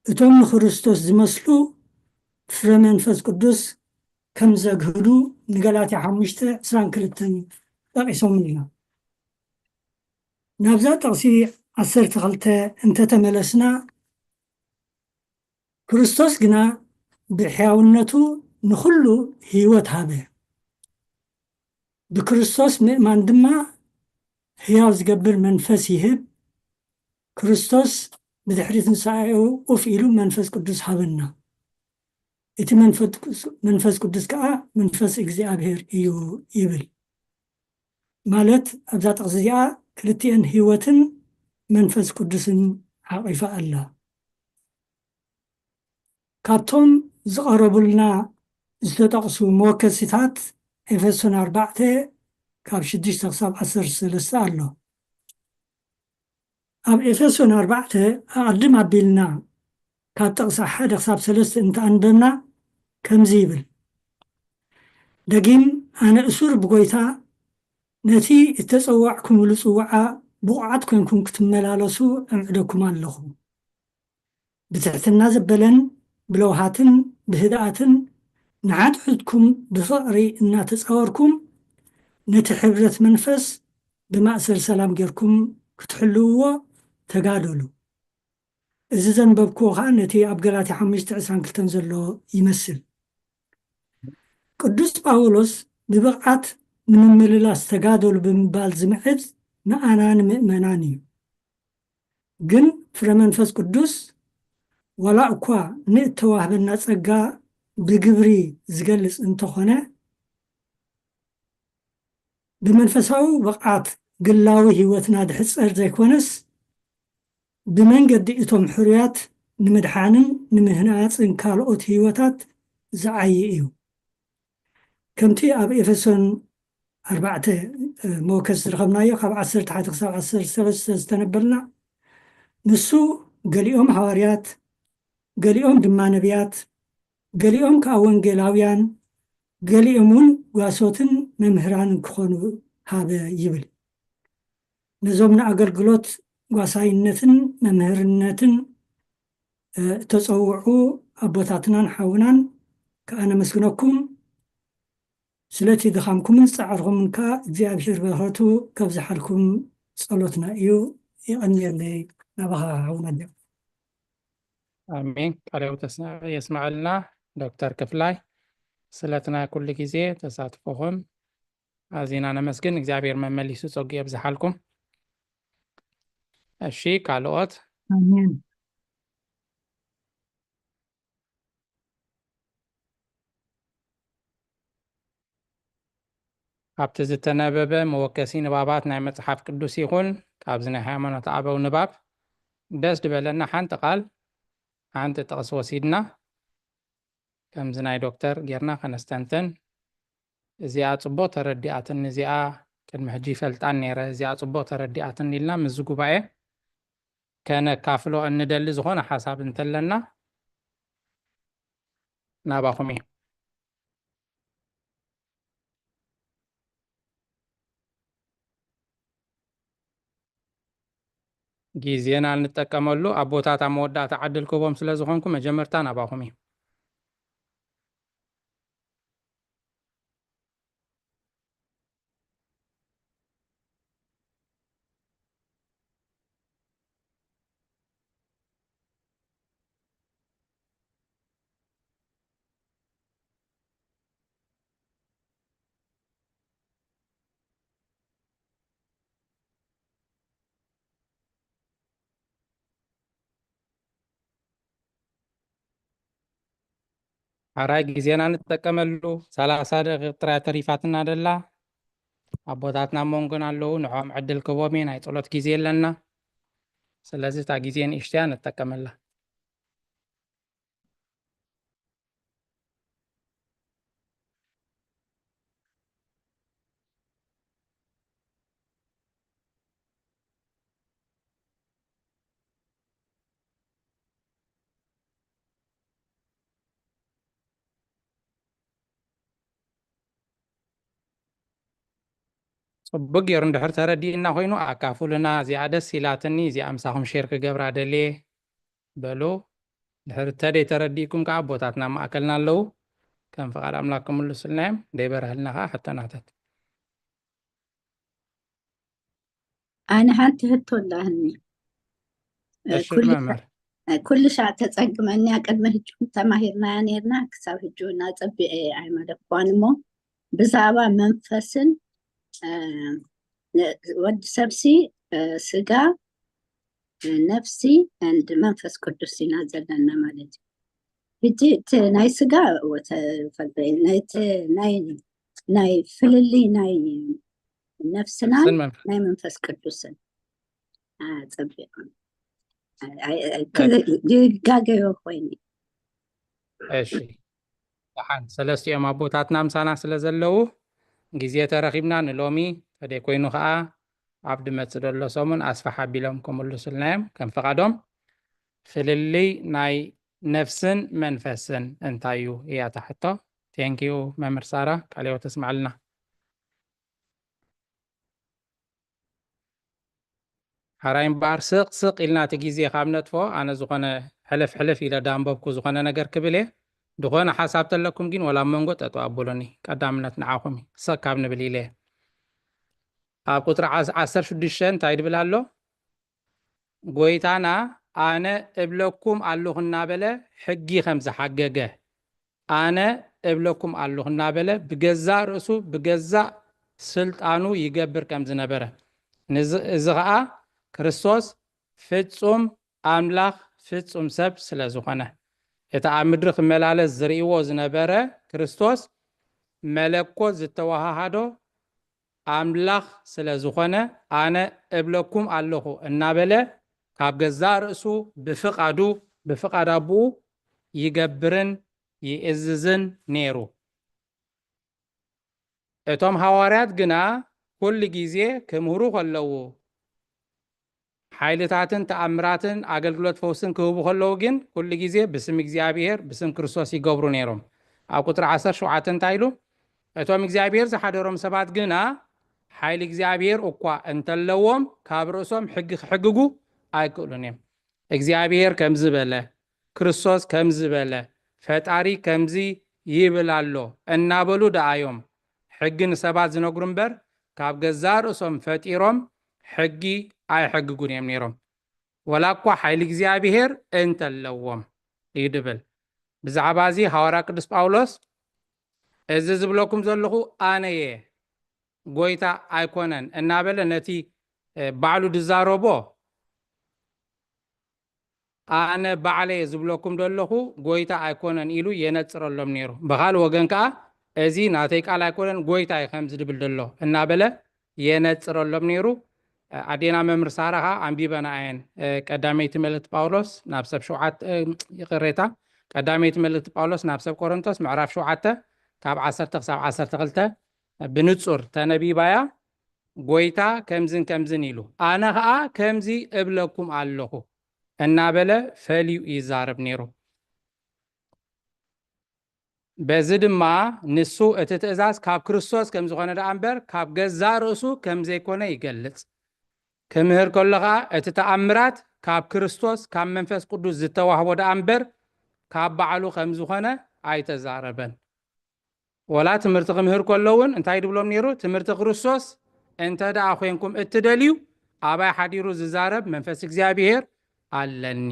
እቶም ንክርስቶስ ዝመስሉ ፍረ መንፈስ ቅዱስ ከም ዘግህዱ ንገላትያ ሓሙሽተ ዕስራን ክልተን ጠቒሶምልና። ናብዛ ጥቕሲ ዓሰርተ ክልተ እንተተመለስና፣ ክርስቶስ ግና ብሕያውነቱ ንኹሉ ህይወት ሃበ። ብክርስቶስ ምእማን ድማ ህያው ዝገብር መንፈስ ይህብ። ክርስቶስ ብድሕሪ ትንሳኤኡ ኡፍ ኢሉ መንፈስ ቅዱስ ሃበና። እቲ መንፈስ ቅዱስ ከዓ መንፈስ እግዚኣብሔር እዩ ይብል። ማለት ኣብዛ ጥቕሲ እዚኣ ክልቲኤን ህይወትን መንፈስ ቅዱስን ሓቒፋ ኣላ። ካብቶም ዝቐረቡልና ዝተጠቕሱ መወከሲታት ኤፌሶን ኣርባዕተ ካብ ሽዱሽተ ክሳብ ዓሰርተ ሰለስተ ኣሎ። ኣብ ኤፌሶን ኣርባዕተ ኣቐድም ኣቢልና ካብ ጥቕሲ ሓደ ክሳብ ሰለስተ እንተኣንበብና ከምዚ ይብል፣ ደጊም ኣነ እሱር ብጎይታ ነቲ እተጸዋዕኩምሉ ጽዋዓ ብቑዓት ኮንኩም ክትመላለሱ እምዕደኩም ኣለኹ። ብትሕትና ዘበለን ብለውሃትን ብህድኣትን ንሓድሕድኩም ብፍቕሪ እናተጻወርኩም ነቲ ሕብረት መንፈስ ብማእሰር ሰላም ጌርኩም ክትሕልውዎ ተጋደሉ። እዚ ዘንበብክዎ ኸዓ ነቲ ኣብ ገላትያ ሓሙሽተ ዕስራን ክልተን ዘሎ ይመስል። ቅዱስ ጳውሎስ ብብቕዓት ንምምልላስ ተጋደሉ ብምባል ዝምዕድ ንኣና ንምእመናን እዩ። ግን ፍረ መንፈስ ቅዱስ ዋላ እኳ ንእተዋህበና ጸጋ ብግብሪ ዝገልጽ እንተኾነ፣ ብመንፈሳዊ ብቕዓት ግላዊ ህይወትና ዝሕጸር ዘይኮነስ፣ ብመንገዲ እቶም ሕሩያት ንምድሓንን ንምህናጽን ካልኦት ህይወታት ዝዓዪ እዩ። ከምቲ ኣብ ኤፌሶን ኣርባዕተ መወከስ ዝረኸብናዮ ካብ ዓሰርተ ሓደ ክሳብ ዓሰርተ ሰለስተ ዝተነበልና፣ ንሱ ገሊኦም ሃዋርያት፣ ገሊኦም ድማ ነቢያት፣ ገሊኦም ከዓ ወንጌላውያን፣ ገሊኦም እውን ጓሶትን መምህራንን ክኾኑ ሃበ ይብል። ነዞም ንኣገልግሎት ጓሳይነትን መምህርነትን እተጸውዑ ኣቦታትናን ሓውናን ከዓ ነመስግነኩም። ስለቲ ድኻምኩምን ጻዕርኹምን ከዓ እግዚኣብሔር በረኸቱ ከብዝሓልኩም ጸሎትና እዩ። ይቐንየለይ። ናባኻ ሓውና ዲያቆን። ኣሜን። ቃለ ሕይወት የስመዐልና ዶክተር ክፍላይ፣ ስለቲ ናይ ኩሉ ግዜ ተሳትፎኹም ኣዚና ነመስግን። እግዚኣብሔር መመሊሱ ጸጉ የብዝሓልኩም። እሺ፣ ካልኦት? ኣሜን። ኣብቲ ዝተነበበ መወከሲ ንባባት ናይ መጽሓፍ ቅዱስ ይኹን ካብዚ ናይ ሃይማኖት ኣበው ንባብ ደስ ዝበለና ሓንቲ ቃል፣ ሓንቲ ጥቕሲ ወሲድና ከምዚ ናይ ዶክተር ጌርና ከነስተንትን፣ እዚኣ ጽቡቕ ተረዲኣትኒ፣ እዚኣ ቅድሚ ሕጂ ይፈልጣን ነይረ፣ እዚኣ ጽቡቕ ተረዲኣትኒ ኢልና ምስዚ ጉባኤ ከነካፍሎ እንደሊ ዝኾነ ሓሳብ እንተለና ናባኹም እዩ። ግዜና እንጠቀመሉ ኣቦታት ኣብ መወዳእታ ዕድል ክህቦም ስለ ዝኾንኩ መጀመርታ ናባኹም እዩ። ሓራይ ግዜና ንጠቀመሉ። ሰላሳ ደቂቕ ጥራይ ተሪፋትና ደላ። ኣቦታትና ኣብ መንጎና ኣለዉ፣ ንዕኦም ዕድል ክህቦም እየ። ናይ ጸሎት ግዜ ኣለና። ስለዚ እታ ግዜ ንእሽተያ ንጠቀመላ። ጽቡቅ ገይሩ እንድሕር ተረዲእና ኮይኑ ኣካፉልና። እዚኣ ደስ ኢላትኒ፣ እዚኣ ምሳኹም ሼር ክገብራ ደልየ። በሉ፣ ድሕር ተደይ ተረዲእኩም ከኣ ኣቦታትና ማእከልና ኣለዉ። ከም ፍቓድ ኣምላክ ክምልሱልና እዮም። ደይበርህልና ከኣ ሕቶናታት። ኣነ ሓንቲ ሕቶ ኣላህኒ። እ፣ እሺ ኩሉ መምህር። እ፣ ኩሉ ሻዕ ተጸግመኒ እያ። ቅድሚ ሕጂ እውን ተማሂርናያ ነይርና፣ ክሳብ ሕጂ እውን ኣጸቢቐ ኣይመለኳን እሞ፣ ብዛዕባ መንፈስን፣ እ፣ ነ-፣ ወዲ ሰብሲ፣ እ፣ ስጋ፣ እ፣ ነፍሲ፣ and መንፈስ ቅዱስ ኢና ዘለና ማለት እዩ። ሕጂ እቲ ናይ ስጋ ወተ-፣ ፈልበ-፣ ናይ ተ-፣ ናይ፣ ናይ ፍልልይ ናይ ነፍስናን ነፍስን መንፈስ። ናይ መንፈስ ቅዱስን። ኣጸቢቑ። ኣይ፣ ኣይ፣ ኣይ፣ ይጋገዮ ኮይኑ። እሺ። ደሓን፣ ሰለስቲኦም ኣቦታትና ምሳና ስለ ዘለዉ፣ ግዜ ተረኺብና ንሎሚ ተደይ ኮይኑ ከኣ ኣብ ድመጽእ ዘሎ ሰሙን ኣስፍሕ ኣቢሎም ክምልሱልና እዮም። ከም ፍቓዶም፣ ፍልልይ ናይ ነፍስን መንፈስን እንታይ እዩ እያ እታ ሕቶ። ቴንኪዩ መምህር ሳራ፣ ቃለ ህይወት ተስምዓልና። ሓራይ እምበኣር ስቕ ስቕ ኢልና እቲ ግዜ ካብ ነጥፎ፣ ኣነ ዝኾነ ሕልፍ ሕልፍ ኢለ ዳንበብኩ ዝኾነ ነገር ክብል እየ። ዝኾነ ሓሳብ ተለኩም ግን ወላ ኣብ መንጎ ጠጠው ኣብሉኒ፣ ቀዳምነት ንዓኹም እዩ፣ ስቕ ካብ ንብል ኢለ እየ። ኣብ ቁጽሪ ዓስ-፣ ዓሰርተ ሽዱሽተ እንታይ ድብል ኣሎ? ጎይታና ኣነ እብለኩም ኣለኹ እናበለ ሕጊ ከም ዝሓገገ፣ ኣነ እብለኩም ኣለኹ እናበለ ብገዛእ ርእሱ ብገዛእ ስልጣኑ ይገብር ከም ዝነበረ፣ ንዝ-፣ እዚ ኸኣ ክርስቶስ ፍጹም ኣምላኽ ፍጹም ሰብ ስለ ዝኾነ፣ እቲ ኣብ ምድሪ ክመላለስ ዝርእይዎ ዝነበረ ክርስቶስ መለኮት ዝተወሃሃዶ ኣምላኽ ስለ ዝኾነ፣ ኣነ እብለኩም ኣለኹ እናበለ ካብ ገዛእ ርእሱ ብፍቓዱ፣ ብፍቓድ ኣቦኡ ይገብርን ይእዝዝን ነይሩ። እቶም ሃዋርያት ግና ኩሉ ግዜ ክምህሩ ከለዉ፣ ሓይልታትን ተኣምራትን ኣገልግሎት ፈውስን ክህቡ ከለዉ ግን ኩሉ ግዜ ብስም እግዚኣብሔር፣ ብስም ክርስቶስ ይገብሩ ነይሮም። ኣብ ቁጽሪ ዓሰርተ ሸውዓተ እንታይ ኢሉ? እቶም እግዚኣብሔር ዝሓደሮም ሰባት ግና ሓይሊ እግዚኣብሔር እኳ እንተለዎም ካብ ርእሶም ሕጊ ክሕግጉ ኣይክእሉን እዮም። እግዚኣብሔር ከምዚ በለ፣ ክርስቶስ ከምዚ በለ፣ ፈጣሪ ከምዚ ይብል ኣሎ እናበሉ ደኣ እዮም ሕጊ ንሰባት ዝነግሩ እምበር ካብ ገዛእ ርእሶም ፈጢሮም ሕጊ ኣይሕግጉን እዮም ነይሮም። ወላ እኳ ሓይሊ እግዚኣብሔር እንተለዎም እዩ ድብል። ብዛዕባ እዚ ሃዋርያ ቅዱስ ጳውሎስ እዚ ዝብለኩም ዘለኹ ኣነ እየ፣ ጎይታ ኣይኮነን እናበለ ነቲ፣ እ፣ ባዕሉ ድዛረቦ ኣነ ባዕለይ እየ ዝብለኩም ዘለኹ፣ ጎይታ ኣይኮነን ኢሉ የነጽረሎም ነይሩ። ብኻልእ ወገን ከኣ እዚ ናተይ ቃል ኣይኮነን፣ ጎይታ እዩ ከምዚ ድብል ዘሎ እናበለ የነጽረሎም ነይሩ። ኣዴና መምህር ሳራ ከኣ ኣንቢበና እየን። እ፣ ቀዳመይቲ መልእክቲ ጳውሎስ ናብ ሰብ ሸውዓተ፣ እ፣ ይቕሬታ፣ ቀዳመይቲ መልእክቲ ጳውሎስ ናብ ሰብ ቆሮንቶስ ምዕራፍ ሸውዓተ ካብ ዓሰርተ ክሳብ ዓሰርተ ክልተ ብንጹር ተነቢባያ። ጎይታ ከምዝን ከምዝን ኢሉ፣ ኣነ ኸኣ ከምዚ እብለኩም ኣለኹ እናበለ ፈልዩ ይዛረብ ነይሩ። በዚ ድማ ንሱ እቲ ትእዛዝ ካብ ክርስቶስ ከም ዝኾነ ደኣ እምበር ካብ ገዛእ ርእሱ ከም ዘይኮነ ይገልጽ። ክምህር ከሎ ኸኣ እቲ ተኣምራት ካብ ክርስቶስ ካብ መንፈስ ቅዱስ ዝተዋህቦ ደኣ እምበር ካብ ባዕሉ ከም ዝኾነ ኣይተዛረበን። ወላ ትምህርቲ ክምህር ከሎ እውን እንታይ ድብሎም ነይሩ? ትምህርቲ ክርስቶስ እንተ ደኣ ኮይንኩም እትደልዩ ኣባይ ሓዲሩ ዝዛረብ መንፈስ እግዚኣብሔር ኣለኒ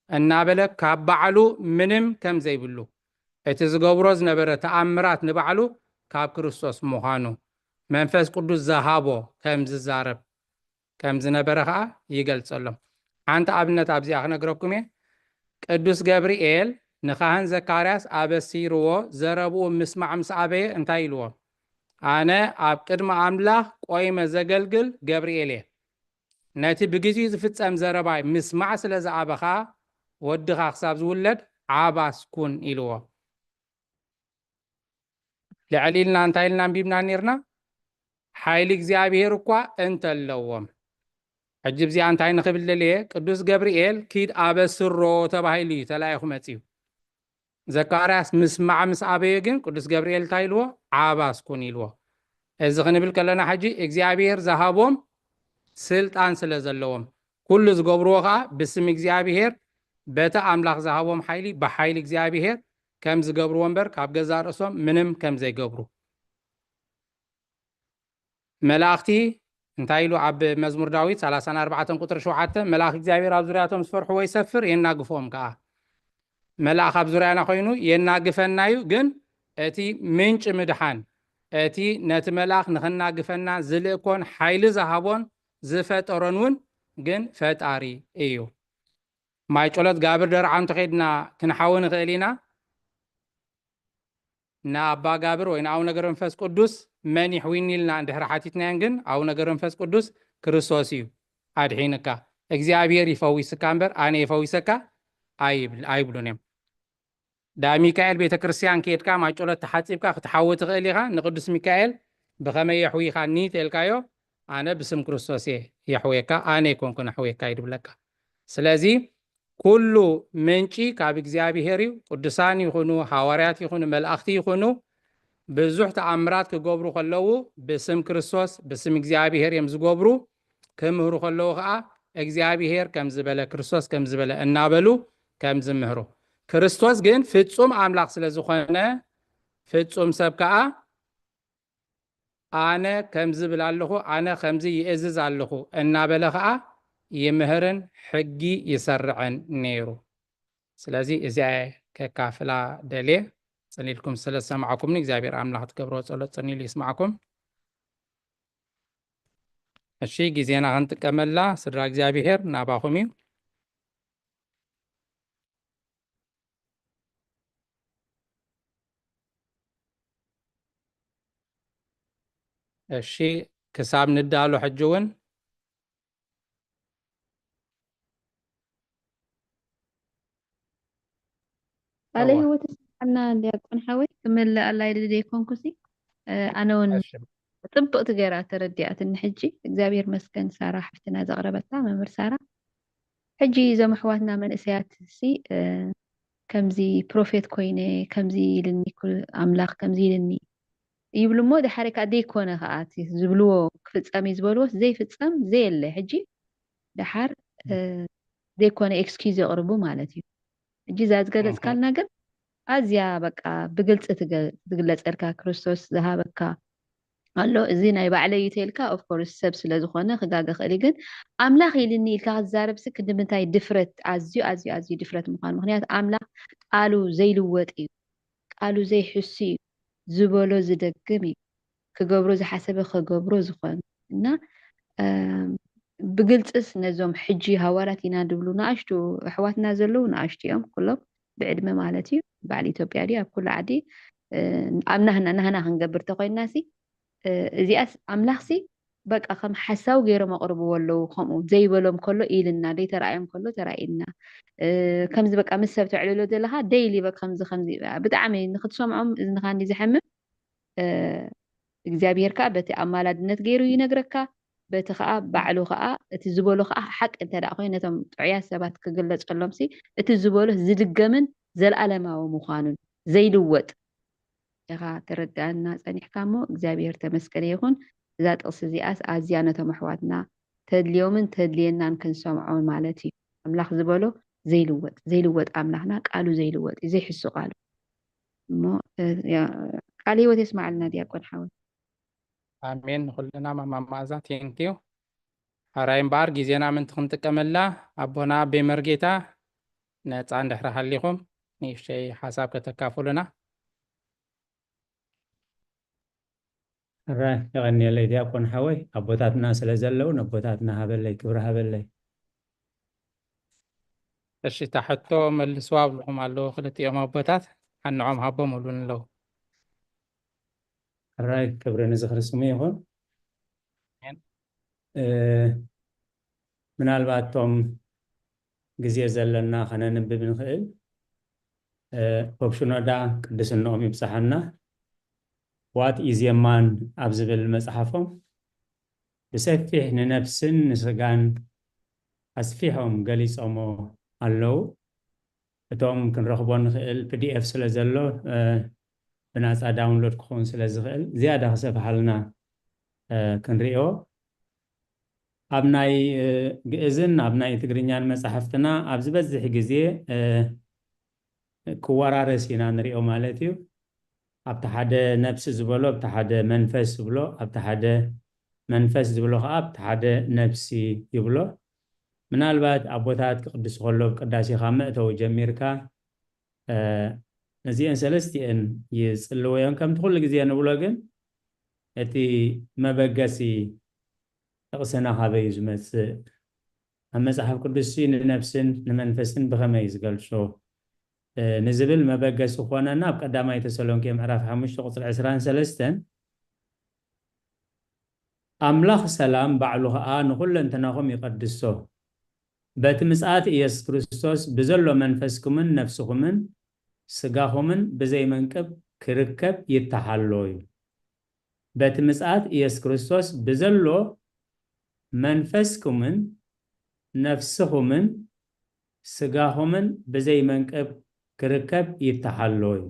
እናበለ ካብ ባዕሉ ምንም ከም ዘይብሉ እቲ ዝገብሮ ዝነበረ ተኣምራት ንባዕሉ ካብ ክርስቶስ ምዃኑ መንፈስ ቅዱስ ዝሃቦ ከም ዝዛረብ ከም ዝነበረ ኸኣ ይገልጸሎም። ሓንቲ ኣብነት ኣብዚኣ ክነግረኩም እየ። ቅዱስ ገብርኤል ንኻህን ዘካርያስ ኣበሲርዎ ዘረብኡ ምስማዕ ምስ ኣበየ እንታይ ኢልዎ? ኣነ ኣብ ቅድሚ ኣምላኽ ቆይመ ዘገልግል ገብርኤል እየ። ነቲ ብግዜኡ ዝፍጸም ዘረባይ ምስማዕ ስለ ዝኣበኻ ወድኻ ክሳብ ዝውለድ ዓባስ ኩን ኢልዎ። ልዕል ኢልና እንታይ ኢልና ኣንቢብና ነይርና? ሓይሊ እግዚኣብሔር እኳ እንተለዎም። ሕጂ እዚኣ እንታይ ንኽብል ደልየ? ቅዱስ ገብርኤል ኪድ ኣበስሮ ተባሂሉ እዩ ተላኢኹ መጺኡ። ዘካርያስ ምስማዕ ምስ ኣበየ ግን ቅዱስ ገብርኤል እንታይ ኢልዎ? ዓባስ ኩን ኢልዎ። እዚ ክንብል ከለና ሕጂ እግዚኣብሔር ዝሃቦም ስልጣን ስለ ዘለዎም፣ ኩሉ ዝገብርዎ ከዓ ብስም እግዚኣብሔር፣ በቲ ኣምላኽ ዝሃቦም ሓይሊ፣ ብሓይሊ እግዚኣብሔር ከም ዝገብርዎ እምበር ካብ ገዛእ ርእሶም ምንም ከም ዘይገብሩ። መላእኽቲ እንታይ ኢሉ ኣብ መዝሙር ዳዊት ሰላሳን ኣርባዕተን ቁጥሪ ሸውዓተ፣ መልኣኽ እግዚኣብሔር ኣብ ዙርያቶም ዝፈርሕዎ ይሰፍር፣ የናግፎም ከዓ። መልኣኽ ኣብ ዙርያና ኮይኑ የናግፈና እዩ፣ ግን እቲ ምንጪ ምድሓን፣ እቲ ነቲ መልኣኽ ንኸናግፈና ዝልእኮን ሓይሊ ዝሃቦን ዝፈጠሮን እውን ግን ፈጣሪ እዩ። ማይ ጨሎት ጋብር ደርዓ እንተኸድና ክንሓዊ ንኽእል ኢና። ንኣባ ጋብር ወይ ንኣቡነ ገብረ መንፈስ ቅዱስ መን ይሕዊኒ ኢልና እንድሕር ሓቲትናዮን፣ ግን ኣቡነ ገብረ መንፈስ ቅዱስ ክርስቶስ እዩ ኣድሒንካ። እግዚኣብሔር ይፈዊስካ እምበር ኣነ ይፈዊሰካ ኣይብል-፣ ኣይብሉን እዮም። ዳ ሚካኤል ቤተ ክርስቲያን ከድካ ማይ ጨሎት ተሓጺብካ ክትሓዊ ትኽእል ኢኻ። ንቅዱስ ሚካኤል ብኸመይ የሕዊኻኒ ተልካዮ፣ ኣነ ብስም ክርስቶስ እየ የሕውየካ፣ ኣነ ኣይኮንኩን ኣሕውየካ እዩ ድብለካ። ስለዚ ኩሉ ምንጪ ካብ እግዚኣብሔር እዩ። ቅዱሳን ይኹኑ፣ ሃዋርያት ይኹኑ፣ መላእኽቲ ይኹኑ፣ ብዙሕ ተኣምራት ክገብሩ ከለዉ ብስም ክርስቶስ፣ ብስም እግዚኣብሔር እዮም ዝገብሩ። ክምህሩ ከለዉ ኸዓ እግዚኣብሔር ከም ዝበለ፣ ክርስቶስ ከም ዝበለ እናበሉ ከም ዝምህሩ። ክርስቶስ ግን ፍጹም ኣምላኽ ስለ ዝኾነ፣ ፍጹም ሰብ ከኣ ኣነ ከምዚ እብል ኣለኹ፣ ኣነ ከምዚ ይእዝዝ ኣለኹ እናበለ ኸኣ ይምህርን ሕጊ ይሰርዕን ነይሩ። ስለዚ እዚኣ ከካፍላ ደልየ። ጽን ኢልኩም ስለ ዝሰማዕኩምኒ እግዚኣብሔር ኣምላኽ ትገብርዎ ጸሎት ጽን ኢሉ ይስማዕኩም። እሺ፣ ግዜና ክንጥቀመላ ስድራ እግዚኣብሔር ናባኹም እዩ። እሺ፣ ክሳብ ንዳሎ ሕጂ እውን ቃለ እወ። ህይወት ይስምዓልና ዲያቆን ሓወይ፣ ክምልእ ኣላ ኢለ ዘይኮንኩሲ፣ እ፣ ኣነ እውን እሺ። ጽብቕቲ ገይራ ተረዲኣትኒ። ሕጂ እግዚኣብሔር መስገን ሳራ ሓፍትና ዘቕረበታ መምህር ሳራ። ሕጂ እዞም ኣሕዋትና መንእሰያት ሲ፣ እ፣ ከምዚ ፕሮፌት ኮይነ፣ ከምዚ ኢልኒ ኩ-፣ ኣምላኽ ከምዚ ኢልኒ ይብሉ እሞ፣ ድሓር ከኣ ዘይኮነ ከኣ እቲ ዝብልዎ ክፍጸም እዩ ዝበልዎስ ዘይፍጸም ዘየለ። ሕጂ ድሓር፣ እ፣ ዘይኮነ ኤክስኪዝ የቕርቡ ማለት እዩ። ሕጂ እዛ ዝገለጽካልና ግን ኣዝያ በቃ ብግልጺ ትገ-፣ ትግለጸልካ፣ ክርስቶስ ዝሃበካ ኣሎ። እዚ ናይ ባዕለይ እዩ ተልካ፣ ኦፍ ኮርስ ሰብ ስለ ዝኾነ ክጋገ ክእል እዩ። ግን ኣምላኽ ኢልኒ ኢልካ ክትዛረብሲ ክንዲ ምንታይ ድፍረት፣ ኣዝዩ፣ ኣዝዩ፣ ኣዝዩ ድፍረት ምዃኑ። ምኽንያቱ ኣምላኽ ቃሉ ዘይልወጥ እዩ። ቃሉ ዘይሕሱ እዩ። ዝበሎ ዝደግም እዩ። ክገብሮ ዝሓሰበ ከገብሮ ዝኾነ። እና፣ እም፣ ብግልጽስ ነዞም ሕጂ ሃዋርያት ኢና ድብሉ ንኣሽቱ ኣሕዋትና ዘለዉ፣ ንኣሽቱ እዮም ኩሎም ብዕድመ ማለት እዩ። በዓል ኢትዮጵያ ድዩ ኣብ ኩሉ ዓዲ፣ እ፣ ኣብ ናህና፣ ናህና ክንገብር ተኾይንናሲ፣ እ፣ እዚኣስ ኣምላኽሲ በቃ ከም ሓሳዊ ገይሮም ኣቕርብዎ ኣለዉ። ከምኡ ዘይበሎም ከሎ ኢልና፣ ዘይተራእዮም ከሎ ተራእዩና። እ፣ ከምዚ በቃ ምስ ሰብ ተዕልሎ ዘለኻ ደይሊ በቃ ከምዚ፣ ከምዚ ብጣዕሚ ንኽትሰምዖም እዝንኻ እንዲ ዘሐምም። እ፣ እግዚኣብሔር ከኣ በቲ ኣማላድነት ገይሩ ይነግረካ። በቲ ከኣ ባዕሉ ከኣ እቲ ዝበሎ ከኣ ሓቂ እንተ ደኣ ኮይኑ ነቶም ጥዑያት ሰባት ክግለጸሎምሲ እቲ ዝበሎ ዝድገምን ዘለኣለማዊ ምዃኑን ዘይልወጥ ኢኻ ተረድኣና ጸኒሕካ እሞ እግዚኣብሔር ተመስገነ ይኹን። እዛ ጥቕሲ እዚኣስ ኣዝያ ነቶም ኣሕዋትና ተድልዮምን ተድልየናን ክንሰምዖ ማለት እዩ። ኣምላኽ ዝበሎ ዘይልወጥ፣ ዘይልወጥ ኣምላኽና ቃሉ ዘይልወጥ እዩ፣ ዘይሕሱ ቃሉ። እሞ፣ እ፣ ያ-፣ ቃለ ህይወት የስማዓልና ዲያቆን ሓወይ። ኣሜን። ንኹልና ማማ መኣዛ፣ ቴንኪዩ። ሕራይ እምበኣር ግዜና ምንቲ ክንጥቀመላ ኣቦና ኣቤ መርጌታ ነጻ እንድሕሪ ሃሊኹም ንእሽተይ ሓሳብ ከተካፍሉና። ሕራይ የቐንየለይ ዲያቆን ሓወይ፣ ኣቦታትና ስለ ዘለዉ ነቦታትና ሃበለይ፣ ክብሪ ሃበለይ። እሺ፣ እታ ሕቶ መልስዋ ኣብልኹም ኣለዉ ክልቲኦም ኣቦታት፣ ሓንዖም ሃቦም እብሉን ኣለዉ። ሕራይ ክብሪ ንዝኽሪ ስሙ ይኹን። ኣሜን። እ፣ ምናልባት እቶም ግዜ ዘለና ከነንብብ ንኽእል፣ እ፣ ፖፕ ሽኖዳ ቅድስንኦም ይብጽሓና፣ What is a man ኣብ ዝብል መጽሓፎም ብሰፊሕ ንነፍስን ንስጋን ኣስፊሖም ገሊጾሞ ኣለዉ። እቶም ክንረኽቦ ንኽእል ፒ ዲ ኤፍ ስለ ዘሎ፣ እ፣ ብናጻ ዳውንሎድ ክኸውን ስለ ዝኽእል ዝያዳ ክሰፍሓልና ክንሪኦ ኣብ ናይ ግእዝን ኣብ ናይ ትግርኛን መጻሕፍትና ኣብ ዝበዝሕ ግዜ ክወራረስ ኢና ንሪኦ ማለት እዩ። ኣብቲ ሓደ ነፍሲ ዝበሎ ኣብቲ ሓደ መንፈስ ዝብሎ ኣብቲ ሓደ መንፈስ ዝብሎ ከዓ ኣብቲ ሓደ ነፍሲ ይብሎ። ምናልባት ኣቦታት ክቅድሱ ከሎ ቅዳሴ ካብ መእተዊ ጀሚርካ ነዚአን ሰለስቲአን ይጽልወዮን ከምቲ ኩሉ ግዜ ንብሎ ግን እቲ መበገሲ ጥቕስና ካበይ እዩ ዝመጽእ? ኣብ መጽሓፍ ቅዱስ ንነፍስን ንመንፈስን ብኸመይ እዩ ዝገልጾ? ንዝብል መበገሲ ክኾነና ኣብ ቀዳማይ ተሰሎንቄ ምዕራፍ ሓሙሽተ ቁጽሪ ዕስራን ሰለስተን ኣምላኽ ሰላም ባዕሉ ኸኣ ንኹለንተናኹም ይቐድሶ። በቲ ምጽኣት ኢየሱስ ክርስቶስ ብዘሎ መንፈስኩምን ነፍስኹምን ስጋኹምን ብዘይ መንቅብ ክርከብ ይተሓሎ እዩ። በቲ ምጽኣት ኢየሱስ ክርስቶስ ብዘሎ መንፈስኩምን ነፍስኹምን ስጋኹምን ብዘይ መንቅብ ክርከብ ይተሓሎ እዩ።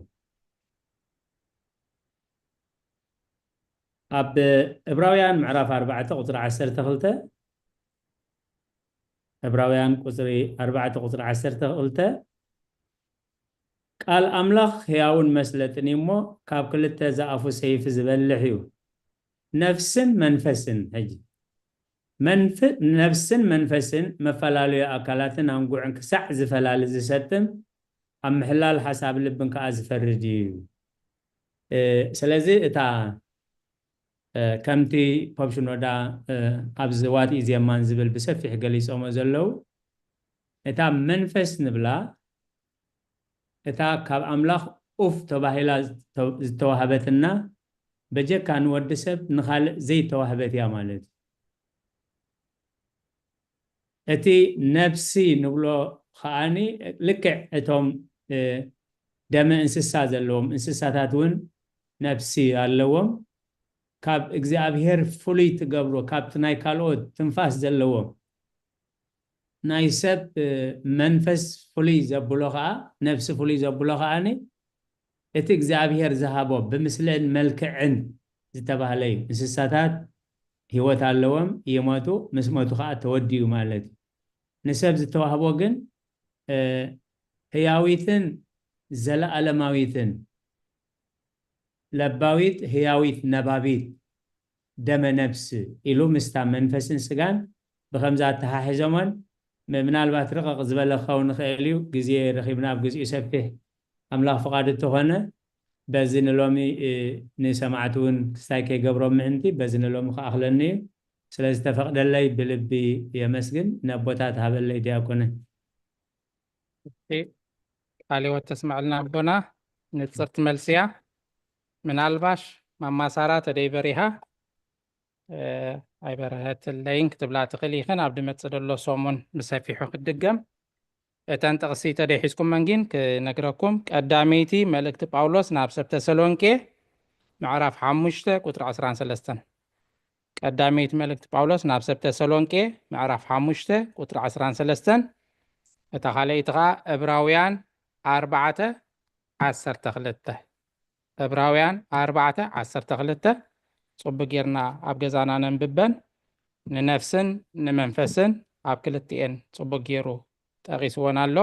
ኣብ ዕብራውያን ምዕራፍ ኣርባዕተ ቁጽሪ ዓሰርተ ክልተ ዕብራውያን ቁጽሪ ኣርባዕተ ቁጽሪ ዓሰርተ ክልተ ቃል ኣምላኽ ሕያውን መስለጥን እዩ እሞ ካብ ክልተ ዝኣፉ ሰይፊ ዝበልሕ እዩ። ነፍስን መንፈስን ሕጂ መንፍ ነፍስን መንፈስን መፈላለዩ ኣካላትን ኣንጉዕን ክሳዕ ዝፈላሊ ዝሰጥም ኣብ ምሕላል ሓሳብ ልብን ከዓ ዝፈርድ እዩ። ስለዚ እታ ከምቲ ፖፕ ሽኖዳ ኣብዚ ዋት ኢዝ የማን ዝብል ብሰፊሕ ገሊፆሞ ዘለዉ እታ መንፈስ ንብላ እታ ካብ ኣምላኽ ኡፍ ተባሂላ ዝተዋህበትና በጀካ ንወዲ ሰብ ንኻልእ ዘይተዋህበት እያ ማለት እዩ። እቲ ነፍሲ ንብሎ ከዓኒ ልክዕ እቶም ደመ እንስሳ ዘለዎም እንስሳታት እውን ነፍሲ ኣለዎም። ካብ እግዚኣብሔር ፍሉይ ትገብሮ ካብቲ ናይ ካልኦት ትንፋስ ዘለዎም ናይ ሰብ መንፈስ ፍሉይ ዘብሎ ከዓ ነፍሲ ፍሉይ ዘብሎ ከዓኒ እቲ እግዚኣብሔር ዝሃቦ ብምስልን መልክዕን ዝተባህለ እዩ። እንስሳታት ህይወት ኣለዎም፣ ይሞቱ፣ ምስ ሞቱ ከዓ ተወዲኡ ማለት እዩ። ንሰብ ዝተዋህቦ ግን ህያዊትን ዘለኣለማዊትን ለባዊት ህያዊት ነባቢት ደመ ነብስ ኢሉ ምስታ መንፈስን ስጋን ብኸምዚ ኣተሓሒዞሞን ምናልባት ርቕቕ ዝበለ ክኸውን ይኽእል እዩ። ግዜ ረኺብና ኣብ ግዚኡ ሰፊሕ ኣምላኽ ፍቓድ እንተኾነ በዚ ንሎሚ ንሰማዕቲ እውን ክስታይ ከይገብሮም ምእንቲ በዚ ንሎሚ ክኣኽለኒ እዩ። ስለዝተፈቕደለይ ብልቢ የመስግን። ነቦታት ሃበለይ ዲያቆነ። ቃለ ሕይወት ተስመዐልና ኣቦና። ንፅርቲ መልሲ እያ። ምናልባሽ ማማ ሳራ ተደይ በሪሃ ኣይበረሀትለይን ክትብላ ትኽእል ኢኽን። ኣብ ድመፅእ ዘሎ ሰሙን ብሰፊሑ ክትድገም። እተን ጥቕሲ ተደይ ሒዝኩመን ግን ክነግረኩም። ቀዳመይቲ መልእክቲ ጳውሎስ ናብ ሰብ ተሰሎንቄ ምዕራፍ ሓሙሽተ ቁፅሪ ዓስራን ሰለስተን። ቀዳመይቲ መልእክቲ ጳውሎስ ናብ ሰብ ተሰሎንቄ ምዕራፍ ሓሙሽተ ቁፅሪ ዓስራን ሰለስተን። እታ ካልኣይቲ ኸዓ ዕብራውያን ኣርባዕተ ዓሰርተ ክልተ። ዕብራውያን ኣርባዕተ ዓሰርተ ክልተ። ፅቡቅ ጌርና ኣብ ገዛና ነንብበን። ንነፍስን ንመንፈስን ኣብ ክልቲኤን ፅቡቅ ጌሩ ጠቂስወን ኣሎ።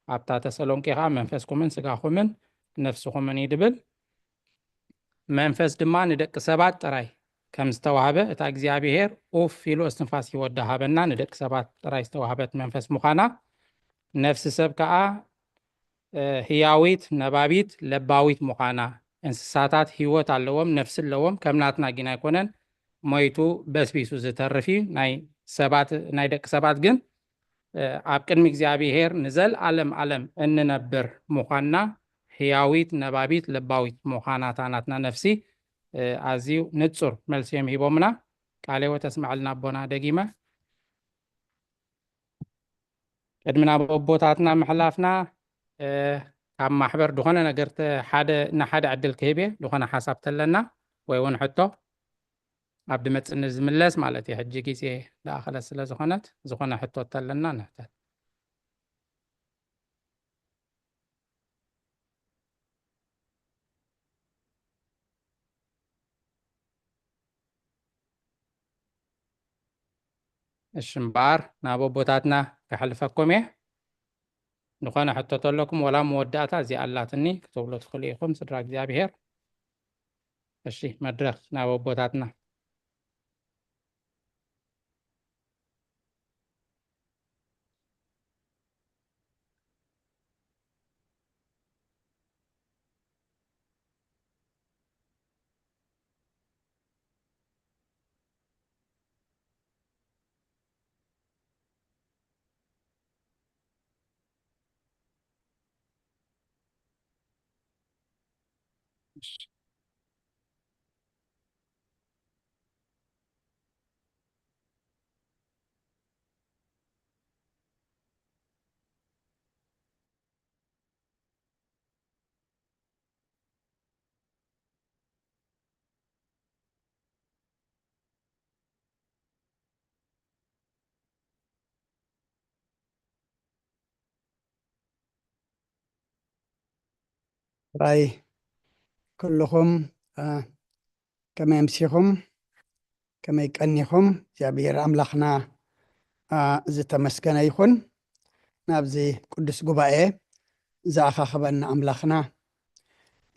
ኣብታ ተሰሎንቄ ከዓ መንፈስኩምን ስጋኹምን ነፍስኹምን እዩ ድብል። መንፈስ ድማ ንደቂ ሰባት ጥራይ ከም ዝተዋህበ እታ እግዚኣብሔር ኡፍ ኢሉ እስትንፋስ ህይወት ድሃበና ንደቂ ሰባት ጥራይ ዝተዋህበት መንፈስ ምዃና ነፍሲ ሰብ ከዓ ህያዊት ነባቢት ለባዊት ምዃና እንስሳታት ህይወት ኣለዎም ነፍሲ ኣለዎም ከም ናትና ግን ኣይኮነን ሞይቱ በስቢሱ ዝተርፍ እዩ ናይ ሰባት ናይ ደቂ ሰባት ግን ኣብ ቅድሚ እግዚኣብሔር ንዘልኣለም ኣለም እንነብር ምዃንና ህያዊት ነባቢት ለባዊት ምዃናታ ናትና ነፍሲ ኣዝዩ ንጹር መልሲ እዮም ሂቦምና። ቃለ ሕይወት ተስመዐልና ኣቦና ደጊመ። ቅድሚ ናብ ኣቦታትና ምሕላፍና ካብ ማሕበር ዝኾነ ነገር ሓደ ንሓደ ዕድል ክህብ እየ ዝኾነ ሓሳብ ተለና ወይ እውን ሕቶ ኣብ ድመፅኒ ዝምለስ ማለት እዩ። ሕጂ ግዜ ዝኣኸለት ስለ ዝኾነት ዝኾነ ሕቶ ተለና ንሕተት። እሺ እምበኣር ናብ ኣቦታትና ከሕልፈኩም እየ። ዝኾነ ሕቶ ተለኩም ወላ መወዳእታ እዚኣ ኣላትኒ ክትብሉ ትኽእሉ ኢኹም ስድራ እግዚኣብሔር። እሺ መድረኽ ናብ ኣቦታትና። ጥራይ ኩልኹም ከመይ ኣምሲኹም? ከመይ ቀኒኹም? እግዚኣብሔር ኣምላኽና ዝተመስገነ ይኹን። ናብዚ ቅዱስ ጉባኤ ዝኣኻኽበና ኣምላኽና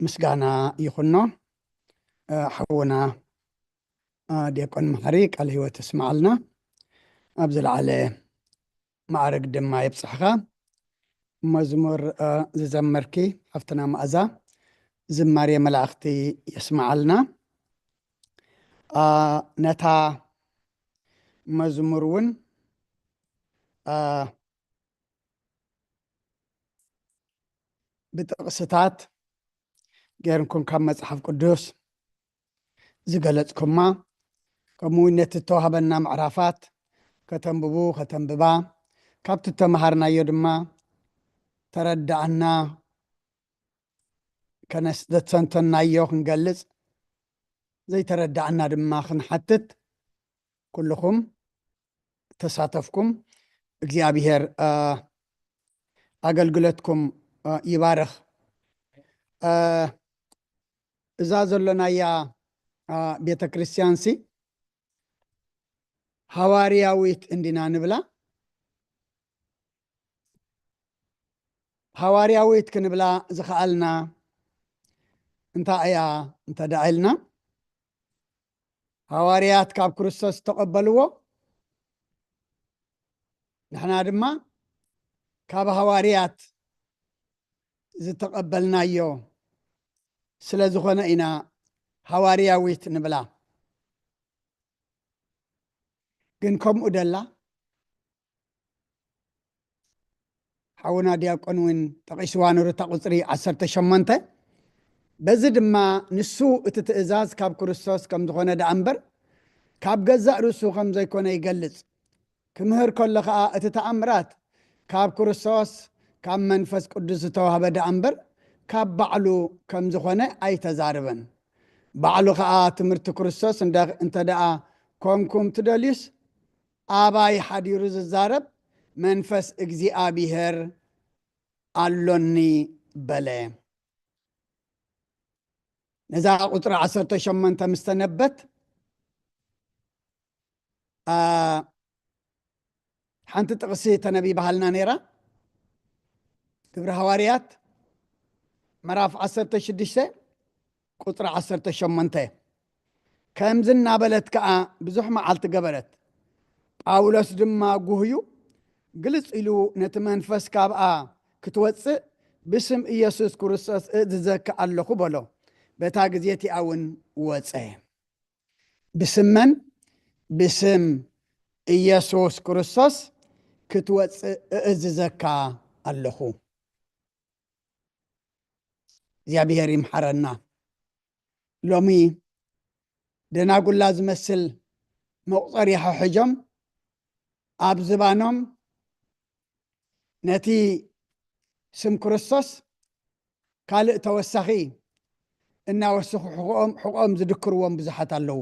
ምስጋና ይኹኖ። ሓውና ዲያቆን መሓሪ ቃል ህይወት ተስማዓልና። ኣብ ዝለዓለ ማዕረግ ድማ የብጽሕኻ። መዝሙር ዝዘመርኪ ሓፍትና መኣዛ ዝማሬ መላእኽቲ የስማዓልና። ነታ መዝሙር እውን ብጥቕስታት ጌርኩም ካብ መጽሓፍ ቅዱስ ዝገለጽኩማ፣ ከምኡ እውን ነቲ እተዋህበና ምዕራፋት ከተንብቡ፣ ከተንብባ፣ ካብቲ እተመሃርናዮ ድማ ተረዳኣና፣ ከነስ-፣ ዘተንተናዮ ክንገልጽ፣ ዘይተረዳኣና ድማ ክንሓትት፣ ኩልኹም ተሳተፍኩም እግዚኣብሔር ኣገልግሎትኩም ይባርኽ። እዛ ዘሎናያ ቤተ ክርስቲያንሲ ሃዋርያዊት እንዲና ንብላ። ሃዋርያዊት ክንብላ ዝኸኣልና እንታይ እያ እንተ ደኣ ኢልና፣ ሃዋርያት ካብ ክርስቶስ ዝተቐበልዎ፣ ንሕና ድማ ካብ ሃዋርያት ዝተቐበልናዮ ስለ ዝኾነ ኢና ሃዋርያዊት ንብላ። ግን ከምኡ ደላ ሓውና ዲያቆን እውን ጠቒስዋ ነሩ እታ ቁጽሪ ዓሰርተ ሸሞንተ። በዚ ድማ ንሱ እቲ ትእዛዝ ካብ ክርስቶስ ከም ዝኾነ ደኣ እምበር ካብ ገዛእ ርእሱ ከም ዘይኮነ ይገልጽ። ክምህር ከሎ ኸኣ እቲ ተኣምራት ካብ ክርስቶስ ካብ መንፈስ ቅዱስ ዝተዋህበ ደኣ እምበር ካብ ባዕሉ ከም ዝኾነ ኣይተዛረበን። ባዕሉ ኸኣ ትምህርቲ ክርስቶስ እንደ-፣ እንተ ደኣ ኮንኩም ትደልዩስ ኣባይ ሓዲሩ ዝዛረብ መንፈስ እግዚኣብሔር ኣሎኒ በለ። ነዛ ቁጽሪ ዓሰርተ ሸሞንተ ምስ ተነበት፣ ኣ፣ ሓንቲ ጥቕሲ ተነቢባሃልና ነይራ። ግብሪ ሃዋርያት ምዕራፍ ዓሰርተ ሽዱሽተ ቁጽሪ ዓሰርተ ሸሞንተ። ከምዚ እናበለት ከኣ ብዙሕ መዓልቲ ገበረት። ጳውሎስ ድማ ጉህዩ ግልጽ ኢሉ ነቲ መንፈስ ካብኣ ክትወጽእ ብስም ኢየሱስ ክርስቶስ እእዝዘካ ኣለኹ በሎ። በታ ግዜ እቲኣ እውን ወጸ። ብስም መን? ብስም ኢየሱስ ክርስቶስ ክትወጽእ እእዝዘካ ኣለኹ። እግዚኣብሔር ይምሓረና። ሎሚ ደናጉላ ዝመስል መቑጸሪ ሕሕጆም ኣብ ዝባኖም ነቲ ስም ክርስቶስ ካልእ ተወሳኺ እናወሰኹ ሕቖኦም፣ ሕቖኦም ዝድክርዎም ብዙሓት ኣለዉ።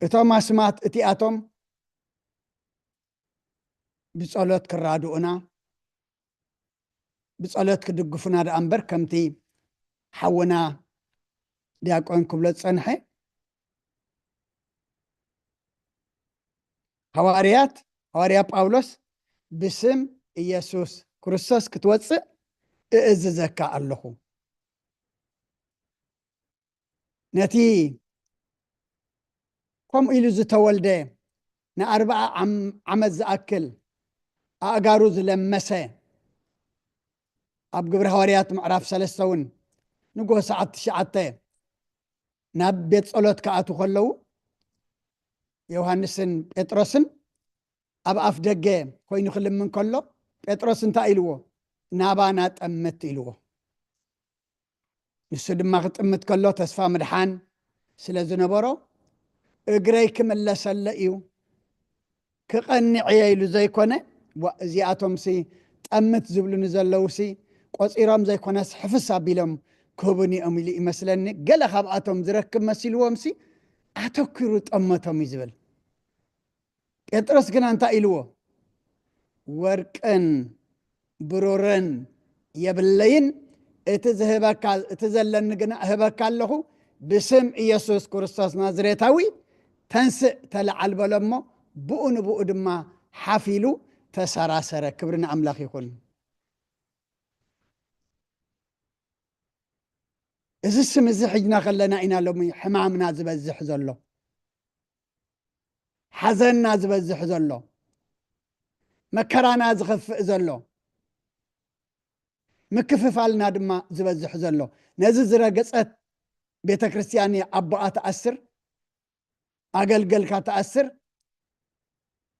እቶም ኣስማት እቲኣቶም ብጸሎት ክራድኡና፣ ብጸሎት ክድግፉና ደኣ እምበር፣ ከምቲ ሓውና ዲያቆን ክብሎ ዝጸንሐ፣ ሃዋርያት፣ ሃዋርያ ጳውሎስ፣ "ብስም ኢየሱስ ክርስቶስ ክትወጽእ እእዝዘካ ኣለኹ። ነቲ ከምኡ ኢሉ ዝተወልደ፣ ንኣርብዓ ዓም-፣ ዓመት ዝኣክል ኣእጋሩ ዝለመሰ"፣ ኣብ ግብሪ ሃዋርያት ምዕራፍ ሰለስተ እውን ንግሆ ሰዓት ትሽዓተ ናብ ቤት ጸሎት ክኣትዉ ከለዉ፣ ዮሃንስን ጴጥሮስን ኣብ ኣፍ ደገ ኮይኑ ክልምን ከሎ፣ ጴጥሮስ እንታይ ኢልዎ? "ናባና ጠምት" ኢልዎ። ንሱ ድማ ክጥምት ከሎ ተስፋ ምድሓን ስለ ዝነበሮ፣ "እግረይ ክምለሰለ እዩ፣ ክቐንዕ እየ" ኢሉ ዘይኮነ፣ ዋ፣ እዚኣቶምሲ ጠምት ዝብሉኒ ዘለውሲ ቆጺሮም ዘይኮነስ ሕፍስ ኣቢሎም ክህቡኒ እዮም ኢሉ ይመስለኒ። ገለ ካብኣቶም ዝረክብ መሲልዎምሲ ኣተኲሩ ጠመቶም እዩ ዝብል። ጴጥሮስ ግና እንታይ ኢልዎ? "ወርቅን ብሩርን የብለይን፣ እቲ ዝህበካ፣ እቲ ዘለኒ ግና እህበካ ኣለኹ። ብስም ኢየሱስ ክርስቶስ ናዝሬታዊ ተንስእ፣ ተለዓል" በሎ እሞ፣ ብኡ ንብኡ ድማ ሓፍ ኢሉ ተሰራሰረ። ክብሪ ንኣምላኽ ይኹን። እዚ ስም እዚ ሒዝና ከለና ኢና ሎሚ ሕማምና ዝበዝሕ ዘሎ፣ ሓዘንና ዝበዝሕ ዘሎ፣ መከራና ዝኸፍእ ዘሎ፣ ምክፍፋልና ድማ ዝበዝሕ ዘሎ። ነዚ ዝረገጸት ቤተ ክርስቲያን ኣቦኣ ትኣስር፣ ኣገልገልካ ትኣስር፣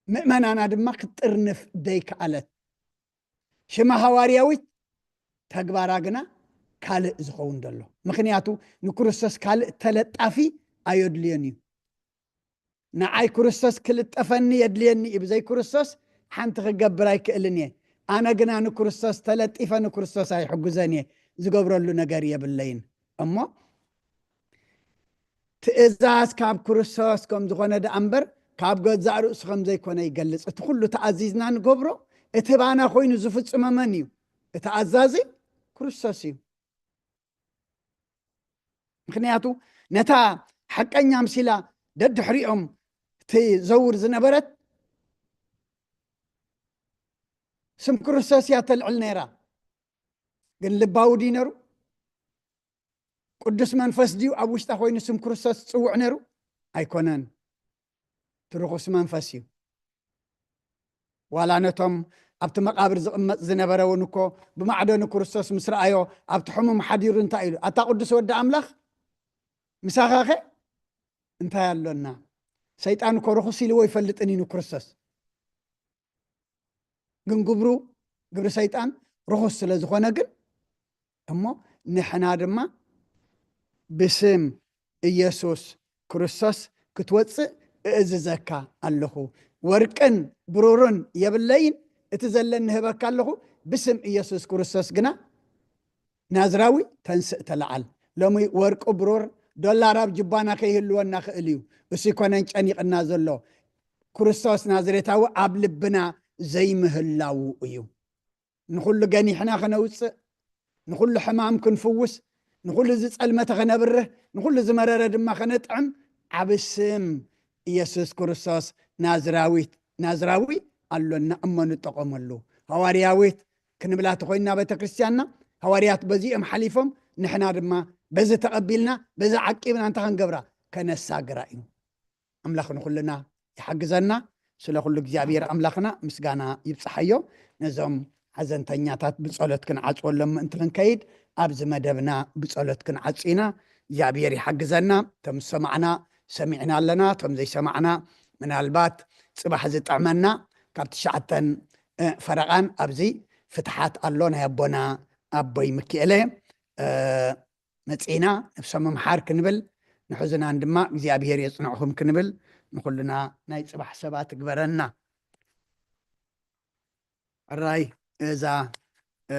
ምእመናና ድማ ክትጥርንፍ ደይከኣለት። ሽማ ሃዋርያዊት፣ ተግባራ ግና ካልእ ዝኸውን ዘሎ። ምኽንያቱ ንክርስቶስ ካልእ ተለጣፊ ኣየድልዮን እዩ። "ንዓይ ክርስቶስ ክልጠፈኒ የድልየኒ እዩ፣ ብዘይ ክርስቶስ ሓንቲ ክገብር ኣይክእልን እየ። ኣነ ግና ንክርስቶስ ተለጢፈ ንክርስቶስ ኣይሕጉዘን እየ፣ ዝገብረሉ ነገር የብለይን" እሞ፣ ትእዛዝ ካብ ክርስቶስ ከም ዝኾነ ደኣ እምበር፣ ካብ ገዛእ ርእሱ ከም ዘይኮነ ይገልጽ። እቲ ኩሉ ተኣዚዝና ንገብሮ፣ እቲ ባና ኮይኑ ዝፍጽሞ መን እዩ? እቲ ኣዛዚ ክርስቶስ እዩ። ምኽንያቱ፣ ነታ ሓቀኛ ምሲላ ደድሕሪኦም ትዘውር ዝነበረት፣ ስም ክርስቶስ እያ ተልዕል ነይራ። ግን ልባዊ ድዩ ነይሩ? ቅዱስ መንፈስ ድዩ ኣብ ውሽጣ ኮይኑ ስም ክርስቶስ ዝጽውዕ ነይሩ? ኣይኮነን። እቲ ርኹስ መንፈስ እዩ። ዋላ ነቶም ኣብቲ መቓብር ዝቕመጥ ዝነበረ እውን እኮ፣ ብማዕዶ ንክርስቶስ ምስ ረኣዮ፣ ኣብቲ ሕሙም ሓዲሩ እንታይ ኢሉ? "ኣታ ቅዱስ ወዲ ኣምላኽ፣ ምሳኻኸ እንታይ ኣሎና?" ሰይጣን እኮ ርኹስ ኢልዎ ይፈልጥን እዩ ንክርስቶስ። ግን ግብሩ፣ ግብሪ ሰይጣን ርኹስ ስለ ዝኾነ ግን፣ እሞ ንሕና ድማ ብስም ኢየሱስ ክርስቶስ ክትወጽእ እእዝዘካ ኣለኹ። ወርቅን ብሩርን የብለይን፣ እቲ ዘለኒ ህበካ ኣለኹ። ብስም ኢየሱስ ክርስቶስ ግና ናዝራዊ ተንስእ፣ ተለዓል። ሎሚ ወርቂ፣ ብሩር፣ ዶላር ኣብ ጅባና ከይህልወና ክእል እዩ። እሱ ይኮነን ጨኒቕና ዘሎ። ክርስቶስ ናዝሬታዊ ኣብ ልብና ዘይምህላዉ እዩ። ንኹሉ ገኒሕና ከነውፅእ፣ ንኹሉ ሕማም ክንፍውስ፣ ንኹሉ ዝጸልመተ ከነብርህ፣ ንኹሉ ዝመረረ ድማ ከነጥዕም፣ ዓቢ ስም ኢየሱስ ክርስቶስ ናዝራዊት፣ ናዝራዊ ኣሎና እሞ ንጠቐመሉ። ሃዋርያዊት ክንብላ ተኾይንና ቤተ ክርስቲያንና፣ ሃዋርያት በዚኦም ሓሊፎም፣ ንሕና ድማ በዚ ተቐቢልና፣ በዚ ዓቂብና እንታይ ክንገብራ? ከነሳግራ እዩ። ኣምላኽ ንኹልና ይሓግዘና። ስለ ኩሉ እግዚኣብሔር ኣምላኽና ምስጋና ይብጽሓዮ። ነዞም ሓዘንተኛታት ብጸሎት ክንዓጽወሎም ምእንቲ ክንከይድ፣ ኣብዚ መደብና ብጸሎት ክንዓጹ ኢና። እግዚኣብሔር ይሓግዘና። እቶም ዝሰማዕና ሰሚዕና ኣለና። እቶም ዘይሰማዕና ምናልባት ጽባሕ ዝጥዕመና ካብ ትሽዓተን፣ እ፣ ፈረቓን ኣብዚ ፍትሓት ኣሎ ናይ ኣቦና ኣቦይ ምክኤለ፣ እ፣ መጺእና ነብሶም ምምሓር ክንብል፣ ንሕዙናን ድማ እግዚኣብሔር የጽንዕኹም ክንብል፣ ንኹልና ናይ ጽባሕ ሰባት ግበረና። ሕራይ እዛ፣ እ፣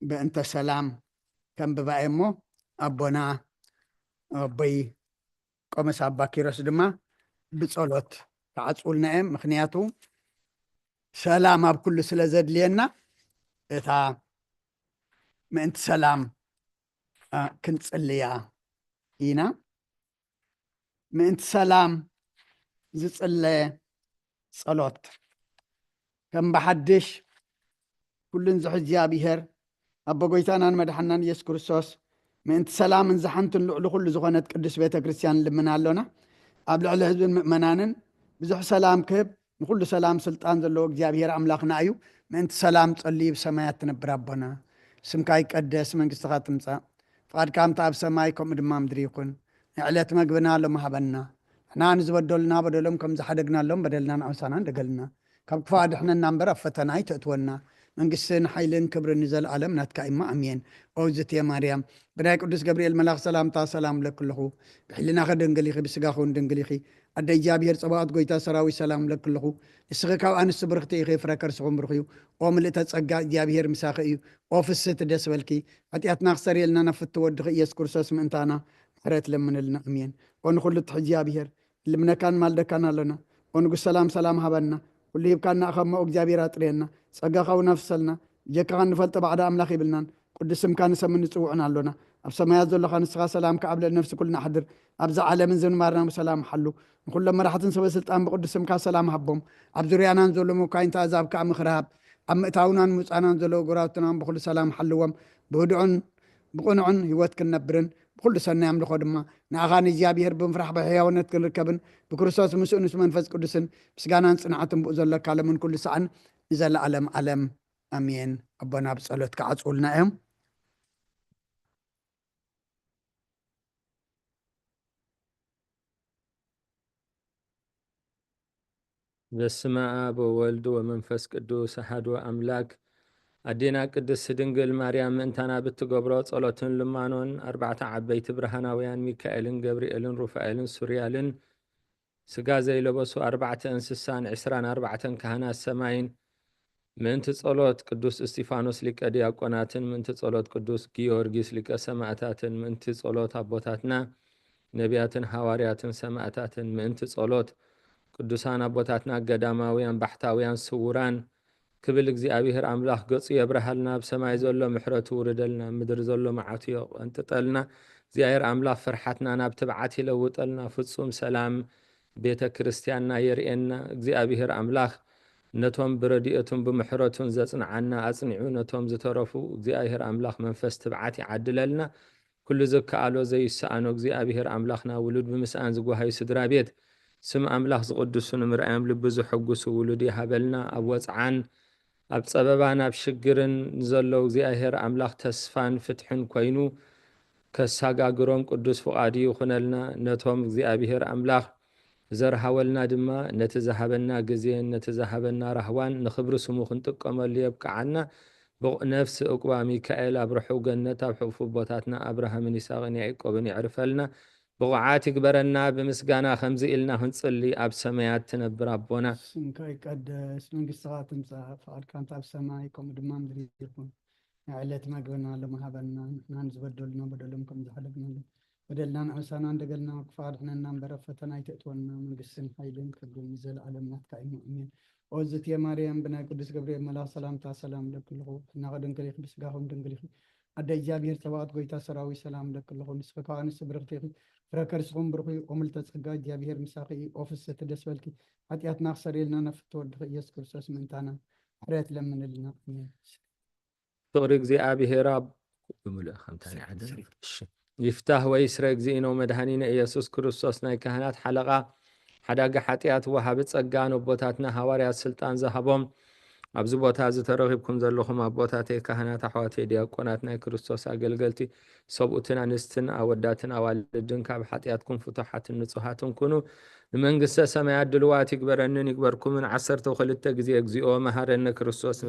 ብእንተ ሰላም ከንብባ እየ እሞ፣ ኣቦና ኣቦይ ቆመስ ኣባ ኪሮስ ድማ ብጸሎት ክዓጽውልና እዮም። ምኽንያቱ ሰላም ኣብ ኩሉ ስለ ዘድልየና፣ እታ ምእንቲ ሰላም፣ እ፣ ክንጽልያ ኢና። ምእንቲ ሰላም ዝጽለ ጸሎት። ከም ብሓድሽ ኩሉን ዝሕዚ እግዚኣብሔር ኣቦ ጎይታናን መድሓናን ኢየሱስ ክርስቶስ ምእንቲ ሰላምን ዝሓንትን ልዕሊ ኩሉ ዝኾነት ቅዱስ ቤተ ክርስቲያን ልምና ኣሎና። ኣብ ልዕሊ ህዝብን ምእመናንን ብዙሕ ሰላም ክህብ ንኩሉ ሰላም ስልጣን ዘለዎ እግዚኣብሔር ኣምላኽና እዩ። ምእንቲ ሰላም ጸልዩ ብሰማያት ትነብር ኣቦና፣ ስምካ ይቀደስ፣ መንግስትኻ ትምጻእ፣ ፍቓድካ ከምቲ ኣብ ሰማይ ከምኡ ድማ ምድሪ ይኹን። ናይ ዕለት መግብና ሎም ሃበና። ንሕና ንዝበደሉና በደሎም ከም ዝሓደግናሎም በደልና ንዓውሳና እንደገልና። ካብ ክፉእ ኣድሕነና እምበር ኣብ ፈተና ኣይተእትወና። መንግስትን ሓይልን ክብርን ንዘለኣለም ናትካ እማ ኣሜን። ኦ ዝትየ ማርያም፣ ብናይ ቅዱስ ገብርኤል መልኣኽ ሰላምታ ሰላም እብለኪ ኣለኹ። ብሕልናኺ ድንግል ኢኺ፣ ብስጋኺ እውን ድንግል ኢኺ። ኣደ እግዚኣብሔር ጸባኦት ጎይታ ሰራዊት ሰላም እብለኪ ኣለኹ። ንስኺ ካብ ኣንስቲ ብርኽቲ ኢኺ፣ ፍረ ከርስኹም ብሩኽ እዩ። ኦ ምልእተ ጸጋ እግዚኣብሔር ምሳኺ እዩ። ኦ ፍስህቲ ደስ በልኪ። ሓጢኣትና ክሰርየልና ናብ ፍትው ወድኺ ኢየሱስ ክርስቶስ ምእንታና ምሕረት ለምንልና። ኣሜን። ኦ ንኹሉ ትሕዚ እግዚኣብሔር ልምነካን ማልደካን ኣሎና። ኦ ንጉስ ሰላም ሰላም ሃበና። ኩሉ ሂብካና እኸሞ እግዚኣብሔር ኣጥርየና። ጸጋኻ እውን ኣፍሰልና። ብጀካኻ እንፈልጦ ባዕዳ ኣምላኽ ይብልናን። ቅዱስ ስምካ ንሰምን ንጽውዕን ኣሎና። ኣብ ሰማያት ዘሎኻ ንስኻ ሰላም ከኣብ ልዕሊ ነፍሲ ኩልና ኣሕድር። ኣብዛ ዓለምን ዝንባርና ብሰላም ሓሉ። ንኹሎም መራሕትን ሰበ ስልጣን ብቅዱስ ስምካ ሰላም ሃቦም። ኣብ ዙርያናን ዘሎ መኳይንቲ ኣዛብ ከኣ ምኽሪ ሃብ። ኣብ ምእታውናን ምውጻእናን ዘለዉ ጎራውትናን ብኹሉ ሰላም ሓልዎም። ብህዱዕን ብቕኑዕን ህይወት ክንነብርን ብኹሉ ሰናይ ኣምልኾ ድማ ንኣኻ ንእግዚኣብሔር ብምፍራሕ ብሕያውነት ክንርከብን ብክርስቶስ ምስኡ ምስ መንፈስ ቅዱስን ምስጋናን ጽንዓትን ብኡ ዘለካ ለምን ኩሉ ሰዓን ንዘለኣለም ዓለም ኣሜን። ኣቦና ብጸሎት ክዓጽውልና እዮም። በስመ አብ ወወልድ ወመንፈስ ቅዱስ አሐዱ አምላክ። ኣዴና ቅድስት ድንግል ማርያም ምእንታና ብትገብሮ ጸሎትን ልማኖን ኣርባዕተ ዓበይቲ ብርሃናውያን ሚካኤልን ገብርኤልን ሩፋኤልን ሱርያልን ስጋ ዘይለበሱ ኣርባዕተ እንስሳን ዕስራን ኣርባዕተን ካህናት ሰማይን ምእንቲ ጸሎት ቅዱስ እስጢፋኖስ ሊቀ ዲያቆናትን ምእንቲ ጸሎት ቅዱስ ጊዮርጊስ ሊቀ ሰማእታትን ምእንቲ ጸሎት ኣቦታትና ነቢያትን ሃዋርያትን ሰማእታትን ምእንቲ ጸሎት ቅዱሳን ኣቦታትና ገዳማውያን ባሕታውያን ስውራን ክብል እግዚኣብሔር ኣምላኽ ገጹ የብርሃልና፣ ኣብ ሰማይ ዘሎ ምሕረቱ ውርደልና፣ ኣብ ምድሪ ዘሎ መዓቱ የቐንጥጠልና። እግዚኣብሔር ኣምላኽ ፍርሓትና ናብ ትብዓት ይለውጠልና፣ ፍጹም ሰላም ቤተ ክርስቲያንና የርእየና። እግዚኣብሔር ኣምላኽ ነቶም ብረድኤቱን ብምሕረቱን ዘጽንዓና ኣጽኒዑ ነቶም ዝተረፉ እግዚኣብሔር ኣምላኽ መንፈስ ትብዓት ይዓድለልና። ኩሉ ዝከኣሎ ዘይሰኣኖ እግዚኣብሔር ኣምላኽና ውሉድ ብምስኣን ዝጓሃዩ ስድራ ቤት ስም ኣምላኽ ዝቕድሱ ንምርኣዮም ልቢ ዘሐጉሱ ውሉድ ይሃበልና። ኣብ ወጽዓን ኣብ ጸበባን ኣብ ሽግርን ንዘለዉ እግዚኣብሔር ኣምላኽ ተስፋን ፍትሕን ኮይኑ ከሳጋግሮም ቅዱስ ፍቓዱ ይኹነልና። ነቶም እግዚኣብሔር ኣምላኽ ዘርሃወልና ድማ ነቲ ዝሃበና ግዜን ነቲ ዝሃበና ራህዋን ንኽብሪ ስሙ ክንጥቀመሉ የብቅዓና። ብቑ ነፍሲ ዕቁባ ሚካኤል ኣብ ርሑው ገነት ኣብ ሕፉ ኣቦታትና ኣብርሃምን ይስሐቅን ያዕቆብን የዕርፈልና። ብቑዓት ይግበረና። ብምስጋና ከምዚ ኢልና ክንጽሊ፣ ኣብ ሰማያት ትነብር ኣቦና። ስምካ ይቀደስ፣ መንግስትኻ ትምጻእ፣ ፍቓድካ እንተ ኣብ ሰማይ ከምኡ ድማ ምድሪ ይኹን። ናይ ዕለት መግብና ሎም ሃበና፣ ንሕና ንዝበደሉና በደሎም ከም ዝሓደግናሉ በደልና ንዕሳና እንደገልና ክፋ ኣድሕነና እምበር ኣብ ፈተና ኣይተእትወና፣ መንግስትን ሓይልን ክብርን ንዘለኣለም ናትካ እዩ፣ ኣሜን። ኦ ዝትየ ማርያም፣ ብናይ ቅዱስ ገብርኤል መልኣኽ ሰላምታ ሰላም እብለኪ ኣለኹ። ሕናኸ ድንግል ኢኺ፣ ብስጋኹም ድንግል ኢኺ። ኣደ እግዚኣብሔር ጸባኦት ጎይታ ሰራዊት ሰላም እብለኪ ኣለኹ። ንስኺ ካብ ኣንስቲ ብርኽቲ ኢኺ፣ ፍረ ከርስኹም ብሩኽ እዩ። ኦ ምልዕተ ጸጋ፣ እግዚኣብሔር ምሳኺ እዩ። ኦ ፍስሕቲ ደስ በልኪ፣ ሓጢኣትና ክሰርየልና ናብ ፍትወ ወድኺ ኢየሱስ ክርስቶስ ምእንታና ምሕረት ለምንልና፣ ኣሜን። ፍቕሪ እግዚኣብሔር ኣብ ብምሉእ ከምታ ናይ ዓድና። እሺ። ይፍታህ ወይ ስረ እግዚእነ መድኃኒነ ኢየሱስ ክርስቶስ ናይ ካህናት ሓለቓ ሓዳጊ ሓጢኣት ወሃቢ ጸጋ ነቦታትና ሃዋርያት ስልጣን ዝሃቦም ኣብዚ ቦታ እዚ ተረኺብኩም ዘለኹም ኣቦታተይ ካህናት ኣሕዋተይ ዲያቆናት ናይ ክርስቶስ ኣገልገልቲ ሰብኡትን ኣንስትን ኣወዳትን ኣዋልድን ካብ ሓጢኣትኩም ፍቱሓትን ንጹሃትን ኩኑ ንመንግስተ ሰማያት ድልዋት ይግበረንን ይግበርኩምን ዓሰርተ ክልተ ግዜ እግዚኦ መሃረነ ክርስቶስ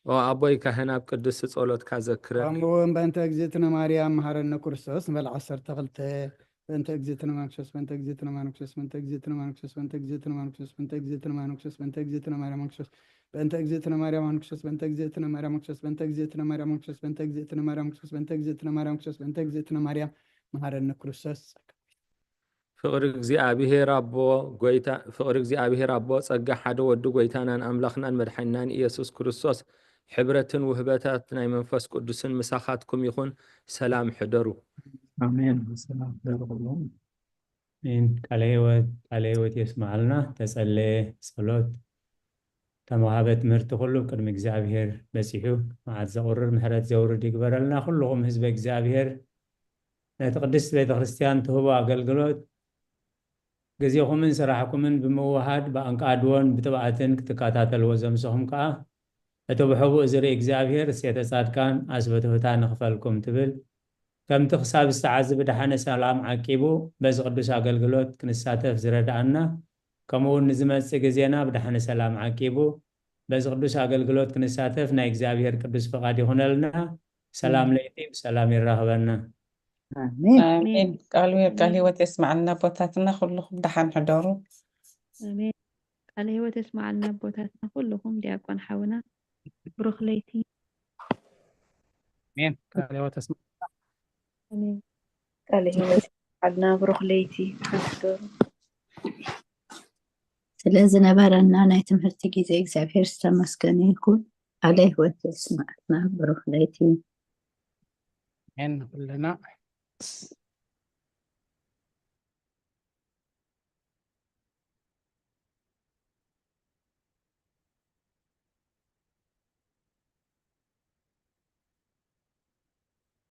ኦ ኣቦይ ካህን ኣብ ቅድስቲ ጸሎትካ ዘክረን። ከምኡውን በእንተ እግዝእትነ ማርያም መሃረነ ክርስቶስ ንበል ዓሰርተ ክልተ በእንተ እግዝእትነ ማንክሶስ በእንተ እግዝእትነ ማንክሶስ በእንተ እግዝእትነ ማንክሶስ በእንተ እግዝእትነ ማንክሶስ በእንተ እግዝእትነ ማንክሶስ በእንተ እግዝእትነ ማርያም ማንክሶስ በእንተ እግዝእትነ ማርያም ማንክሶስ በእንተ እግዝእትነ ማርያም ማንክሶስ በእንተ እግዝእትነ ማርያም ማንክሶስ በእንተ እግዝእትነ ማርያም ማንክሶስ በእንተ እግዝእትነ ማርያም መሃረነ ክርስቶስ። ፍቕሪ እግዚኣብሔር ኣቦ ጎይታ ፍቕሪ እግዚኣብሔር ኣቦ ጸጋ ሓደ ወዱ ጎይታናን ኣምላኽናን መድሓኒናን ኢየሱስ ክርስቶስ ሕብረትን ውህበታት ናይ መንፈስ ቅዱስን ምሳኻትኩም ይኹን። ሰላም ሕደሩ። ኣሜን። ሰላም ደርብሎም። ኣሜን። ቃለ ህይወት ቃለ ህይወት የስማዓልና። ተጸለየ ጸሎት ተመሃበ ትምህርቲ ኩሉ ቅድሚ እግዚኣብሔር በጺሑ መዓት ዘቑርር ምሕረት ዘውርድ ይግበረልና። ኩልኹም ህዝበ እግዚኣብሔር ነቲ ቅድስት ቤተ ክርስቲያን ትህቦ ኣገልግሎት ግዜኹምን ስራሕኩምን ብምውሃድ ብኣንቃድዎን ብትብኣትን ክትከታተልዎ ዘምሰኹም ከኣ እቲ ብሕቡእ ዝርኢ እግዚኣብሔር ሴተ ጻድቃን ኣስበትሁታ ንኽፈልኩም ትብል። ከምቲ ክሳብ ዝተዓዚ ብደሓነ ሰላም ዓቂቡ በዚ ቅዱስ ኣገልግሎት ክንሳተፍ ዝረድኣና ከምኡ እውን ንዝመጽእ ግዜና ብደሓነ ሰላም ዓቂቡ በዚ ቅዱስ ኣገልግሎት ክንሳተፍ ናይ እግዚኣብሔር ቅዱስ ፍቓድ ይኹነልና። ሰላም ለይቲ ብሰላም ይራኽበና። ኣሜን። ኣሜን። ቃል ቃል ህይወት የስማዓልና ኣቦታትና፣ ኩልኹም ደሓን ሕደሩ። ኣሜን። ቃለ ህይወት የስማዓልና ኣቦታትና ኩልኹም። ዲያቆን ሓውና ብሩኽ ለይቲ። ኣሜን። ቃለ ህይወት የስማ- ኣሜን። ቃለ ህይወት የስማዓልና ብሩኽ ለይቲ። ደሓን ሕደሩ። ስለ ዝነበረና ናይ ትምህርቲ ግዜ እግዚኣብሔር ዝተመስገነ ይኹን። ቃለ ህይወት የስማዓልና። ብሩኽ ለይቲ። ኣሜን። ኩልና